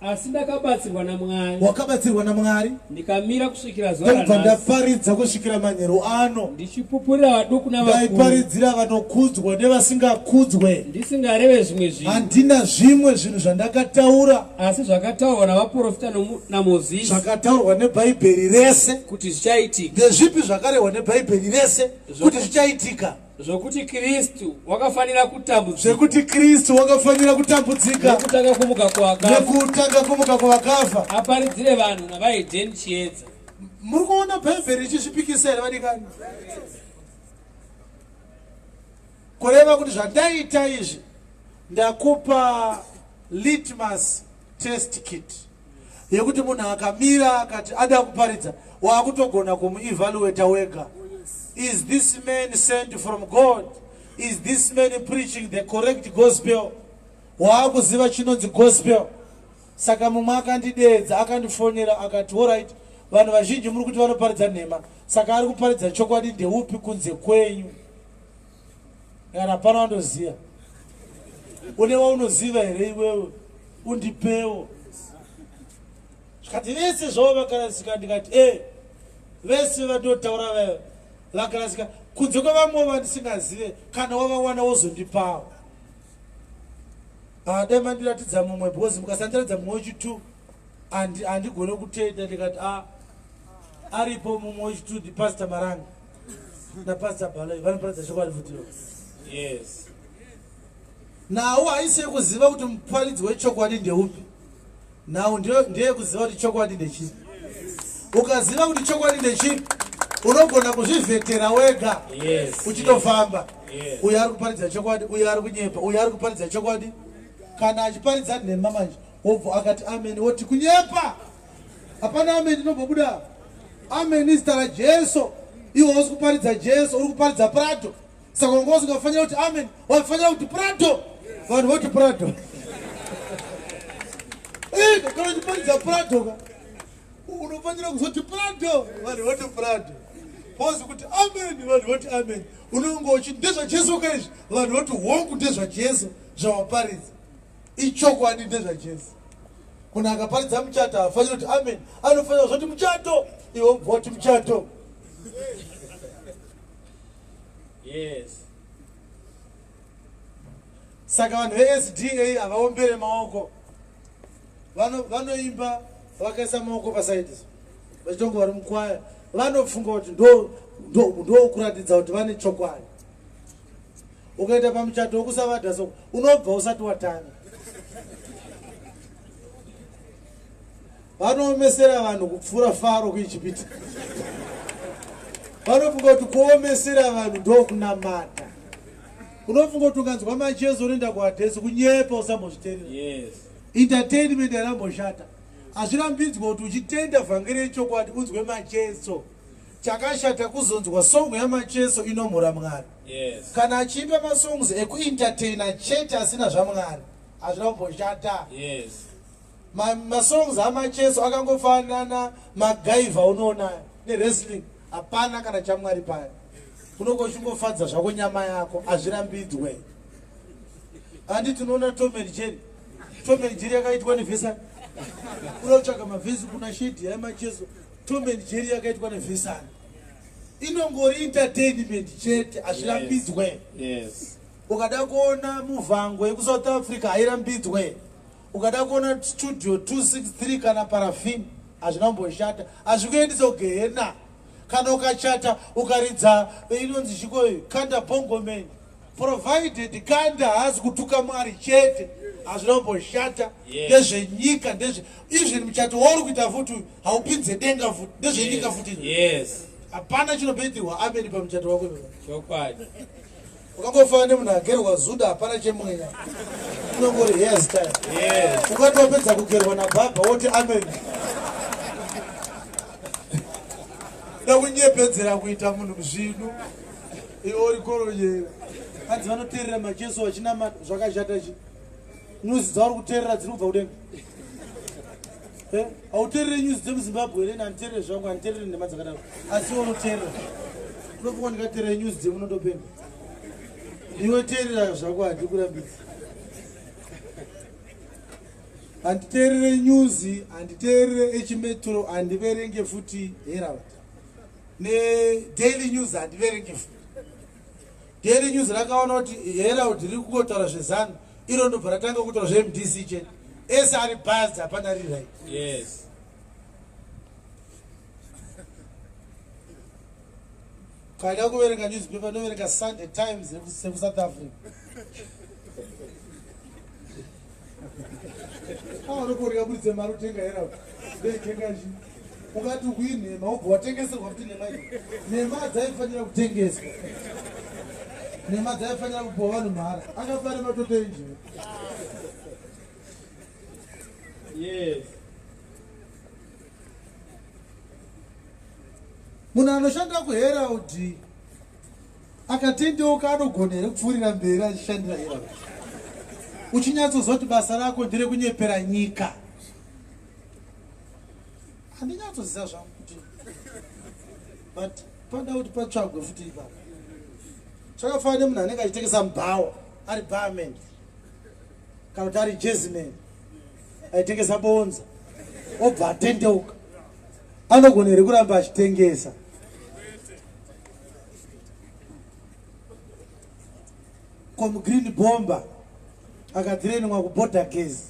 Asi ndakabatsirwa naMwari. Wakabatsirwa naMwari. Ndikamira kusvikira zuva Ndobva ranhasi. ndaparidza kusvikira manheru ano. Ndichipupurira vaduku navakuru. Ndaiparidzira vanokudzwa nevasingakudzwe. Ndisingareve zvimwe zvinhu. Handina zvimwe zvinhu zvandakataura. Asi zvakataurwa navaprofita naMozisi. Zvakataurwa neBhaibheri rese. Kuti zvichaitika. Ndezvipi zvakarehwa neBhaibheri rese kuti zvichaitika? Zvokuti Kristu wakafanira kutambudzika. Zvekuti Kristu wakafanira kutambudzika. Nekutanga kumuka kuvakafa. Nekutanga kumuka kuvakafa. Aparidzire vanhu navahedheni chiedza. Muri kuona Bhaibheri richizvipikisa here vadikani? Kureva kuti zvandaita izvi ndakupa litmus test kit yekuti munhu akamira akati ada kuparidza waakutogona kumuevaluata wega. Is this man sent from God? Is this man preaching the correct gospel? Waakuziva chinonzi gospel. Saka mumwe akandideedza akandifonera akati alright vanhu vazhinji muri kuti vanoparidza nhema saka ari kuparidza chokwadi ndeupi kunze kwenyu? Kana hapana wandoziva. Une waunoziva here iwewe? Undipewo. Zvikati vese zvavo vakarasika ndikati eh vese vandotaura vaya vakarasika kunze kwevamwe vandisingazive kana wavawana wozondipawo. Ah, dai mandiratidza mumwe because mukasandiratidza mumwe wechitu handigone kutenda ndikati a ah, aripo mumwe wechitu ndipastor Maranga napastor Baloi vanoparidza chokwadi futiwo. Yes. Nhau haisi yekuziva kuti muparidzi wechokwadi ndeupi. Nhau ndeyekuziva kuti chokwadi ndechipi. Ukaziva kuti chokwadi ndechipi unogona kuzvivhetera wega. Yes. Uchitofamba. Yes. Uyu ari kuparidza chokwadi, uyu ari kunyepa, uyu ari kuparidza chokwadi. Kana achiparidza nhema manje, wobva akati amen, woti kunyepa. Hapana amen inombobuda. Amen izita raJesu. Iwe hausi kuparidza Jesu, uri kuparidza Prado. Saka wanga usingafanira kuti amen, waifanira kuti Prado. Vanhu voti Prado. Kana uchiparidza Prado ka, unofanira kuzoti Prado, vanhu voti Prado. Pose kuti amen, vanhu voti amen. Unonge uchiti ndezvaJesu ka izvi, vanhu voti hongu ndezvaJesu zvawaparidza. Ichokwadi ndezvaJesu. Munhu akaparidza muchato haafaniri kuti amen, anofanira kuzoti muchato, iwe wobva wati muchato. Yes. Saka vanhu veSDA havaombere maoko, vanoimba vakaisa maoko pasaidi vachitonga vari mukwaya, vanofunga kuti ndo kuratidza kuti vane chokwadi. Ukaita pamuchato wekusavadha so unobva usati watanga. Vanoomesera vanhu kupfuura Faro kuIjipita. Vanofunga kuti kuomesera vanhu ndokunamata. Unofunga kuti ukanzwa macheso unoenda kuadhesi, kunyepa, usambozviterera. Yes. Entertainment yaramboshata. Hazvirambidzwa kuti uchitenda vhangeri yechokwadi unzwe macheso. Chakashata kuzonzwa song yamacheso inomhura Mwari. Yes. Kana achiimba masongs ekuentertaina chete asina zvaMwari, hazvina kumboshata. Yes. Masongs amacheso akangofanana magaivha unoona newrestling, hapana kana chaMwari paya. Unonge uchingofadza zvako nyama yako, hazvirambidzwe. Handiti unoona Tom and Jerry? Tom and Jerry yakaitwa nevhesani. Unotsvaga mavhesi kuna shedi yamacheso. Tom and Jerry yakaitwa nevhesani. Inongori entertainment chete, hazvirambidzwe. Yes. Ukada kuona muvhango yekuSouth Africa hairambidzwe. Ukada kuona Studio 263 kana Parafini, hazvina kumboshata, hazvikuendise kugehena. Kana ukachata ukaridza inonzi chikoyi Kanda Bongoman, provided Kanda haasi kutuka Mwari chete, hazvina kumboshata. Ndezvenyika, ndezve even muchato wauri kuita futi haupinze denga futi, ndezvenyika futi. Hapana chinobaitirwa ameni pamuchato wako iwewe. Chokwadi. Ukangofanana nemunhu agerwa zuda, hapana chemweya, unongori hairstyle. Ukati wapedza kugerwa nabhabha woti amen, da kunyepedzera kuita munhu zvinu, iwe uri koronyera. Hanzi vanoteerera macheso vachinamata, zvakashata chi news dzauri kuteerera dziri kubva kudenga? Hauteerere news dzemuZimbabwe here? Handiteerere zvangu, handiteerere nhema dzakadaro, asi iwe unoteerera. Unofunga ndikateerere news dzemunondopenda? Iwe teerera zvako, handikurambidzi. Handiteerere news, handiteerere H-Metro, handiverenge futi Herald neDaily News, handiverenge futi Daily News. Rakaona kuti Herald riri kungotaura zveZANU, iro ndobva ratanga kutaura zveMDC chete. Ese ari biased, hapana riri right. Kaida kuverenga newspaper, ndoverenga Sunday Times sekuSouth Africa. Aanokoreka buritse mari utenga Herald, ndoitenga chi ungati ukuinhema, wobva watengeserwa futi nhema idzo. Nhema dzaifanira kutengeswa, nhema dzaifanira kupuwa vanhu mahara, akafane matoto enjiva. Munhu anoshanda kuHerald akatendeuka anogona here kupfuurira mberi achishandira Herald, uchinyatsozoti basa rako nderekunyepera nyika? Handinyatsoziva zvangu kuti, but pada kuti patsvagwe futi ipapo. Zvakafanana nemunhu anenge achitengesa mubhawa, ari barman kana kuti ari jazzman aitengesa bonza, obva atendeuka, anogona here kuramba achitengesa? Komugreen bomber akatirenwa kuborder gas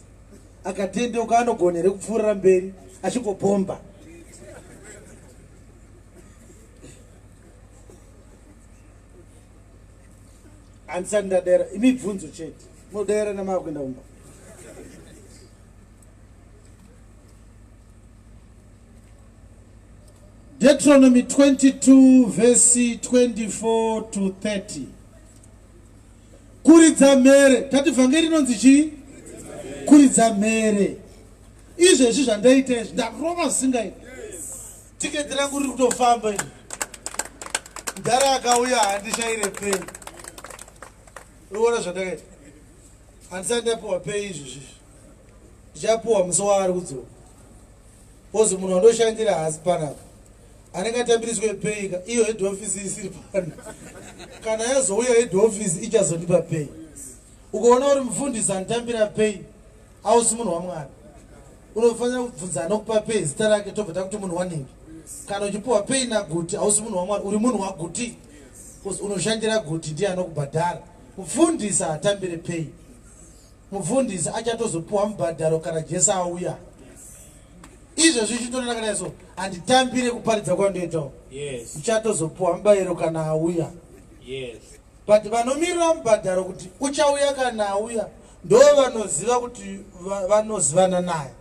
akatendeuka, anogona here kupfuurira mberi achingobhomba? Handisati ndadaira imibvunzo chete, munodaira namaa kuenda kumba. Deuteronomy 22 verse 24 to 30. Kuridza mhere. Tati vhangeri inonzi chii? Kuridza mhere. Izvezvi zvandaita izvi, ndarova zvisingaiti. Tiketi rangu riri kutofamba izvi. Mudhara akauya, handishaire pay. Uona zvandakaita, handisati ndapiwa pay izvi, ndichapiwa musi waari kudzoka. Kozi munhu wandoshandira haasi panapa, anenge atambiriswe pay ka, iyo head office isiri pano. Kana yazouya head office ichazondipa pay. Ukaona uri mufundisi anotambira pay, ausi munhu waMwari. Unofanira kubvunza anokupa pay zita rake, tobva takuti munhu wanenge. Kana uchipiwa pay naGuti, hausi munhu waMwari, uri munhu waGuti, because unoshandira Guti, ndiye anokubhadhara. Mufundisi haatambire pay. Mufundisi achatozopiwa mubhadharo kana Jesu auya. Izvezvi chitorina kana so handitambire kuparidza kwandoitawo. Ndichatozopiwa mubayiro kana auya. But vanomirira mubhadharo kuti uchauya kana auya ndo vanoziva kuti vanozivana naye.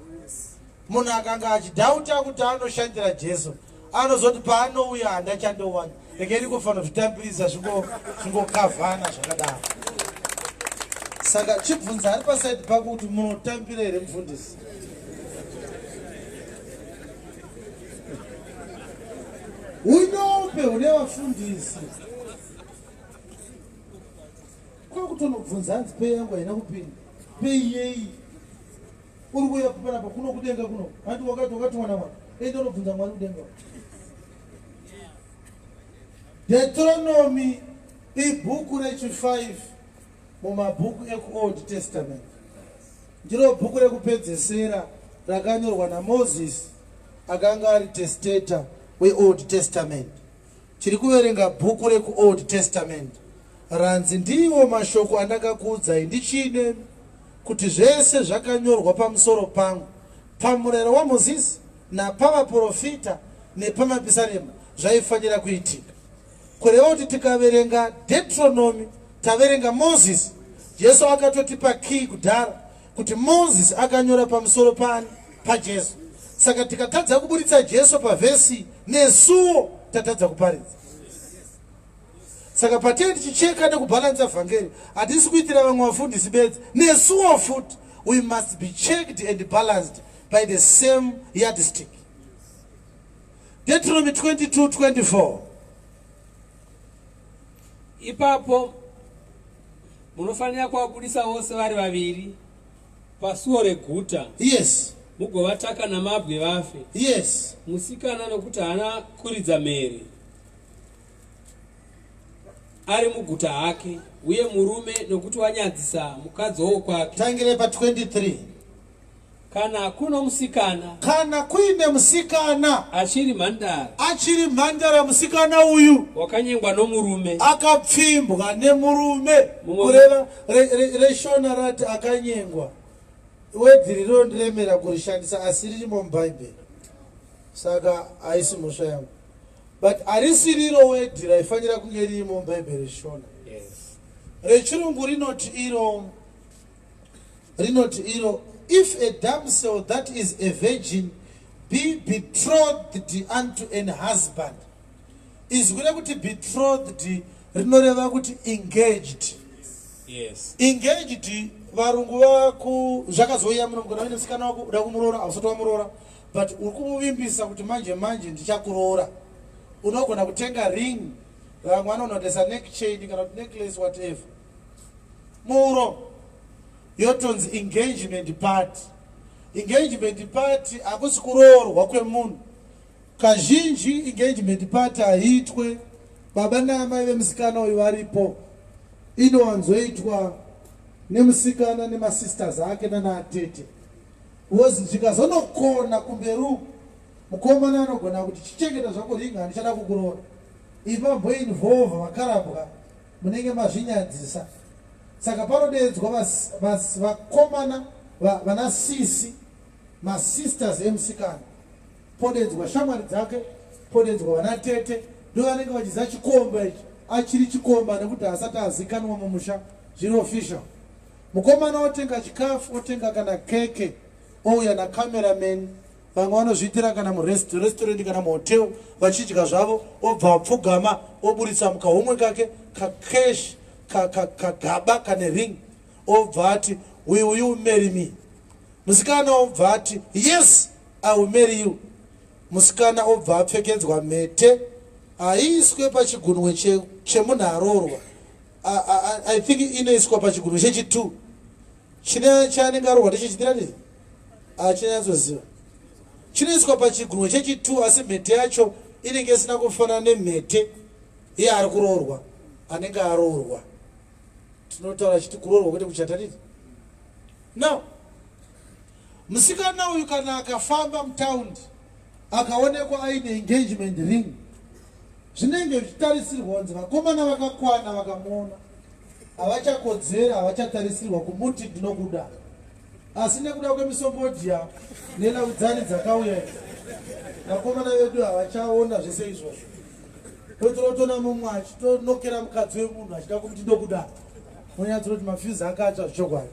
Munhu akanga achidhauta kuti anoshandira Jesu, anozoti paanouya handachandowana, rekei kufanira zvitambirisa zvingokavhana zvakadaro. Saka chibvunza ari pasaidi pako kuti munotambira here mufundisi? Unyope hune vafundisi, kwakutonobvunza hanzi pay yangu haina kupinda. Pay yei? Uri kuuya panapa kuno kudenga kuno, handi wakati wakatiwana Mwari? Enda unobvunza Mwari kudenga. Deuteronomy ibhuku rechi5 mumabhuku ekuOld Testament. Ndiro bhuku rekupedzesera rakanyorwa naMoses, akanga ari testator weOld Testament. Tiri kuverenga bhuku rekuOld Testament ranzi, "Ndiwo mashoko andakakuudzai ndichiine kuti zvese zvakanyorwa pamusoro pangu pamurayiro waMozisi napavaprofita nepamapisarema zvaifanira kuitika. Kureva kuti tikaverenga Deuteronomy taverenga Moses. Jesu akatotipa key kudhara kuti Moses akanyora pamusoro paani? PaJesu. Saka tikatadza kuburitsa Jesu pavhesi nesuwo tatadza kuparidza. Saka patee tichicheka nekubhalansa vhangeri hatisi kuitira vamwe vafundisi bedzi, nesuwo futi we must be checked and balanced by the same yardstick. Deuteronomy 22:24. Ipapo munofanira kuvabudisa vose vari vaviri pasuo reguta. Yes. Mugovataka namabwe vafe. Yes. Musikana nokuti haana kuridza mhere ari muguta hake, uye murume nokuti wanyadzisa mukadzi wokwake. Tangire pa 23. Kana kuno musikana, kana kuine musikana achiri mhandara, achiri mhandara, musikana uyu wakanyengwa nomurume, akapfimbwa nemurume, kureva reShona rati akanyengwa. Wedhi rinondiremera kurishandisa asi ririmo muBhaibheri, saka haisi mhosva yangu, but harisiriro wedhi raifanira kunge ririmo muBhaibheri reShona. Rechirungu rinoti iro, rinoti iro, "If a damsel that is a virgin be betrothed unto an husband." Izwi rekuti betrothed rinoreva kuti engaged. Engaged, varungu vaku zvakazouya muno. Mukana uine musikana wako uda kumuroora, hausati wamuroora, but uri kumuvimbisa kuti manje manje ndichakuroora, unogona kutenga ring, vamwe vanonotesa neck chain kana kuti necklace, whatever, muuro, yotonzi engagement party. Engagement party hakusi kuroorwa kwemunhu. Kazhinji engagement party haiitwe baba naamai vemusikana uyu varipo. Inowanzoitwa nemusikana nemasisters ake nanaatete, because zvikazonokona kumberi uku, mukomana anogona kuti, "Chichengeta zvako ring, handichada kukuroora." Ipamboinvolva vakarambwa, munenge mazvinyadzisa. Saka panodeedzwa vakomana, vana sisi, masisters emusikana, podedzwa shamwari dzake, podedzwa vana tete, ndo vanenge vachiziva chikomba ichi achiri chikomba, nekuti haasati azikanwa mumusha zviri official. Mukomana otenga chikafu, otenga kana keke, ouya nacameraman. Vamwe vanozviitira kana murestaurant kana muhotel, vachidya zvavo, obva apfugama, oburitsa mukahomwe kake kacash, kagaba kane ring, obva ati, "Will you marry me?" Musikana obva ati, "Yes, I will marry you." Musikana obva apfekedzwa mhete. Haiiswe pachigunwe chemunhu aroorwa. I think inoiswa pachigunwe chechi2 chine chaanenge aroorwa ndechechitiratidza, achinyatsozviziva. Chinoiswa pachigunwe chechi2, asi mhete yacho inenge isina kufanana nemhete iye ari kuroorwa, anenge aroorwa. Tinotaura chiti kuroorwa, kwete kuchata titi. Now musikana uyu kana akafamba mutaundi akaonekwa aine engagement ring, zvinenge zvichitarisirwa kunzi vakomana vakakwana vakamuona havachakodzera, havachatarisirwa kumuti ndinokuda. Asi nekuda kwemisombodhiya nelaudzani dzakauya idzi, vakomana vedu havachaona zvese izvozvo. Totorotona mumwe achitonokera mukadzi wemunhu achida kumuti ndokuda. Unonyatsoti mafyuzi akatsva zvechokwadi.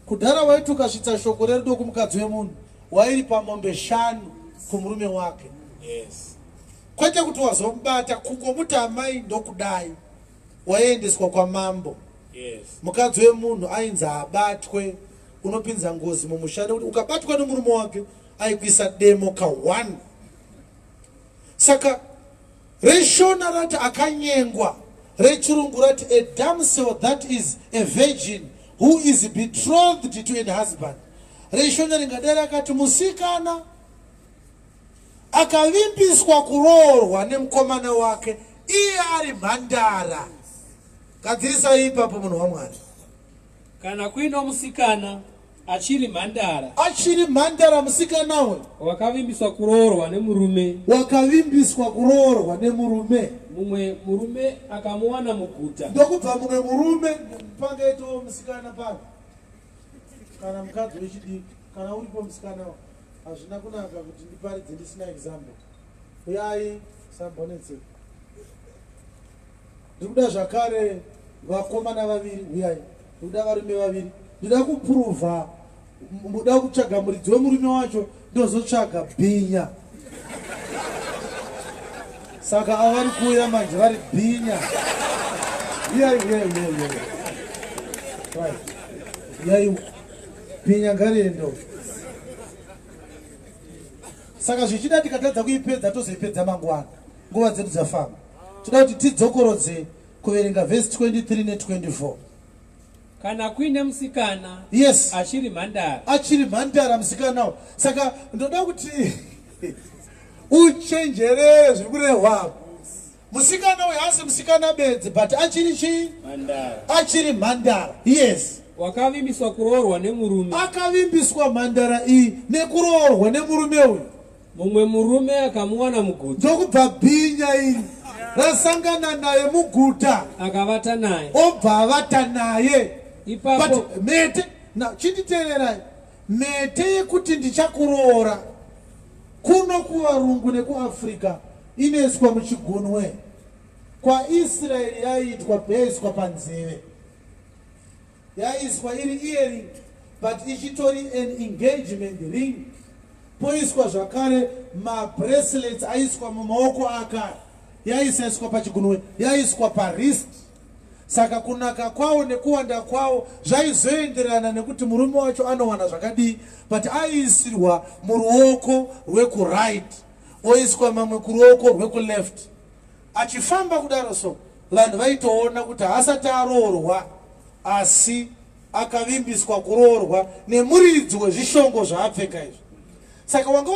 Kudhara waiti ukasvitsa shoko rerudo kumukadzi wemunhu, wairipa mombe 5 kumurume wake. Kwete kuti wazomubata, kungomuti amai ndokudai, waiendeswa kwamambo. Mukadzi wemunhu ainzi abatwe, unopinza ngozi mumusha, nekuti ukabatwa nemurume wake aikuisa demo ka1. Saka reShona rati akanyengwa, rechirungu rati a damsel that is a virgin who is betrothed to an husband. ReShona ringadai rakati musikana akavimbiswa kuroorwa nemukomana wake iye ari mhandara. Gadzirisai ipapo, munhu waMwari. Kana kuino musikana achiri mhandara, achiri mhandara musikana uyu, wakavimbiswa kuroorwa nemurume, wakavimbiswa kuroorwa nemurume, mumwe murume akamuwana muguta, ndokubva mumwe murume pangaitawo musikana pano. Kana mukadzi wechidiki, kana uripo musikana, hazvina kunaka kuti ndiparidze ndisina example. Uyai, sambonetseka. Ndikuda zvakare vakomana vaviri, uyai. Ndikuda varume vaviri. Ndinoda kupuruvha, muda kutsvaga muridzi wemurume wacho, ndozotsvaga bhinya. Saka ava vari kuuya manje vari bhinya. Uyai, uyai, uyai, uyai. Right. Uyai, bhinya ngariendo. Saka zvichida tikatadza kuipedza, tozoipedza mangwana. Nguva dzedu dzafamba. Toda kuti tidzokorodze kuverenga vhesi 23 ne24. Kana kuine musikana achiri mhandara. Achiri mhandara musikanawo. Saka ndoda kuti uchenjerere zviri kurehwa apo. Musikana uyu haasi musikana bedzi, but achiri chii? Achiri mhandara. Yes. Wakavimbiswa kuroorwa nemurume. Akavimbiswa mhandara iyi nekuroorwa nemurume uyu. Mumwe murume akamuwana muguta. Ndokubva bhinya iri rasangana naye muguta. Akavata naye. Obva avata naye. Ipapo. But mhete, now chinditeererai. Mhete yekuti ndichakuroora kuno kuvarungu nekuAfrica inoiswa muchigunwe. KwaIsraeri yaiitwa yaiswa panzeve. Yaiswa iri earring but ichitori an engagement ring. Poiswa zvakare mabracelets aiswa mumaoko aka, yaisaiswa pachigunwe, yaiswa pawrist. Saka kunaka kwawo nekuwanda kwawo zvaizoenderana nekuti murume wacho anowana zvakadii, but aiisirwa muruoko rwekuright, oiswa mamwe kuruoko rwekuleft. Achifamba kudaro so, vanhu vaitoona kuti haasati aroorwa, asi akavimbiswa kuroorwa nemuridzi wezvishongo zvaapfeka izvi. Saka wanga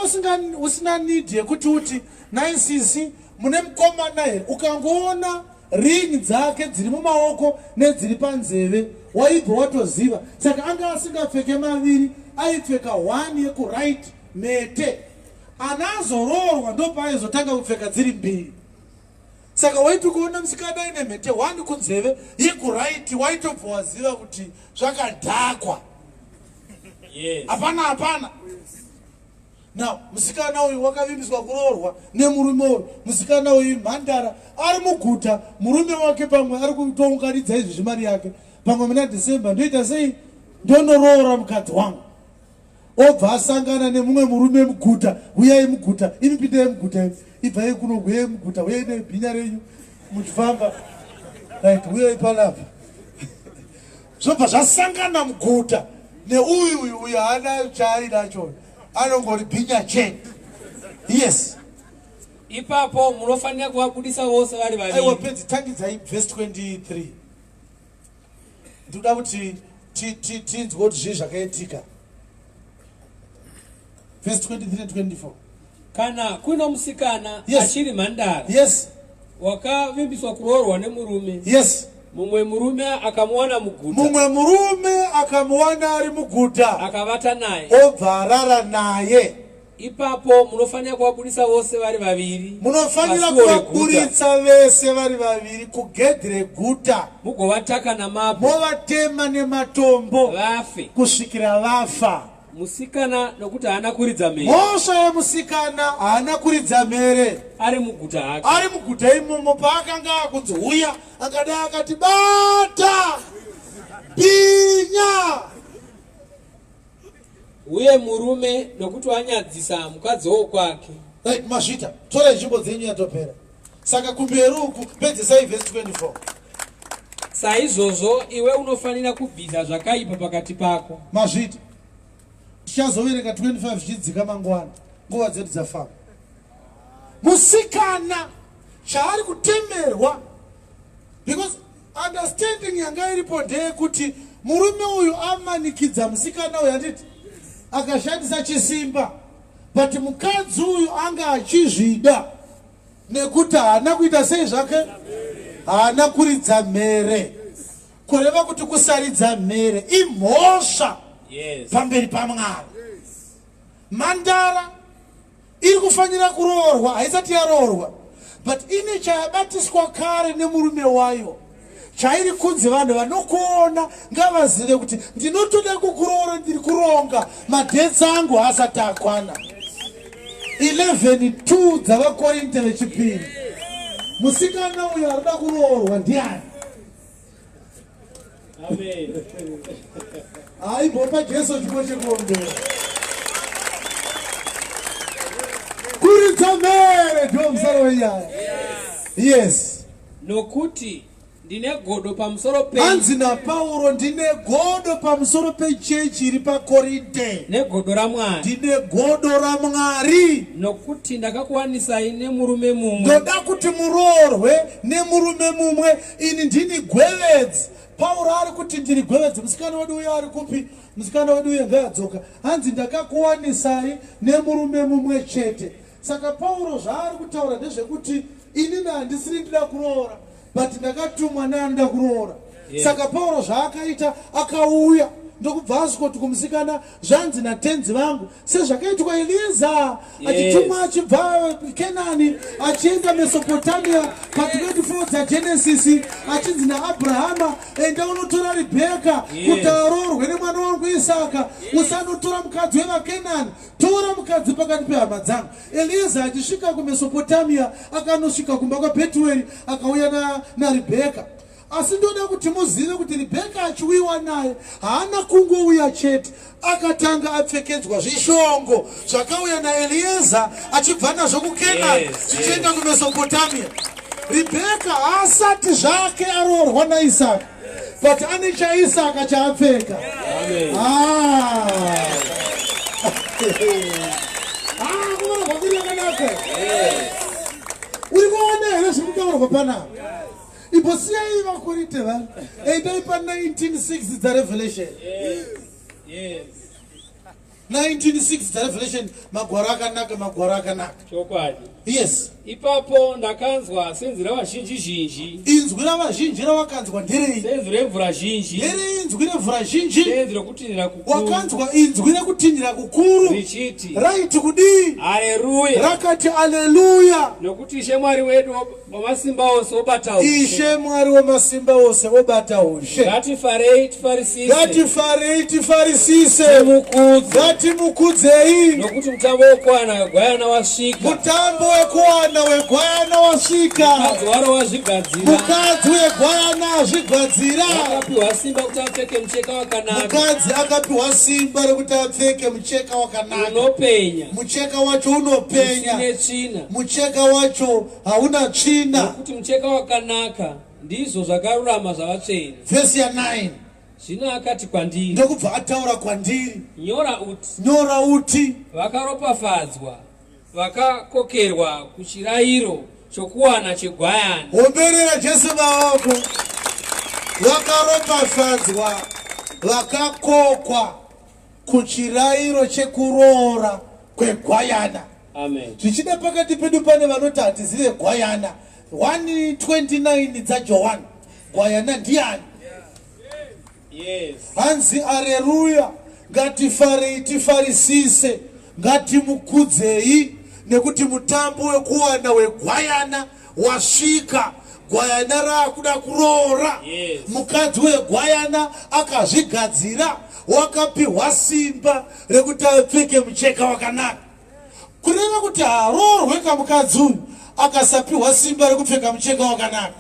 usina need yekuti uti nhai sisi mune mukomana here. Ukangoona ring dzake dziri mumaoko nedziri panzeve waibva watoziva. Saka anga asingapfeke maviri, aipfeka one yekuright mhete. Ana azoroorwa ndopaaizotanga kupfeka dziri mbiri. Saka waiti ukaona musikana aine mhete one kunzeve yekuright, waitobva waziva kuti zvakadhakwa. Hapana, hapana. Now musikana uyu wakavimbiswa kuroorwa nemurume uyu. Musikana uyu mhandara ari muguta, murume wake pamwe ari kutounganidza izvi zvimari yake, pamwe muna December ndoita sei, ndonoroora mukadzi wangu. Obva asangana nemumwe murume muguta. Huyai muguta, imi pindai muguta, imi ibvai kuno, huyai muguta, huyai nebhinya renyu muchifamba. Right, huyai panapa. Zvobva zvasangana muguta neuyu uyu, uyu haana chaainacho, anongori bhinya chete. Yes. Ipapo munofanira kuvabudisa vose vari vaviri. Aiwa, pedzi tangidzai vhesi 23. Ndinoda kuti tinzwe kuti zvii zvakaitika. Vhesi 23 24. Kana kuno musikana achiri mhandara. Wakavimbiswa kuroorwa nemurume. Mumwe murume akamuwana muguta. Mumwe murume akamuwana ari muguta. Akavata naye. Obva arara naye. Ipapo munofanira kuvabudisa vose vari vaviri. Munofanira kuvaburitsa vese vari vaviri kugedhi reguta. Mugovataka namabwe. Movatema nematombo. Vafe. Kusvikira vafa. Musikana nokuti haana kuridza mhere. Mhosva yemusikana, haana kuridza mhere. Ari muguta hake. Ari muguta imomo paakanga akunzi huya, akadai akati bata bhinya. Uye murume nokuti wanyadzisa mukadzi wokwake. Right, mazvita. Torai nzvimbo dzenyu, yatopera. Saka kumberi uku pedzisai vhesi 24. Saizvozvo iwe unofanira kubvisa zvakaipa pakati pako. Mazvita. Tichazoverenga 25 zvichidzika mangwana. Nguva dzedu dzafamba. Musikana chaari kutemerwa, because understanding yanga iripo ndeyekuti murume uyu amanikidza musikana uyu, handiti akashandisa chisimba, but mukadzi uyu anga achizvida nekuti haana kuita sei zvake, haana kuridza mhere. Kureva kuti kusaridza mhere imhosva pamberi paMwari. Mhandara iri kufanira kuroorwa haisati yaroorwa, but ine chayabatiswa kare nemurume wayo. Chairi kunzi vanhu vanokuona ngavazive kuti ndinotoda kukuroora, ndiri kuronga madates angu asati akwana. 11:2 dzavaKorinte vechipiri. Musikana uyo arikuda kuroorwa ndiani? Amen. Aimbopa Jesu chipo chekuombera. Kuridza mhere ndiwo musoro wenyaya. Yes. Nokuti ndine godo pamusoro penyu. Hanzi naPauro, ndine godo pamusoro pechechi iri paKorinte. Negodo raMwari. Ndine godo raMwari. Nokuti ndakakuwanisai nemurume mumwe. Ndoda kuti muroorwe nemurume mumwe. Ini ndini gwevedzi. Pauro ari kuti ndiri gwevedzi. Musikana wedu uyo ari kupi? Musikana wedu uyo ngaadzoka. Hanzi ndakakuwanisai nemurume mumwe chete. Saka Pauro zvaari kutaura ndezvekuti inini handisiri ndida kuroora, but ndakatumwa neanoda kuroora. Saka Pauro zvaakaita, akauya ndokubva asvikoti kumusikana, zvanzi natenzi vangu, sezvakaitwa Elieza achitumwa achibva Kenani achienda Mesopotamia pa24 dzaGenesisi, achinzi naAbrahama, enda unotora Ribheka kuti aroorwe nemwana wangu Isaka, usanotora mukadzi wevaKenani, tora mukadzi pakati pehama dzangu. Elieza achisvika kuMesopotamia, akanosvika kumba kwaBhetueri, akauya naRibheka. Asi ndoda kuti muzive kuti Ribheka achiuyiwa naye haana kungouya chete, akatanga apfekedzwa zvishongo zvakauya naElieza achibva nazvo kuKenani zvichienda kuMesopotamia. Ribheka haasati zvake aroorwa naIsaka, but ane chaIsaka chaapfeka. Ah. Ah, kuroorwa kuri yakanaka. Uri kuona here zviri kutaurwa panapa? Imbosiyai vaKorinte vanhu, endai pa19:6 dzaRevelation. 19:6 dzaRevelation. Magwaro akanaka, magwaro akanaka. Chokwadi. Yes. Ipapo ndakanzwa senzwi ravazhinji zhinji. Inzwi ravazhinji ravakanzwa nderei? Senzwi remvura zhinji. Nderei inzwi remvura zhinji? Senzwi rokutinhira kukuru. Wakanzwa inzwi rekutinhira kukuru. Richiti. Raiti kudii? Haleluya. Rakati aleluya. Nokuti Ishe Mwari wedu wamasimba ose obata ushe. Ishe Mwari wamasimba ose obata ushe. Ngatifarei tifarisise. Ngatifarei tifarisise. Timukudze. Ngatimukudzei. Nokuti mutambo wekuwana wegwayana wasvika. Mutambo wekuwana wegwayana wasvika. Mukadzi waro wazvigadzira. Mukadzi wegwayana azvigadzira. Akapiwa simba kuti apfeke mucheka wakanaka. Mukadzi akapiwa simba rekuti apfeke mucheka wakanaka. Unopenya. Mucheka wacho unopenya. Usine tsvina. Mucheka wacho hauna tsvina. Nokuti mucheka wakanaka ndizvo zvakarurama zvavatsvene. Vhesi ya9. Zvino akati kwandiri. Ndokubva ataura kwandiri. Nyora uti. Nyora uti. Vakaropafadzwa vakakokerwa kuchirayiro chokuwana chegwayana. Omberera Jesu maoko. Vakaropafadzwa vakakokwa kuchirayiro chekuroora kwegwayana. Amen. Zvichida pakati pedu pane vanoti hatizive gwayana. 129 dzaJohani, gwayana ndiani? Hanzi areruya, ngatifarei tifarisise, ngatimukudzei, nekuti mutambo wekuwana wegwayana wasvika. Gwayana raakuda kuroora. Mukadzi wegwayana akazvigadzira, wakapiwa simba rekuti apfeke mucheka wakanaka. Kureva kuti haroorwe kamukadzi uyu akasapiwa simba rekupfeka mucheka wakanaka.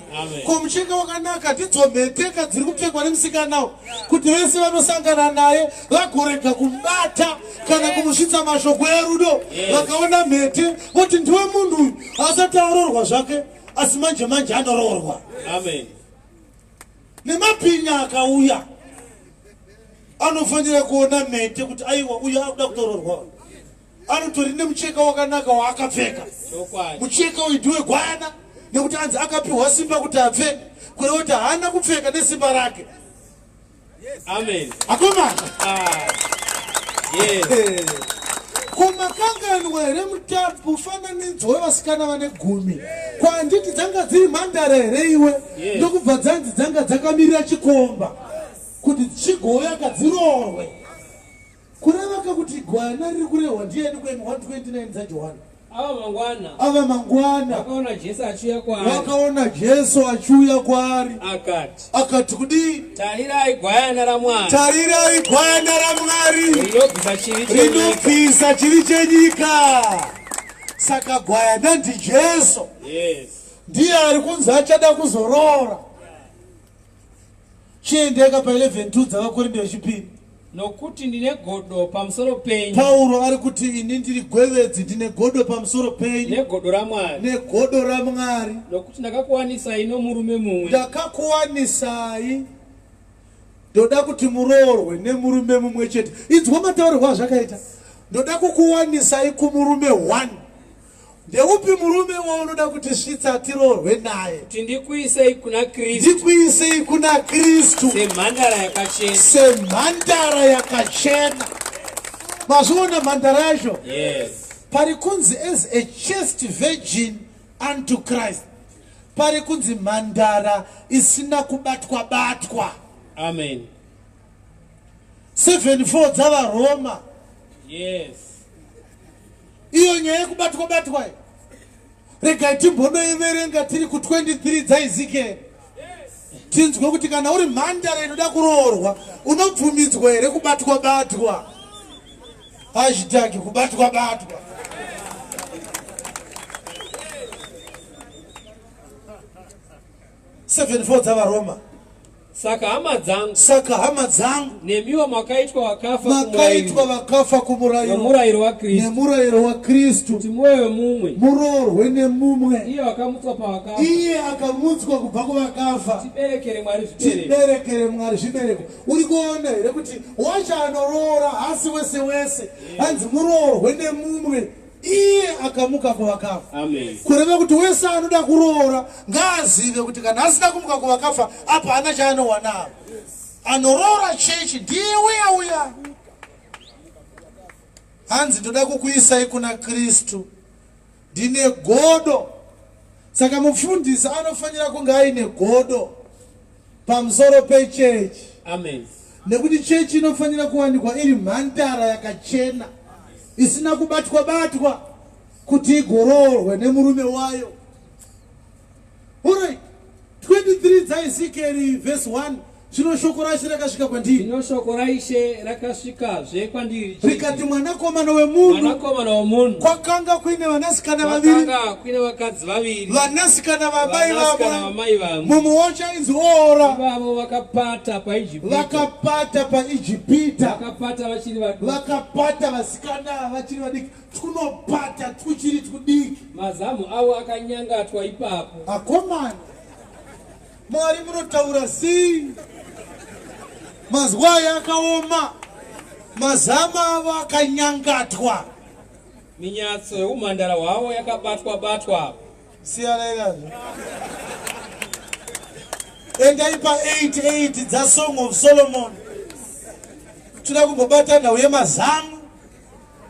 Ko mucheka wakanaka ndidzo mheteka dziri kupfekwa nemusikanawo, kuti vese vanosangana naye vagorega kumubata kana kumusvitsa mashoko erudo. Vakaona mhete voti ndiwe munhu uyu, asati aroorwa zvake, asi manje manje anoroorwa. Amen. Nemabhinya akauya anofanira kuona mhete kuti aiwa, uyu akuda kutororwa, anotori nemucheka wakanaka waakapfeka. Mucheka uyu ndiwe gwayana, nekuti anzi akapiwa simba kuti apfeke, kureva kuti haana kupfeka nesimba rake. Amen. Akomana. Ah. Yes. Ko makanganwa here mufananidzo wevasikana vane 10? Kwanditi dzanga dziri mhandara here iwe? Yes. Ndokubva dzanzi dzanga dzakamirira chikomba kuti chigouya kadziroorwe. Kureva kakuti gwayana riri kurehwa ndiani kwemi 129 dzaJohani? Ava mangwana. Ava mangwana. Wakaona Jesu achiuya kwaari. Wakaona Jesu achiuya kwaari. Akati. Akati kudii? Tarirai gwayana raMwari. Tarirai gwayana raMwari. Rinobvisa chivi chenyika. Rinobvisa chivi chenyika. Saka gwayana ndiJesu. Yes. Ndiye ari kunzi achada kuzoroora. Chiendeka pa 11:2 dzavaKorinde vechipiri. Nokuti ndine godo pamusoro penyu. Pauro ari kuti ini ndiri gwevedzi ndine godo pamusoro penyu. Negodo raMwari. Negodo raMwari. Nokuti ndakakuwanisai nomurume mumwe. Ndakakuwanisai. Ndoda kuti muroorwe nemurume mumwe chete. Inzwa mataurirwo azvakaita. Ndoda kukuwanisai kumurume one. Ndeupi murume waunoda kuti svitsa tiroorwe naye? Kuti ndikuisei kuna Kristu. Ndikuisei kuna Kristu. Semhandara yakachena. Semhandara yakachena. Mazviona mhandara yacho? Yes. Pari kunzi as a chaste virgin unto Christ. Pari kunzi mhandara isina kubatwa batwa. Amen. 74 dzavaRoma. Yes. Iyo nyaya yekubatwa batwa iyi. Regai timbonoiverenga tiri ku 23 dzaEzekiel. Tinzwe kuti kana uri mhandara inoda kuroorwa unobvumidzwa here kubatwa batwa. Hashtag kubatwa batwa. Seven four dzavaroma. Saka hama dzangu. Saka hama dzangu. Nemiwo makaitwa vakafa makaitwa vakafa kumurayiro. Nemurayiro waKristu. Nemurayiro waKristu. Kuti muve wemumwe. Muroorwe nemumwe. Iye akamutswa pavakafa. Iye akamutswa kubva kuvakafa. Tiberekere Mwari zvibereko. Tiberekere Mwari zvibereko. Uri kuona here kuti wacho anoroora hasi wese wese. Hanzi muroorwe nemumwe. Iye akamuka kuvakafa. Amen. Kureva kuti wese anoda kuroora ngaazive kuti kana asina kumuka kuvakafa apa haana chaanowana apa. Anoroora chechi ndiye uya uya. Hanzi ndoda kukuisai kuna Kristu. Ndine godo. Saka mufundisi anofanira kunge aine godo pamusoro pechechi. Amen. Nekuti chechi inofanira kuwanikwa iri mhandara yakachena isina kubatwa batwa kuti igoroorwe nemurume wayo. Alright. 23 dzaEzekieri verse 1 Zvino shoko raIshe rakasvika kwandiri. Zvino shoko raIshe rakasvikazve kwandiri richiti, Rikati, Mwanakomana wemunhu, Mwanakomana womunhu, kwakanga kuine vanasikana vaviri, kwakanga kuine vakadzi vaviri, vanasikana vamai vanasikana vamwe, vamai vamwe, mumwe wacho ainzi Oora, ivavo vakapata paIjipita, vakapata paIjipita, vakapata vachiri vaduku, vakapata vasikana ava vachiri vadiki, twunopata twuchiri twudiki. Mazamu avo akanyangatwa ipapo. Akomana, Mwari munotaura sei? Mazwi aya akaoma. Mazama avo akanyangatwa. Minyatso yeumhandara hwavo yakabatwa batwa. Siyanai nazvo. Endai pa 88 dza Song of Solomon. Toda kumbobata nhau yemazamu.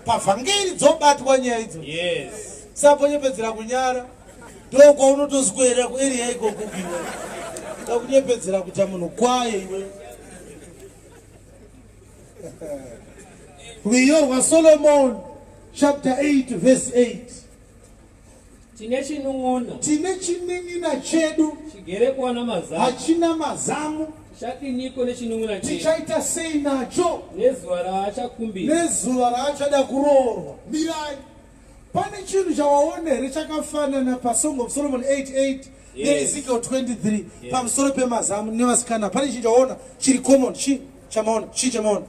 Pavhangeri dzobatwa nyaya idzo. Yes. Saponyepedzera kunyara. Ndokwaunotoswera kueriya ikoko iwe. Takunyepedzera kuita munhu kwaye iwe. Rwiyo rwaSolomon chapter 8 verse 8. Tine chinun'una. Tine chinin'ina chedu. Chigere kuwana mazamu. Hachina mazamu. Tichadiniko nechinun'una chedu? Tichaita sei nacho? Nezuva raachakumbira. Nezuva raachada kuroorwa. Mirai. Pane chinhu chawaona here chakafanana paSong of Solomon 8:8 Yes. neEzekiel 23 pamusoro pemazamu nevasikana? Pane chinhu chawaona chiri common? Chii chamaona? Chii chamaona?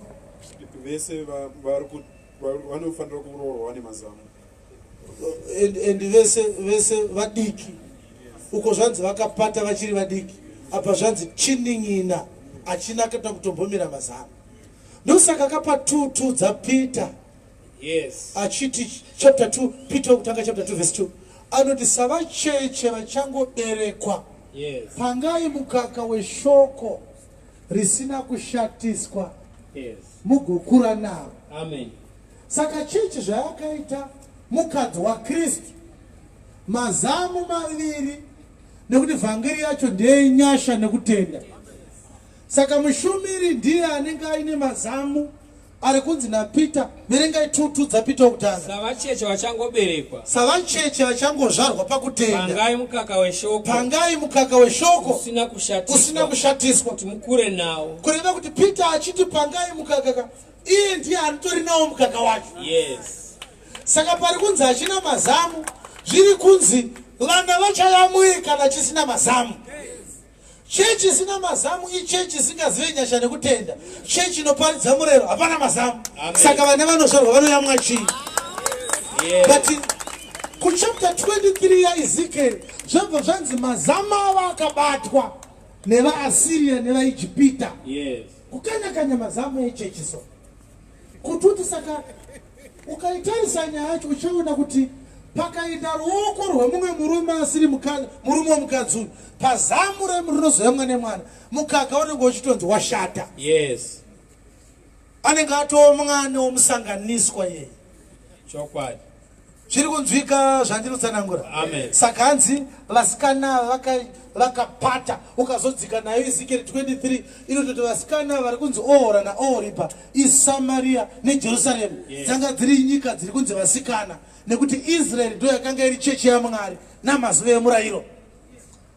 Vese vanofanira kuroorwa nemazamu. And vese vese vadiki. Uko zvanzi vakapata vachiri vadiki. Apa zvanzi chinin'ina achina kana kutombomira mazamu. Ndosaka akapa 2 2 dzaPeter. Yes. Achiti chapter 2 Peter wekutanga chapter 2 verse 2 anoti savacheche vachangoberekwa Yes. pangai mukaka weshoko risina kushatiswa Yes. mugokura navo. Amen. Saka chechi zvayakaita mukadzi waKristu mazamu maviri nekuti vhangeri yacho ndeyenyasha nekutenda. Saka mushumiri ndiye anenge aine mazamu. Ari kunzi naPita, verengai 2 dzaPita wokutanga. Savacheche vachangoberekwa. Savacheche vachangozvarwa pakutenda. Pangai mukaka weshoko. Pangai mukaka weshoko. Usina kushatiswa. Usina kushatiswa. Kuti mukure nawo. Kureva kuti Peter achiti pangai mukaka ka, iye ndiye anotori nawo mukaka wacho. Yes. Saka pari kunzi hachina mazamu, zviri kunzi vana vachayamwei kana chisina mazamu. Chechi isina mazamu ichechi isingazive nyasha nekutenda. Chechi inoparidza murero hapana mazamu. Saka vana vanozvarwa vanoyamwa chii? Yes. But kuchapter 23 yaEzekiel zvabva zvanzi mazamu avo akabatwa nevaAsiria nevaIjipita. Yes. Kukanya-kanya mazamu echechi so. Kuti saka ukaitarisa nyaya yacho uchaona kuti pakaenda ruoko rwemumwe murume asiri murume wemukadzi uyu pazamu rinozoyamwa nemwana mukaka unenge uchitonzi washata. Yes. Anenge atoo mwana womusanganiswa yeye. Chokwadi. Zviri kunzwika zvandiri kutsanangura. Amen. Saka hanzi vasikana vakapata ukazodzika nayo Ezekiel 23 inototi vasikana vari kunzi Ohora naOhoriba iSamaria neJerusaremu. Yes. Dzanga dziri nyika dziri kunzi vasikana nekuti Israeri ndo yakanga iri chechi yaMwari namazuva emurayiro.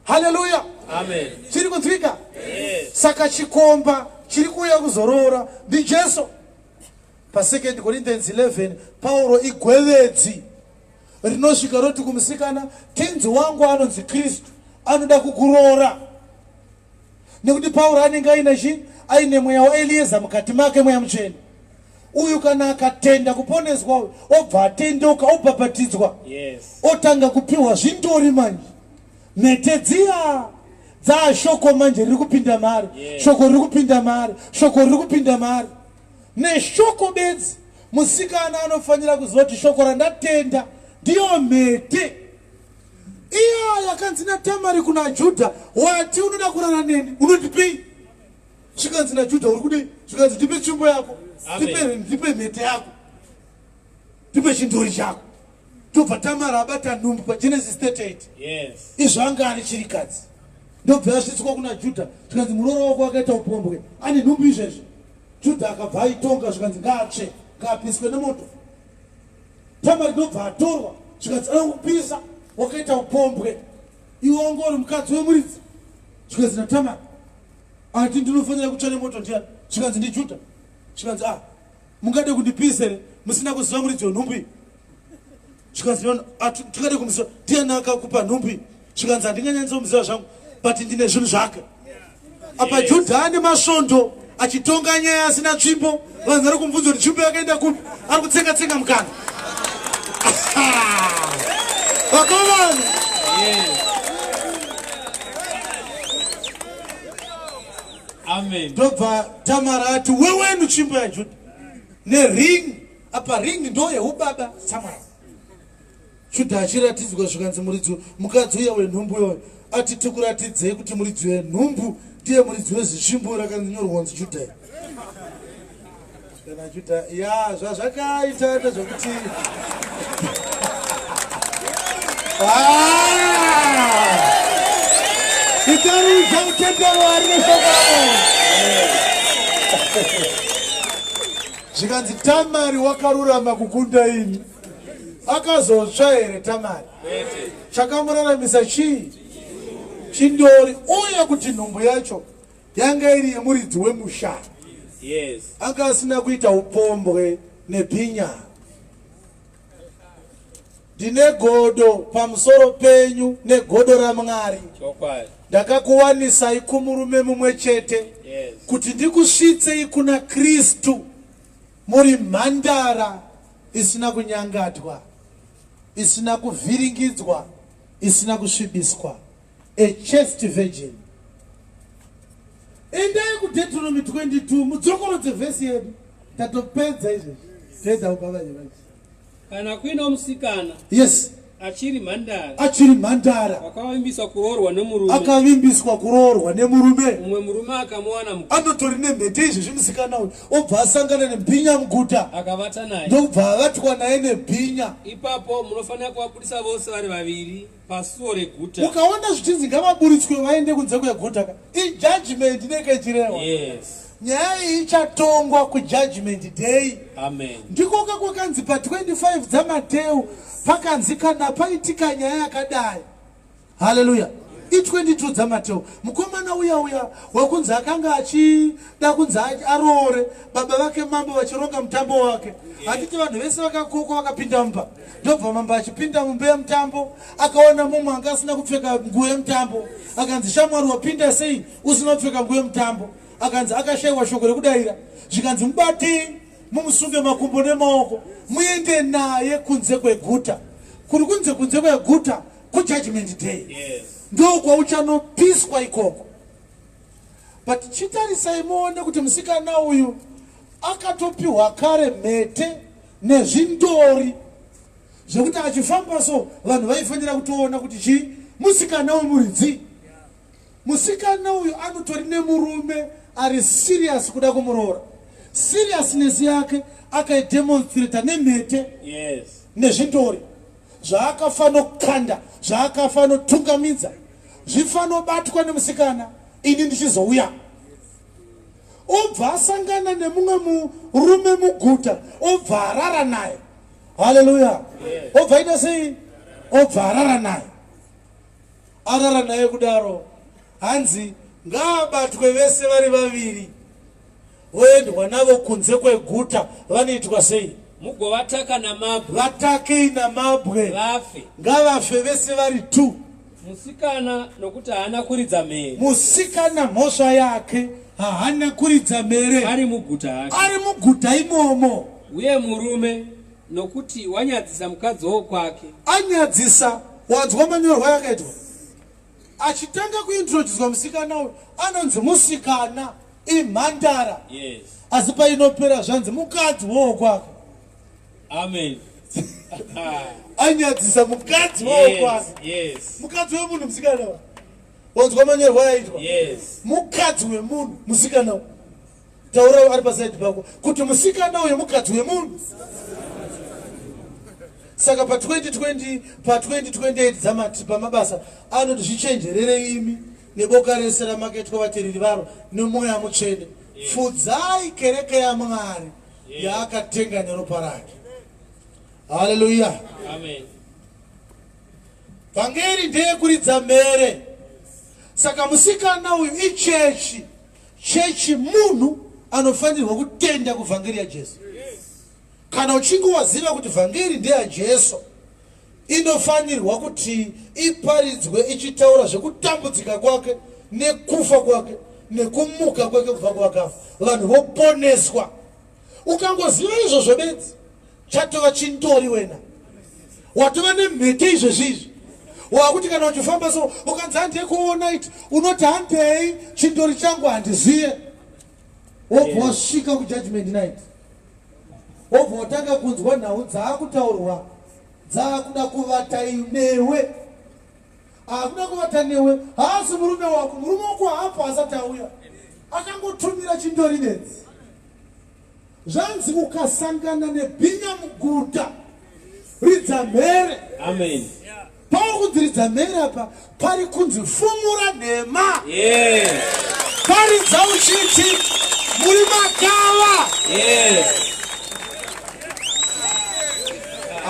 Haleluya. Amen. Chiri kunzwika? Yes. Saka chikomba chiri kuuya kuzoroora ndiJesu. Pa 2 Corinthians 11 Pauro igwevedzi rinosvika roti kumusikana, tenzi wangu anonzi Kristu anoda kukuroora. Nekuti Pauro anenge aine chi aine mweya waElieza mukati make, mweya mutsvene. Uyu kana akatenda kuponeswa uyu obva atendeuka obhabhatidzwa. Yes. Otanga kupiwa zvindori manje. Mhete dziya dzaashoko manje riri kupinda maari. Yes. Shoko riri kupinda maari. Shoko riri kupinda maari. Neshoko bedzi musikana anofanira kuziva kuti shoko randatenda ndiyo mhete iya yakanzi naTamari kuna Judha, wati unoda kurara neni unondipei? Zvikanzi naJudha uri kudei? Zvikanzi ndipe tsvimbo yako, ndipe mhete yako, ndipe chindori chako. Tobva Tamari abata nhumbu paGenesis 38. Yes. Izvo anga ari chirikadzi. Ndobva yasvitswa kuna Judha, zvikanzi muroora wako akaita upombwe ane nhumbu izvezvi. Judha akabva aitonga, zvikanzi ngaatsve, ngaapiswe nemoto. Tamari ndobva atorwa, zvikanzi anokupisa wakaita upombwe, iwe wanga uri mukadzi wemuridzi. Zvikanzi naTamari, ati ndinofanira kutsva nemoto ndiani? Zvikanzi ndiJudha. Zvikanzi ah, mungade kundipisa here musina kuziva muridzi wenhumbu iyi? Zvikanzi tingade kumuziva ndiani akakupa nhumbu iyi? Zvikanzi handinganyatsomuziva zvangu, but ndine zvinhu zvake. Apa Judha ane masvondo achitonga nyaya asina tsvimbo, vanhu vari kumubvunza kuti tsvimbo yakaenda kupi, ari kutsenga tsenga mukana. Vakomana. Yes. Amen. Ndobva Tamara ati wewenu tsvimbo yaJudha nering, apa ring ndo yeubaba Tamara. Judha achiratidzwa zvikanzi muridzi mukadzi uya wenhumbu uyoyo ati tikuratidzei kuti muridzi wenhumbu ndiye muridzi wezitsvimbo rakanyorwa kunzi Judha. Kana Judha ya zvazvakaita ndezvekuti itaruza utendero ari neshoko raMwari. Zvikanzi Tamari wakarurama kukunda ini. Akazotsva here Tamari? Chakamuraramisa chii? Chindori, uye kuti nhumbu yacho yanga iri yemuridzi wemusha. Yes. Anga asina kuita upombwe nebhinya. Ndine godo pamusoro penyu negodo raMwari. Chokwadi. Ndakakuwanisai kumurume mumwe chete. Yes. Kuti ndikusvitsei kuna Kristu muri mhandara isina kunyangatwa, isina kuvhiringidzwa, isina kusvibiswa, a chaste virgin. Endai kuDeuteronomy 22 mudzokorodze vhesi yedu. Tatopedza izvezvi. Toedza kupa vanye vachi. Kana kuine musikana Yes. achiri mhandara, Achiri mhandara, wakavimbiswa kuroorwa nemurume, akavimbiswa kuroorwa nemurume, mumwe murume akamuwana muguta, anotori nemhete izvezvi musikana uyu obva asangana nebhinya muguta, akavata naye, ndobva avatwa naye nebhinya. Ipapo munofanira kuvabudisa vose vari vaviri pasuo reguta. Ukaona zvichinzi ngavaburitswe vaende kunze kweguta ka, ijudgment inenge ichirehwa. Yes. Nyaya iyi ichatongwa kujudgment day. Amen. Ndikoka kwakanzi pa25 dzaMateu pakanzi kana paitika nyaya yakadai. Haleluya. I22 dzaMateu. Mukomana uya uya wekunzi akanga achida kunzi aroore baba vake mambo vachironga mutambo wake. Handiti vanhu vese vakakokwa vakapinda mumba. Ndobva mambo achipinda mumba yemutambo akaona mumwe anga asina kupfeka nguo yemutambo. Akanzi shamwari wapinda sei usina kupfeka nguo yemutambo? Akanzi akashaiwa shoko rekudaira. Zvikanzi mubatei mumusunge makumbo nemaoko muende naye kunze kweguta. Kuri kunze kunze kweguta kujudgment day. Yes. Ndokwauchanopiswa ikoko. But chitarisai muone kuti musikana uyu akatopiwa kare mhete nezvindori zvekuti achifamba so vanhu vaifanira kutoona kuti chii musikana wemuridzi. Musikana uyu anotori nemurume ari serious kuda kumuroora. Seriousness yake akaidemonstrata nemhete Yes. nezvindori zvaakafanokanda zvaakafanotungamidza zvifanobatwa nemusikana ini ndichizouya. Obva asangana nemumwe murume muguta obva arara naye. Haleluya. Obva aita sei? Obva arara naye. Arara naye kudaro hanzi ngaabatwe vese vari vaviri voendwa navo kunze kweguta. Vanoitwa sei? Mugovataka namabwe. Vatakei namabwe. Vafe. Ngavafe vese vari 2. Musikana nokuti haana kuridza mhere. Musikana mhosva yake haana kuridza mhere. Ari muguta hake. Ari muguta imomo. Uye murume nokuti wanyadzisa mukadzi wokwake. Anyadzisa, wanzwa manyorwa yakaitwa. Achitanga kuintroducwa musikana uyu anonzi musikana imhandara. Yes. Asi painopera zvanzi mukadzi wokwake. Amen. Anyadzisa mukadzi wokwake. Yes. Mukadzi wemunhu musikana. Wanzwa manyorwa yaitwa. Yes. Mukadzi wemunhu musikana. Taura ari pasaidi pako kuti musikana uyu mukadzi wemunhu. Saka pa 2020 pa 2028 dzamati pamabasa anoti zvichenjerere imi neboka rese ramakaitwa vatereri varo nemweya mutsvene. Fudzai kereke yaMwari yaakatenga neropa rake. Haleluya. Amen. Vhangeri ndeyekuridza mhere. Saka musikana uyu ichechi. Chechi munhu anofanirwa kutenda kuvhangeri yaJesu. Kana uchinge waziva kuti vhangeri ndeyaJesu, inofanirwa kuti iparidzwe ichitaura zvekutambudzika kwake nekufa kwake nekumuka kwake kubva kuvakafa, vanhu voponeswa. Ukangoziva izvozvo bedzi, chatova chindori wena. Watova nemhete izvezvi izvi. Wakuti kana uchifamba so ukanzi handei kuona it, unoti handei, chindori changu handiziye. Wobva wasvika kujudgment night. Wobva watanga kunzwa nhau dzaakutaurwa dzaakuda kuvata newe. Akuda kuvata newe, haasi murume wako. Murume wako haapo asati auya. Akangotumira chindori bedzi. Zvanzi ukasangana nebhinya muguta, ridza mhere. Amen. Pauri kunzi ridza mhere apa pari kunzi fumura nhema. Yes. Paridza uchiti muri makava. Yes.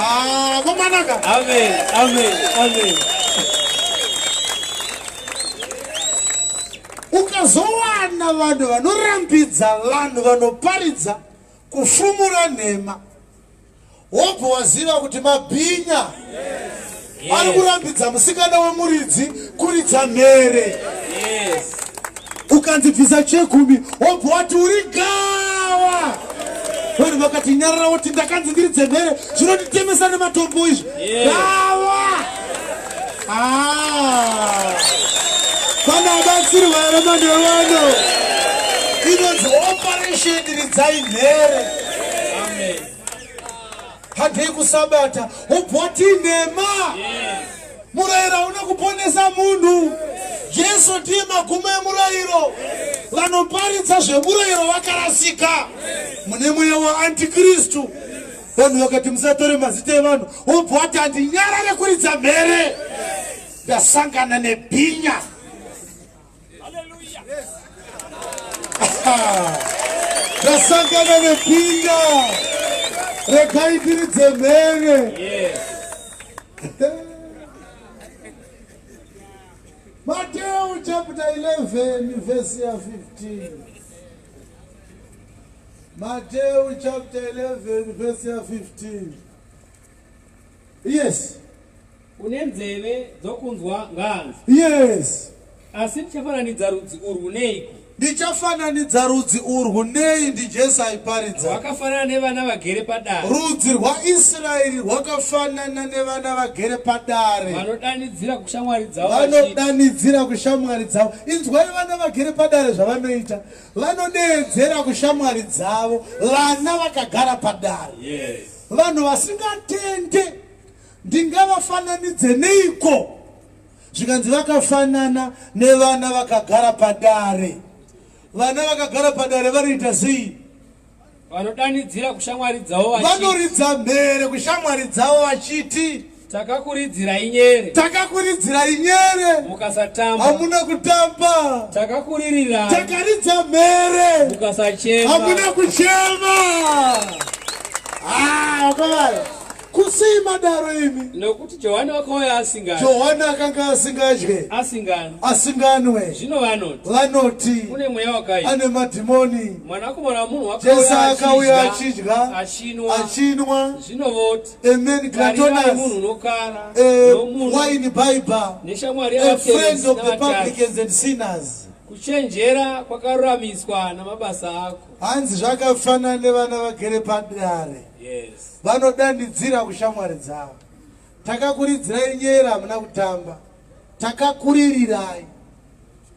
Ah, komanaka. Amen. Amen. Amen. Ukazowana vanhu vanorambidza vanhu vanoparidza kufumura nhema, wobva waziva kuti mabhinya ari kurambidza musikana wemuridzi kuridza mhere. Yes. Ukanzi bvisa chegumi, wobva wati uri gawa. Vanhu vakati nyarara, woti ndakanzi ndiridze mhere, zvinonditemesa nematombo izvi. Gawa. Ah. Pana abatsirwa here manheru ano? Inonzi operation ridzai mhere. Amen. Handei kusabata, wobva wati nhema. Murayiro hauna kuponesa munhu. Jesu ndiye magumo emurayiro. Vanoparidza zvemurayiro vakarasika. Mune mweya waantikristu. Vanhu vakati musatore mazita evanhu, wobva wati handinyarare kuridza mhere. Ndasangana nebhinya. Ndasangana nepinda. Regai ndiridze mhere. Yes. Mateo chapter 11 verse ya 15. Mateo chapter 11 verse ya 15. Yes. Une nzeve dzokunzwa ngaanzwe. Yes. Asi ndichafananidza rudzi urwu neiko? Ndichafananidza rudzi urwu nei? NdiJesu aiparidza. Rwakafanana nevana vagere padare. Rudzi rwaIsraeri rwakafanana nevana vagere padare. Vanodanidzira kushamwari dzavo vachiti. Vanodanidzira kushamwari dzavo. Inzwai vana vagere padare zvavanoita. Vanodeedzera kushamwari dzavo. Vana vakagara padare. Yes. Vanhu vasingatende ndingavafananidze neiko? Zvikanzi vakafanana nevana vakagara padare. Vana vakagara padare vanoita sei? Vanodanidzira kushamwari dzavo vachiti. Vanoridza mhere kushamwari dzavo vachiti. Takakuridzirai nyere. Takakuridzirai nyere. Mukasatamba. Hamuna kutamba. Takakuririrai. Takaridza mhere. Mukasachema. Hamuna kuchema. Ah, vakomana. Kusei madaro imi? Nokuti Johani wakauya asingadyi. Johani akanga asingadye. Asinganwi. Asinganwe. Zvino vanoti. Vanoti. Kune mweya wakaipa. Ane madhimoni. Mwanakomana womunhu wakauya Jesu akauya achidya. Achinwa. Achinwa. Zvino voti. Amen. Tarirai munhu unokara. Wine bibber. Neshamwari A friend yavateresi of the navatadzi. publicans and sinners. Kuchenjera kwakaruramiswa namabasa ako. Hanzi zvakafanana nevana vagere padare. Yes. Vanodanidzira kushamwari dzavo. Takakuridzirai nyere hamuna kutamba. Takakuririrai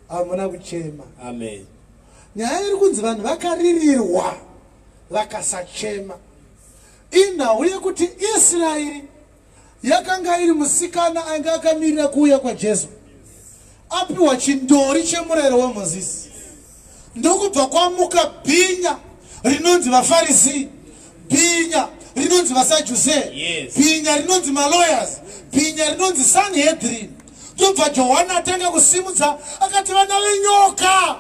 hamuna kuchema. Amen. Nyaya iri kunzi vanhu vakaririrwa vakasachema. Inhau yekuti Israeri yakanga iri musikana ainge akamirira kuuya kwaJesu. Apiwa chindori chemurayiro waMozisi. Ndokubva kwamuka bhinya rinonzi vaFarisi, bhinya rinonzi vaSadhusee, Yes. bhinya rinonzi malawyers, bhinya rinonzi Sanhedrin. Ndobva Johani atanga kusimudza akati vana venyoka.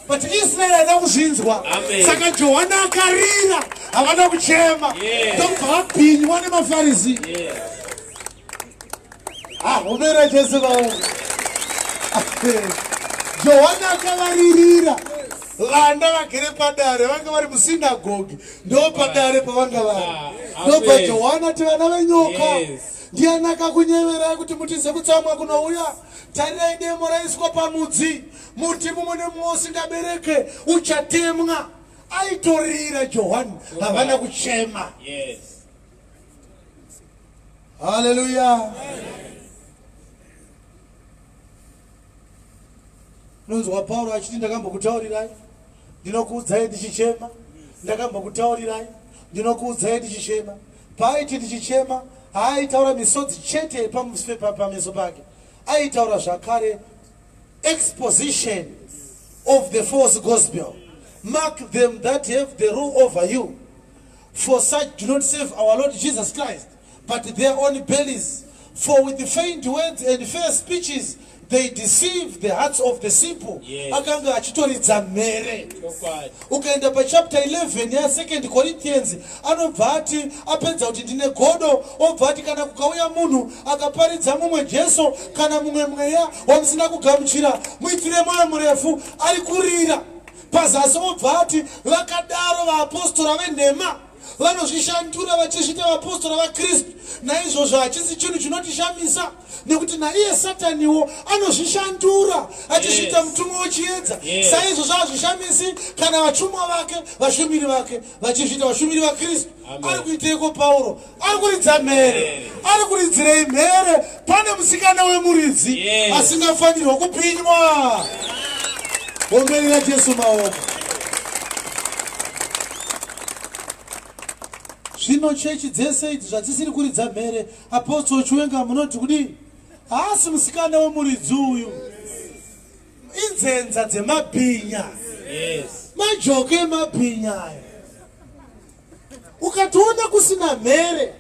But Israel haina kuzvinzwa. Amen. Saka Johani akarira, havana kuchema. Yes. Ndokubva vabhinywa nemaFarisi. Yes. Ah, omera Jesu vaona. Johani akavaririra vana vagere padare vanga vari musinagogi ndo padare pavanga vari Ah, ndobva amen. Johani ati vana venyoka Yes. ndiani akakunyeverai kuti mutize kutsamwa kunouya tarirai demo raiswa pamudzi muti mumwe nemumwe usingabereke uchatemwa aitorira Johani havana kuchema Yes. Haleluya. Unonzwa Pauro achiti ndakambokutaurirai, ndinokuudzai ndichichema, ndakambokutaurirai, ndinokuudzai ndichichema. Paaiti ndichichema, haaitaura misodzi chete pameso pake, aitaura zvakare exposition of the false gospel. Mark them that have the rule over you, for such do not serve our Lord Jesus Christ, but their own bellies. For with feigned words and fair speeches they deceive the hearts of the simple. Yes. Akanga achitoridza mhere. Chokwadi. Ukaenda pachapter 11 ya2 Corinthians anobva ati apedza kuti ndine godo, obva ati kana kukauya munhu akaparidza mumwe Jesu kana mumwe mweya wamusina kugamuchira, muitire mwoyo murefu, ari kurira. Pazasi obva ati vakadaro vaapostora venhema vanozvishandura vachizviita vaapostora vaKristu. Naizvozvo hachisi chinhu chinotishamisa nekuti naiye Sataniwo anozvishandura achizviita Yes. mutumwa wechiedza. Yes. Saizvozvo hazvishamisi kana vatumwa vake vashumiri vake vachizviita vashumiri vaKristu. Amen. Ari kuiteiko Pauro? Ari kuridza mhere. Ari kuridzirei mhere? Pane musikana wemuridzi Yes. asingafanirwa kupinywa. Omberera Jesu maoko. Zvino chechi dzese idzi zvadzisiri kuridza mhere, Apostle Chiwenga munoti kudii? Haasi musikana wemuridzi uyu. Inzenza dzemabhinya. Yes. Majoke emabhinya aya. Ukatoona kusina mhere,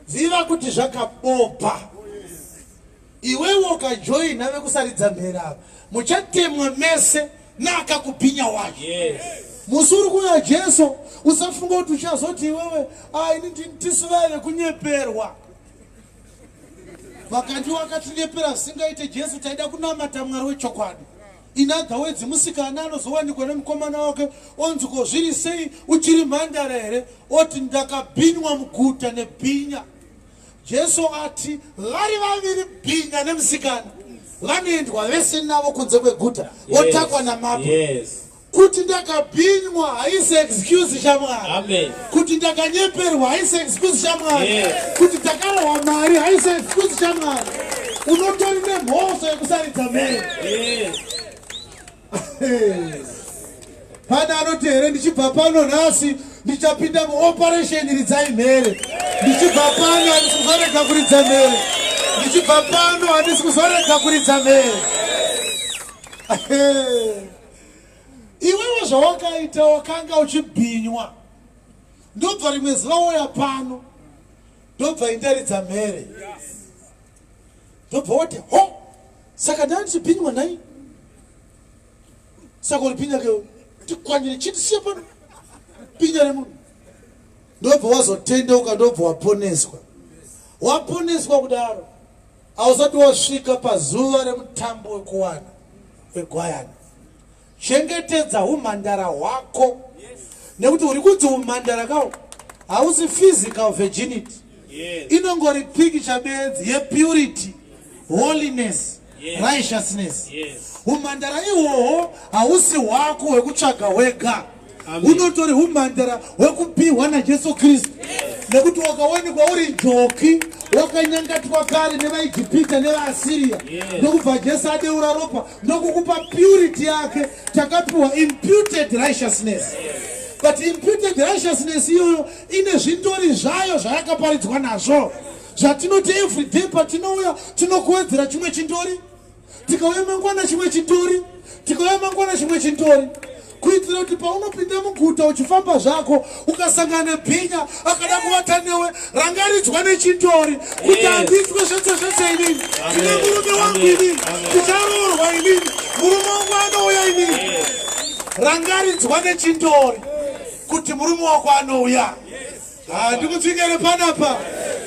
ziva kuti zvakabopa. Iwewe ukajoina vekusaridza mhere ava, muchatemwa mese Naakakubhinya wacho. Yes. Musi uri kuuya Jesu, usafunga kuti uchazoti iwewe, ah, ini tisu vaya vekunyeperwa. Vakati wakatinyepera zvisingaite Jesu, taida kunamata Mwari wechokwadi. In other words, musikana anozowanikwa nemukomana wake onzi ko zviri sei uchiri mhandara here? Oti ndakabhinywa muguta nebhinya. Jesu ati vari vaviri bhinya nemusikana vanoendwa vese navo kunze kweguta votakwa namabwe. Yes. Kuti ndakabhinywa haisi excuse shamwari. Amen. Kuti ndakanyeperwa haisi excuse shamwari. Yes. Kuti takarohwa mari haisi excuse shamwari. Unotori nemhosva yekusaridza mhere. Yes. Pane anoti here ndichibva pano nhasi ndichapinda muoperation ridzai mhere. Ndichibva pano handisi kuzorega kuridza mhere. Ndichibva pano handisi kuzorega kuridza mhere. Iwewe zvawakaita wakanga uchibhinywa, ndobva rimwe zuva woya pano, ndobva indaridza mhere, ndobva woti ho, saka ndanga ndichibhinywa nhai? Saka uri bhinya ke, tikwanire chitisiye pano bhinya remunhu. Ndobva wazotendeuka, ndobva waponeswa. Waponeswa kudaro hausati wasvika pazuva remutambo wekuwana wegwayana. Chengetedza humhandara hwako, nekuti uri kunzi humhandara kawo hausi physical virginity. Yes. Inongori pikicha bedzi yepurity, holiness, Yes. righteousness. Yes. Humhandara ihwohwo hausi hwako hwekutsvaga wega. Amen. Unotori humhandara hwekupiwa naJesu Kristu. Nekuti wakawanikwa uri njoki, wakanyangatwa kare nevaIjipita nevaAsiria. Yes. Ndokubva Jesu adeura ropa ndokukupa purity yake, takapiwa imputed righteousness. But imputed righteousness iyoyo ine zvindori zvayo zvayakaparidzwa nazvo, zvatinoti everyday patinouya tinokuwedzera chimwe chindori, tikauya mangwana chimwe chindori, tikauya mangwana chimwe chindori, kuitira kuti paunopinda muguta uchifamba zvako ukasangana nebhinya akada kuvata newe, rangaridzwa nechindori kuti Yes. handitwe zvese zvese inini, ndine Amen. murume wangu Amen. inini, Amen. ndicharoorwa inini, murume wangu anouya inini. Rangaridzwa nechindori kuti murume wako anouya. Handikutsvingere panapa.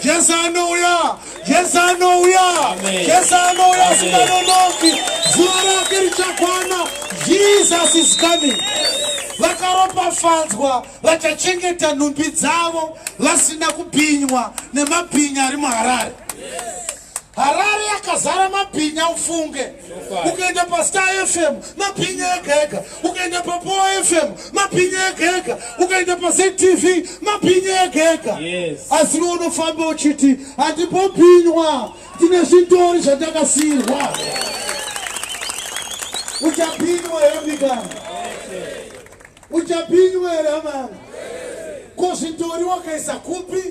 Jesu anouya, Jesu anouya, Amen. Jesu anouya Amen. asinganonoki. Zuva rake richakwana. Jesus is coming. Vakaropafadzwa vachachengeta nhumbi dzavo vasina kubhinywa nemabhinya ari muHarare. Harare yakazara mabhinya, ufunge. Ukaenda paStar FM mabhinya ega ega, ukaenda paPower FM mabhinya ega ega, ukaenda paZTV mabhinya ega ega. Yes. Asi iwe unofamba uchiti handibobhinywa, ndine zvindori zvandakasiyirwa. Uchabhinywa here mudikani? Uchabhinywa here amana? Ko zvindori wakaisa kupi?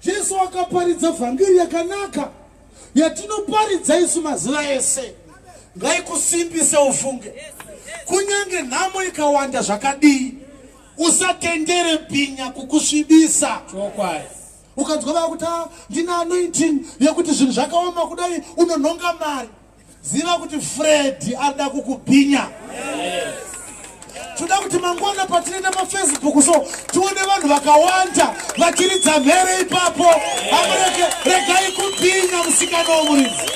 Jesu akaparidza vhangeri yakanaka yatinoparidza isu mazuva ese. Ngaikusimbise ufunge. Kunyange nhamo ikawanda zvakadii, usatendere bhinya kukusvibisa. Chokwadi. Ukanzwa vakuti ndine anointing yekuti zvinhu zvakaoma kudai unonhonga mari, ziva kuti Fred arida kukubhinya. Toda kuti mangwana patinoenda paFacebook so tione vanhu vakawanda vachiridza mhere ipapo. Amureke, regai kubhinya musikana womuridzi.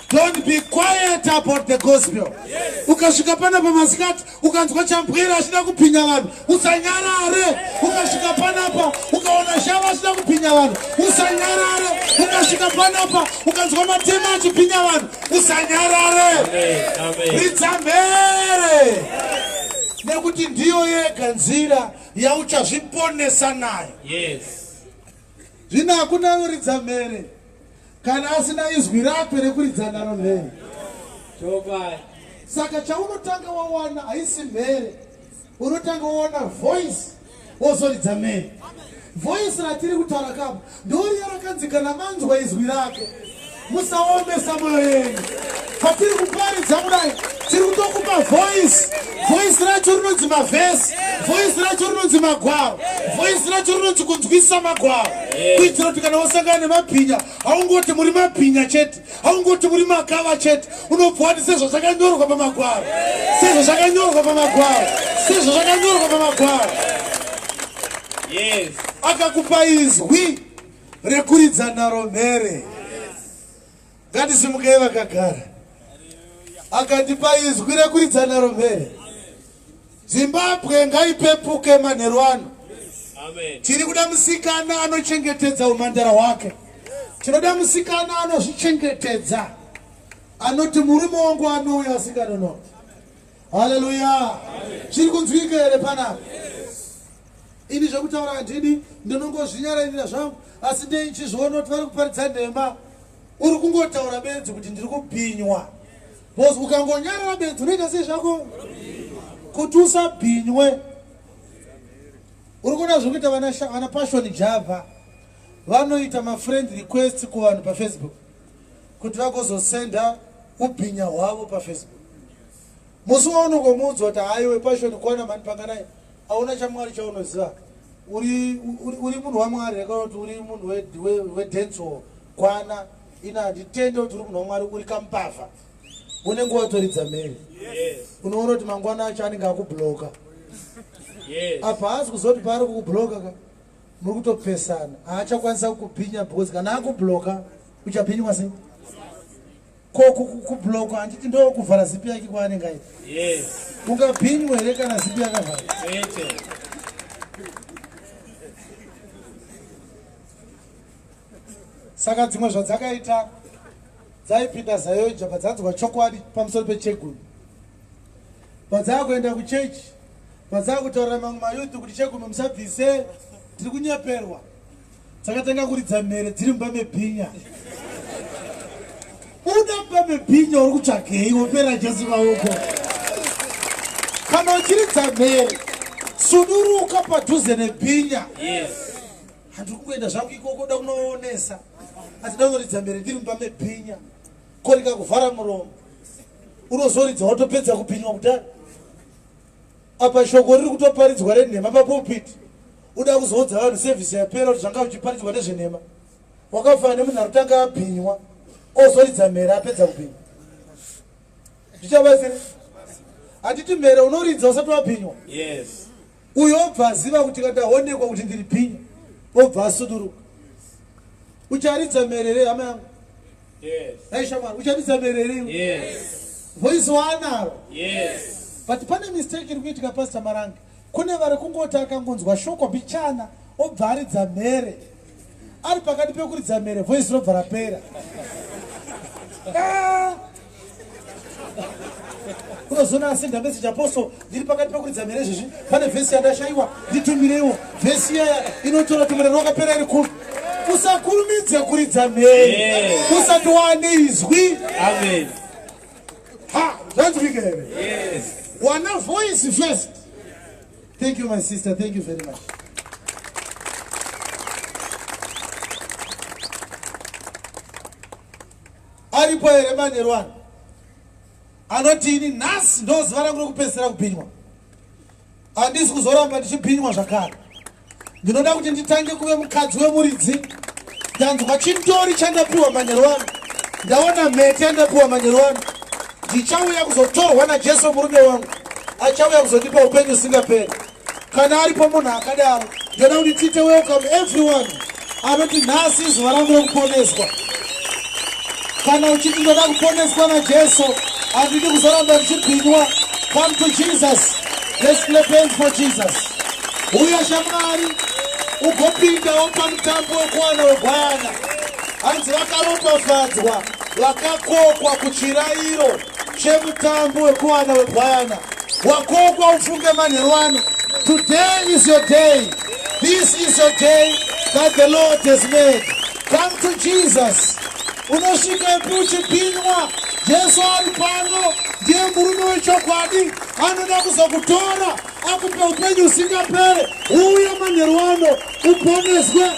Don't be quiet about the gospel. Ukasvika panapa masikati ukanzwa chambwera achida kubhinya vanhu, usanyarare. Ukasvika panapa ukaona shava achida kubhinya vanhu, usanyarare. Ukasvika panapa ukanzwa matema achibhinya vanhu, usanyarare. Amen. Amen. Ridza mhere, nekuti ndiyo yega nzira yauchazviponesa nayo. Yes. Zvino hakuna anoridza mhere kana asina izwi rake rekuridza naro mhere. Chokwadi. Saka chaunotanga wawana haisi mhere, unotanga wawana voice wozoridza mhere. Voice ratiri kutaura kapo ndoriya rakanzi kana manzwa izwi rake musaomesa mwoyo yenyu. Patiri kuparidza kudai, tiri kutokupa voice. Voice racho rinonzi mavhesi, voice racho rinonzi magwaro, voice racho rinonzi kunzwisisa magwaro, kuitira kuti kana wasangana nemabhinya, haungoti muri mabhinya chete, haungoti muri makava chete, unobva wati sezvo zvakanyorwa pamagwaro, sezvo zvakanyorwa pamagwaro, sezvo zvakanyorwa pamagwaro. Yes. Akakupa izwi rekuridza naro mhere. Ngatisimukei vakagara. Akandipa izwi rekuridza naro mhere. Zimbabwe ngaipepuke manheru ano. Amen. Tiri kuda musikana anochengetedza umhandara hwake. Tinoda musikana anozvichengetedza, anoti murume wangu anouya asinganonoki. Haleluya! Zviri kunzwika here panapa? Ini zvekutaura handidi, ndinongozvinyararira zvangu, asi ndei ndichizviona kuti vari kuparidza nhema. Uri kungotaura benzi kuti ndiri kubhinywa, because ukangonyarara benzi unoita sei zvako kuti usabhinywe? Uri kuona zviri kuita vana Passion Java, vanoita mafriend request kuvanhu paFacebook kuti vagozosenda ubhinya hwavo paFacebook. Musi waunongomuudzwa kuti haiwe Passion, kwana mani, panganai, hauna chaMwari chaunoziva, uri munhu waMwari here kana kuti uri munhu wedancehall, kwana, ina handitende kuti uri munhu waMwari, uri kamupavha, unenge watoridza mhere. Unoona kuti mangwana acho anenge akubloka. Apa haasi kuzoti paari kukubloka ka, muri kutopesana, haachakwanisa kukubhinya, because kana akubloka uchabhinywa sei? Ko kubloka handiti ndo kuvhara zipi yake kwaanenge aita? Yes. Ungabhinywa here kana zipi yakavhara? Kwete. Saka dzimwe zvadzakaita, dzaipinda ZAOGA, padzanzwa chokwadi pamusoro pechegumi, padzaakuenda kuchechi, padzakutaurira mamwe mayouth kuti chegumi musabvise, tiri kunyeperwa, dzakatanga kuridza mhere dziri mumba mebhinya. Uda mumba mebhinya uri kutsvagei? Wopera Jesu maoko. Kana uchiridza mhere, suduruka padhuze nebhinya. Handiri kungoenda zvangu ikoko, da kunoonesa, asi da kunoridza mhere ndiri mumba mebhinya. Ko rikakuvhara muromo, unozoridza watopedza kubhinywa kudhara. Apa shoko riri kutoparidzwa renhema papulpit, uda kuzoudza vanhu sevhisi yapera kuti zvanga zvichiparidzwa nezvenhema. Wakafanana nemunhu arikutanga abhinywa, ozoridza mhere apedza kubhinywa. Zvichabatsira? Handiti mhere unoridza usati wabhinywa? Yes. Uyo obva aziva kuti kana ndaonekwa kuti ndiri bhinya, obva asuduruka. Ucharidza mhere here, hama yangu? Yes. Dai shamwari, ucharidza mhere here? Yes. Voice waanaro? Yes. But pane mistake iri kuitika, Pastor Marange. Kune vari kungoti akangonzwa shoko bichana, obva aridza mhere. Ari pakati pekuridza mhere, voice robva rapera. Ah! Unozoona asenda message, "Apostle, ndiri pakati pekuridza mhere izvezvi, pane vhesi yandashayiwa, nditumireiwo vhesi iyaya." Inotora tumurero wakapera iri kuru. Usakurumidze kuridza mhere usati waane izwi. Amen. Ha, zvanzwika here? Yes. Wana voice first. Thank you, my sister. Thank you very much. Aripo here manheru ano anoti, "Ini nhasi ndo zuva rangu rekupedzisira kubhinywa, handisi kuzoramba ndichibhinywa zvakare, ndinoda kuti nditange kuve mukadzi wemuridzi. Ndanzwa chindori chandapiwa manheru ano, ndaona mhete yandapiwa manheru ano, ndichauya kuzotorwa naJesu, murume wangu achauya kuzondipa upenyu usingaperi"? Kana aripo munhu akadaro, ndoda kuti tiite welcome everyone anoti, "Nhasi izuva rangu rekuponeswa." Kana uchiti, "Ndoda kuponeswa naJesu, handidi kuzoramba ndichibhinywa," come to Jesus. Let's clap hands for Jesus. Uya shamwari, ugopindawo pamutambo wekuwana wegwayana. Hanzi vakaropafadzwa vakakokwa kuchirayiro chemutambo wekuwana wegwayana. Wakokwa ufunge manheru ano. Today is your day. This is your day that the Lord has made. Come to Jesus. Unosvikepi uchibhinywa? Jesu ari pano, ndiye murume wechokwadi, anoda kuzokutora akupe upenyu usingapere. Uya manheru ano uponeswe.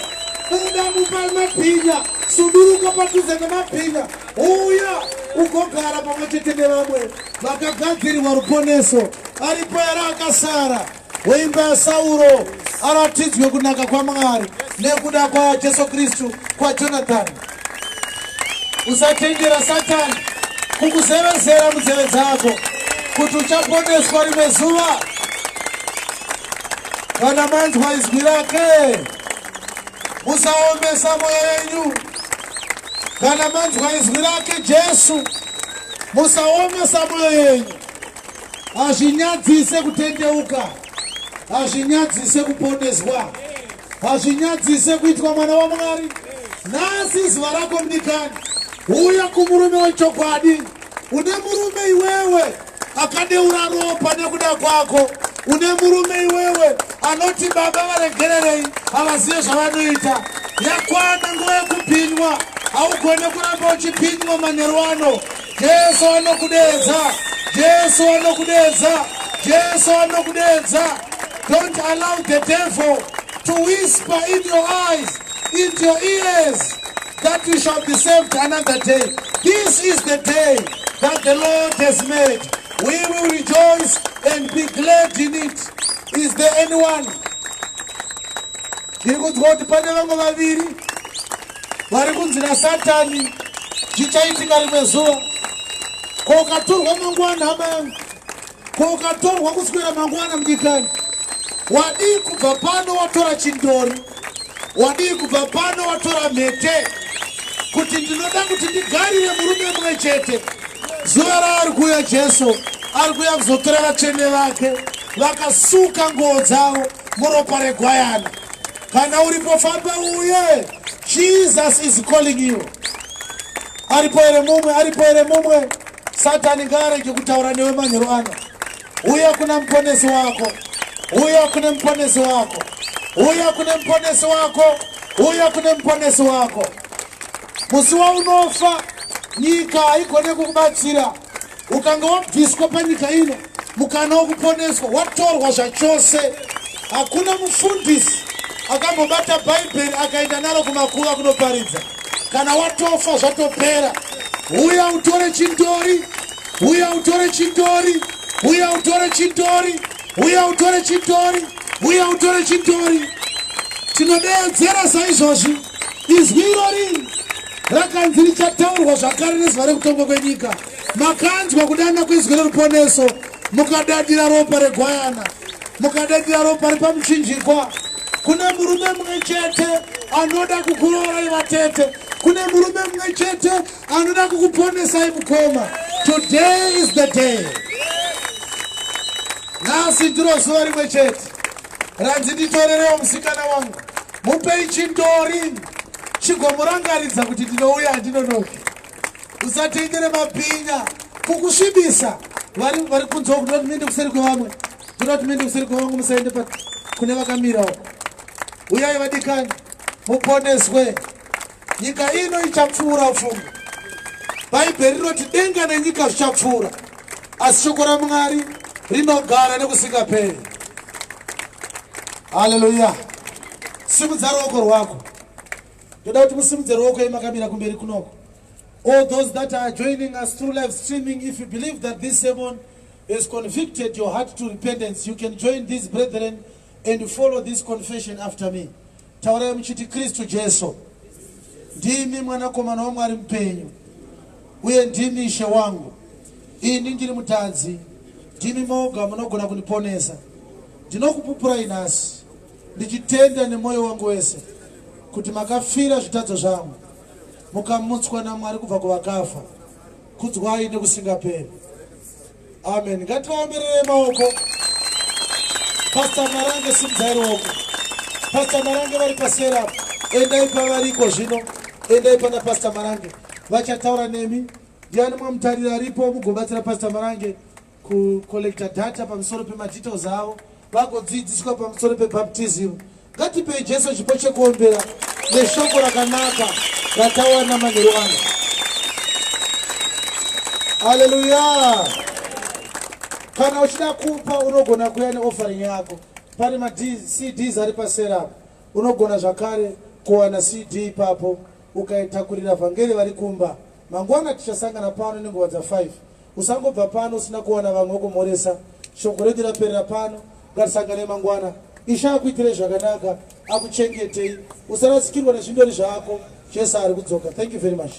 Buda mumba mabhinya, suduruka padhuze nemabhinya, uya. Ugogara pamwe chete nevamwe vakagadzirirwa ruponeso. Aripo here akasara weimba yaSauro aratidzwe kunaka kwaMwari nekuda kwaJesu Kristu kwaJonathani? Usatendera Satani kukuzevezera munzeve dzako kuti uchaponeswa rimwe zuva. Kana manzwa izwi rake, musaomesa mwoyo yenyu. Kana manzwa izwi rake Jesu, musaomesa mwoyo yenyu. Hazvinyadzise kutendeuka, hazvinyadzise kuponeswa, hazvinyadzise kuitwa mwana waMwari. Nhasi zuva rako mudikani, uya kumurume wechokwadi. Une murume iwewe akadeura ropa nekuda kwako. Une murume iwewe anoti, "Baba, varegererei, havazive zvavanoita." Yakwana nguva yekupinwa. Haugone kuramba uchipinwa manheru ano. Jesu anokudedza, Jesu anokudedza, Jesu anokudedza. Don't allow the devil to whisper in your eyes, into your ears, that you shall be saved another day. This is the day that the Lord has made. We will rejoice and be glad in it. Is there anyone? Ndiri kunzwa kuti pane vamwe vaviri vari kunzi naSatani zvichaitika rimwe zuva. Ko ukatorwa mangwana, hama yangu? Ko ukatorwa kuswera mangwana, mudikani? Wadii kubva pano watora chindori? Wadii kubva pano watora mhete kuti ndinoda kuti ndigarire murume mumwe chete? Zuva raari kuuya Jesu, ari kuuya kuzotora vatsvene vake vakasuka nguo dzavo muropa regwayana. Kana uripo, famba uye. Jesus is calling you. Aripo here mumwe? Aripo here mumwe? Satani ngaarege kutaura newe manheru ano. Uya kuna Muponesi wako, uya kune Muponesi wako, uya kune Muponesi wako, uya kune Muponesi wako. Musi waunofa, nyika haigone kukubatsira. Ukanga wabviswa panyika ino, mukana wokuponeswa watorwa zvachose. Hakuna mufundisi akambobata Bhaibheri akaenda naro kumakuva kunoparidza. Kana watofa, zvatopera. Uya utore chindori, uya utore chindori, uya utore chindori, uya utore chindori, uya utore chindori. Tinodeedzera saizvozvi izwi irori rakanzi richataurwa zvakare nezuva rekutongwa kwenyika. Makanzwa kudana kwezwi reruponeso, mukadadira ropa regwayana, mukadadira ropa repamuchinjikwa. Kune murume mumwe chete anoda kukuroorai, vatete. Kune murume mumwe chete anoda kukuponesai, mukoma. Today is the day. Nhasi ndiro zuva rimwe chete ranzi nditorerewo musikana wangu. Mupei chindori chigomurangaridza kuti ndinouya, handinonoki. Usatendere mabhinya kukusvibisa. Vari kunzwa kuti muende kuseri kwevamwe. Toda kuti muende kuseri kwevamwe, musaende kune vakamirawo. Uyai vadikani, muponeswe. Nyika ino ichapfuura pfunga. Bhaibheri rinoti denga nenyika zvichapfuura, asi shoko raMwari rinogara nekusingaperi. Haleluya! Simudza ruoko rwako. Ndoda kuti musimudze ruoko yemakamira kumberi kunoko. All those that are joining us through live streaming, if you believe that this sermon has convicted your heart to repentance, you can join these brethren and follow this confession after me. Taurai muchiti, "Kristu Jesu, ndimi Mwanakomana waMwari mupenyu uye ndimi Ishe wangu. Ini ndiri mutadzi, ndimi moga munogona kundiponesa. Ndinokupupurai nhasi ndichitenda nemwoyo wangu wese kuti makafira zvitadzo zvangu, mukamutswa naMwari kubva kuvakafa. Kudzwai nekusingaperi. Amen." Ngativaomberere maoko. Pastor Marange, simudzai ruoko. Pastor Marange vari pasera. Endai pavariko zvino, endai pana Pastor Marange, vachataura nemi. Ndiani mwamutarira aripo? Mugobatsira Pastor Marange kucollecta data pamusoro pemadetails avo, vagodzidziswa pamusoro pebaptism. Ngatipei Jesu chipo chekuombera neshoko rakanaka ratawana manheru ano. Haleluya! Kana uchida kupa, unogona kuya neoffering yako. Pane maCDs ari paserapo. Unogona zvakare kuwana CD ipapo ukaitakurira vhangeri vari kumba. Mangwana tichasangana pano nenguva dza5. Usangobva pano usina kuwana vamwe vokumhoresa. Shoko redu raperera pano. Ngatisangane mangwana. Ishe akuitirei zvakanaka, akuchengetei. Usarasikirwa nezvindori zvako. Jesu ari kudzoka. Thank you very much.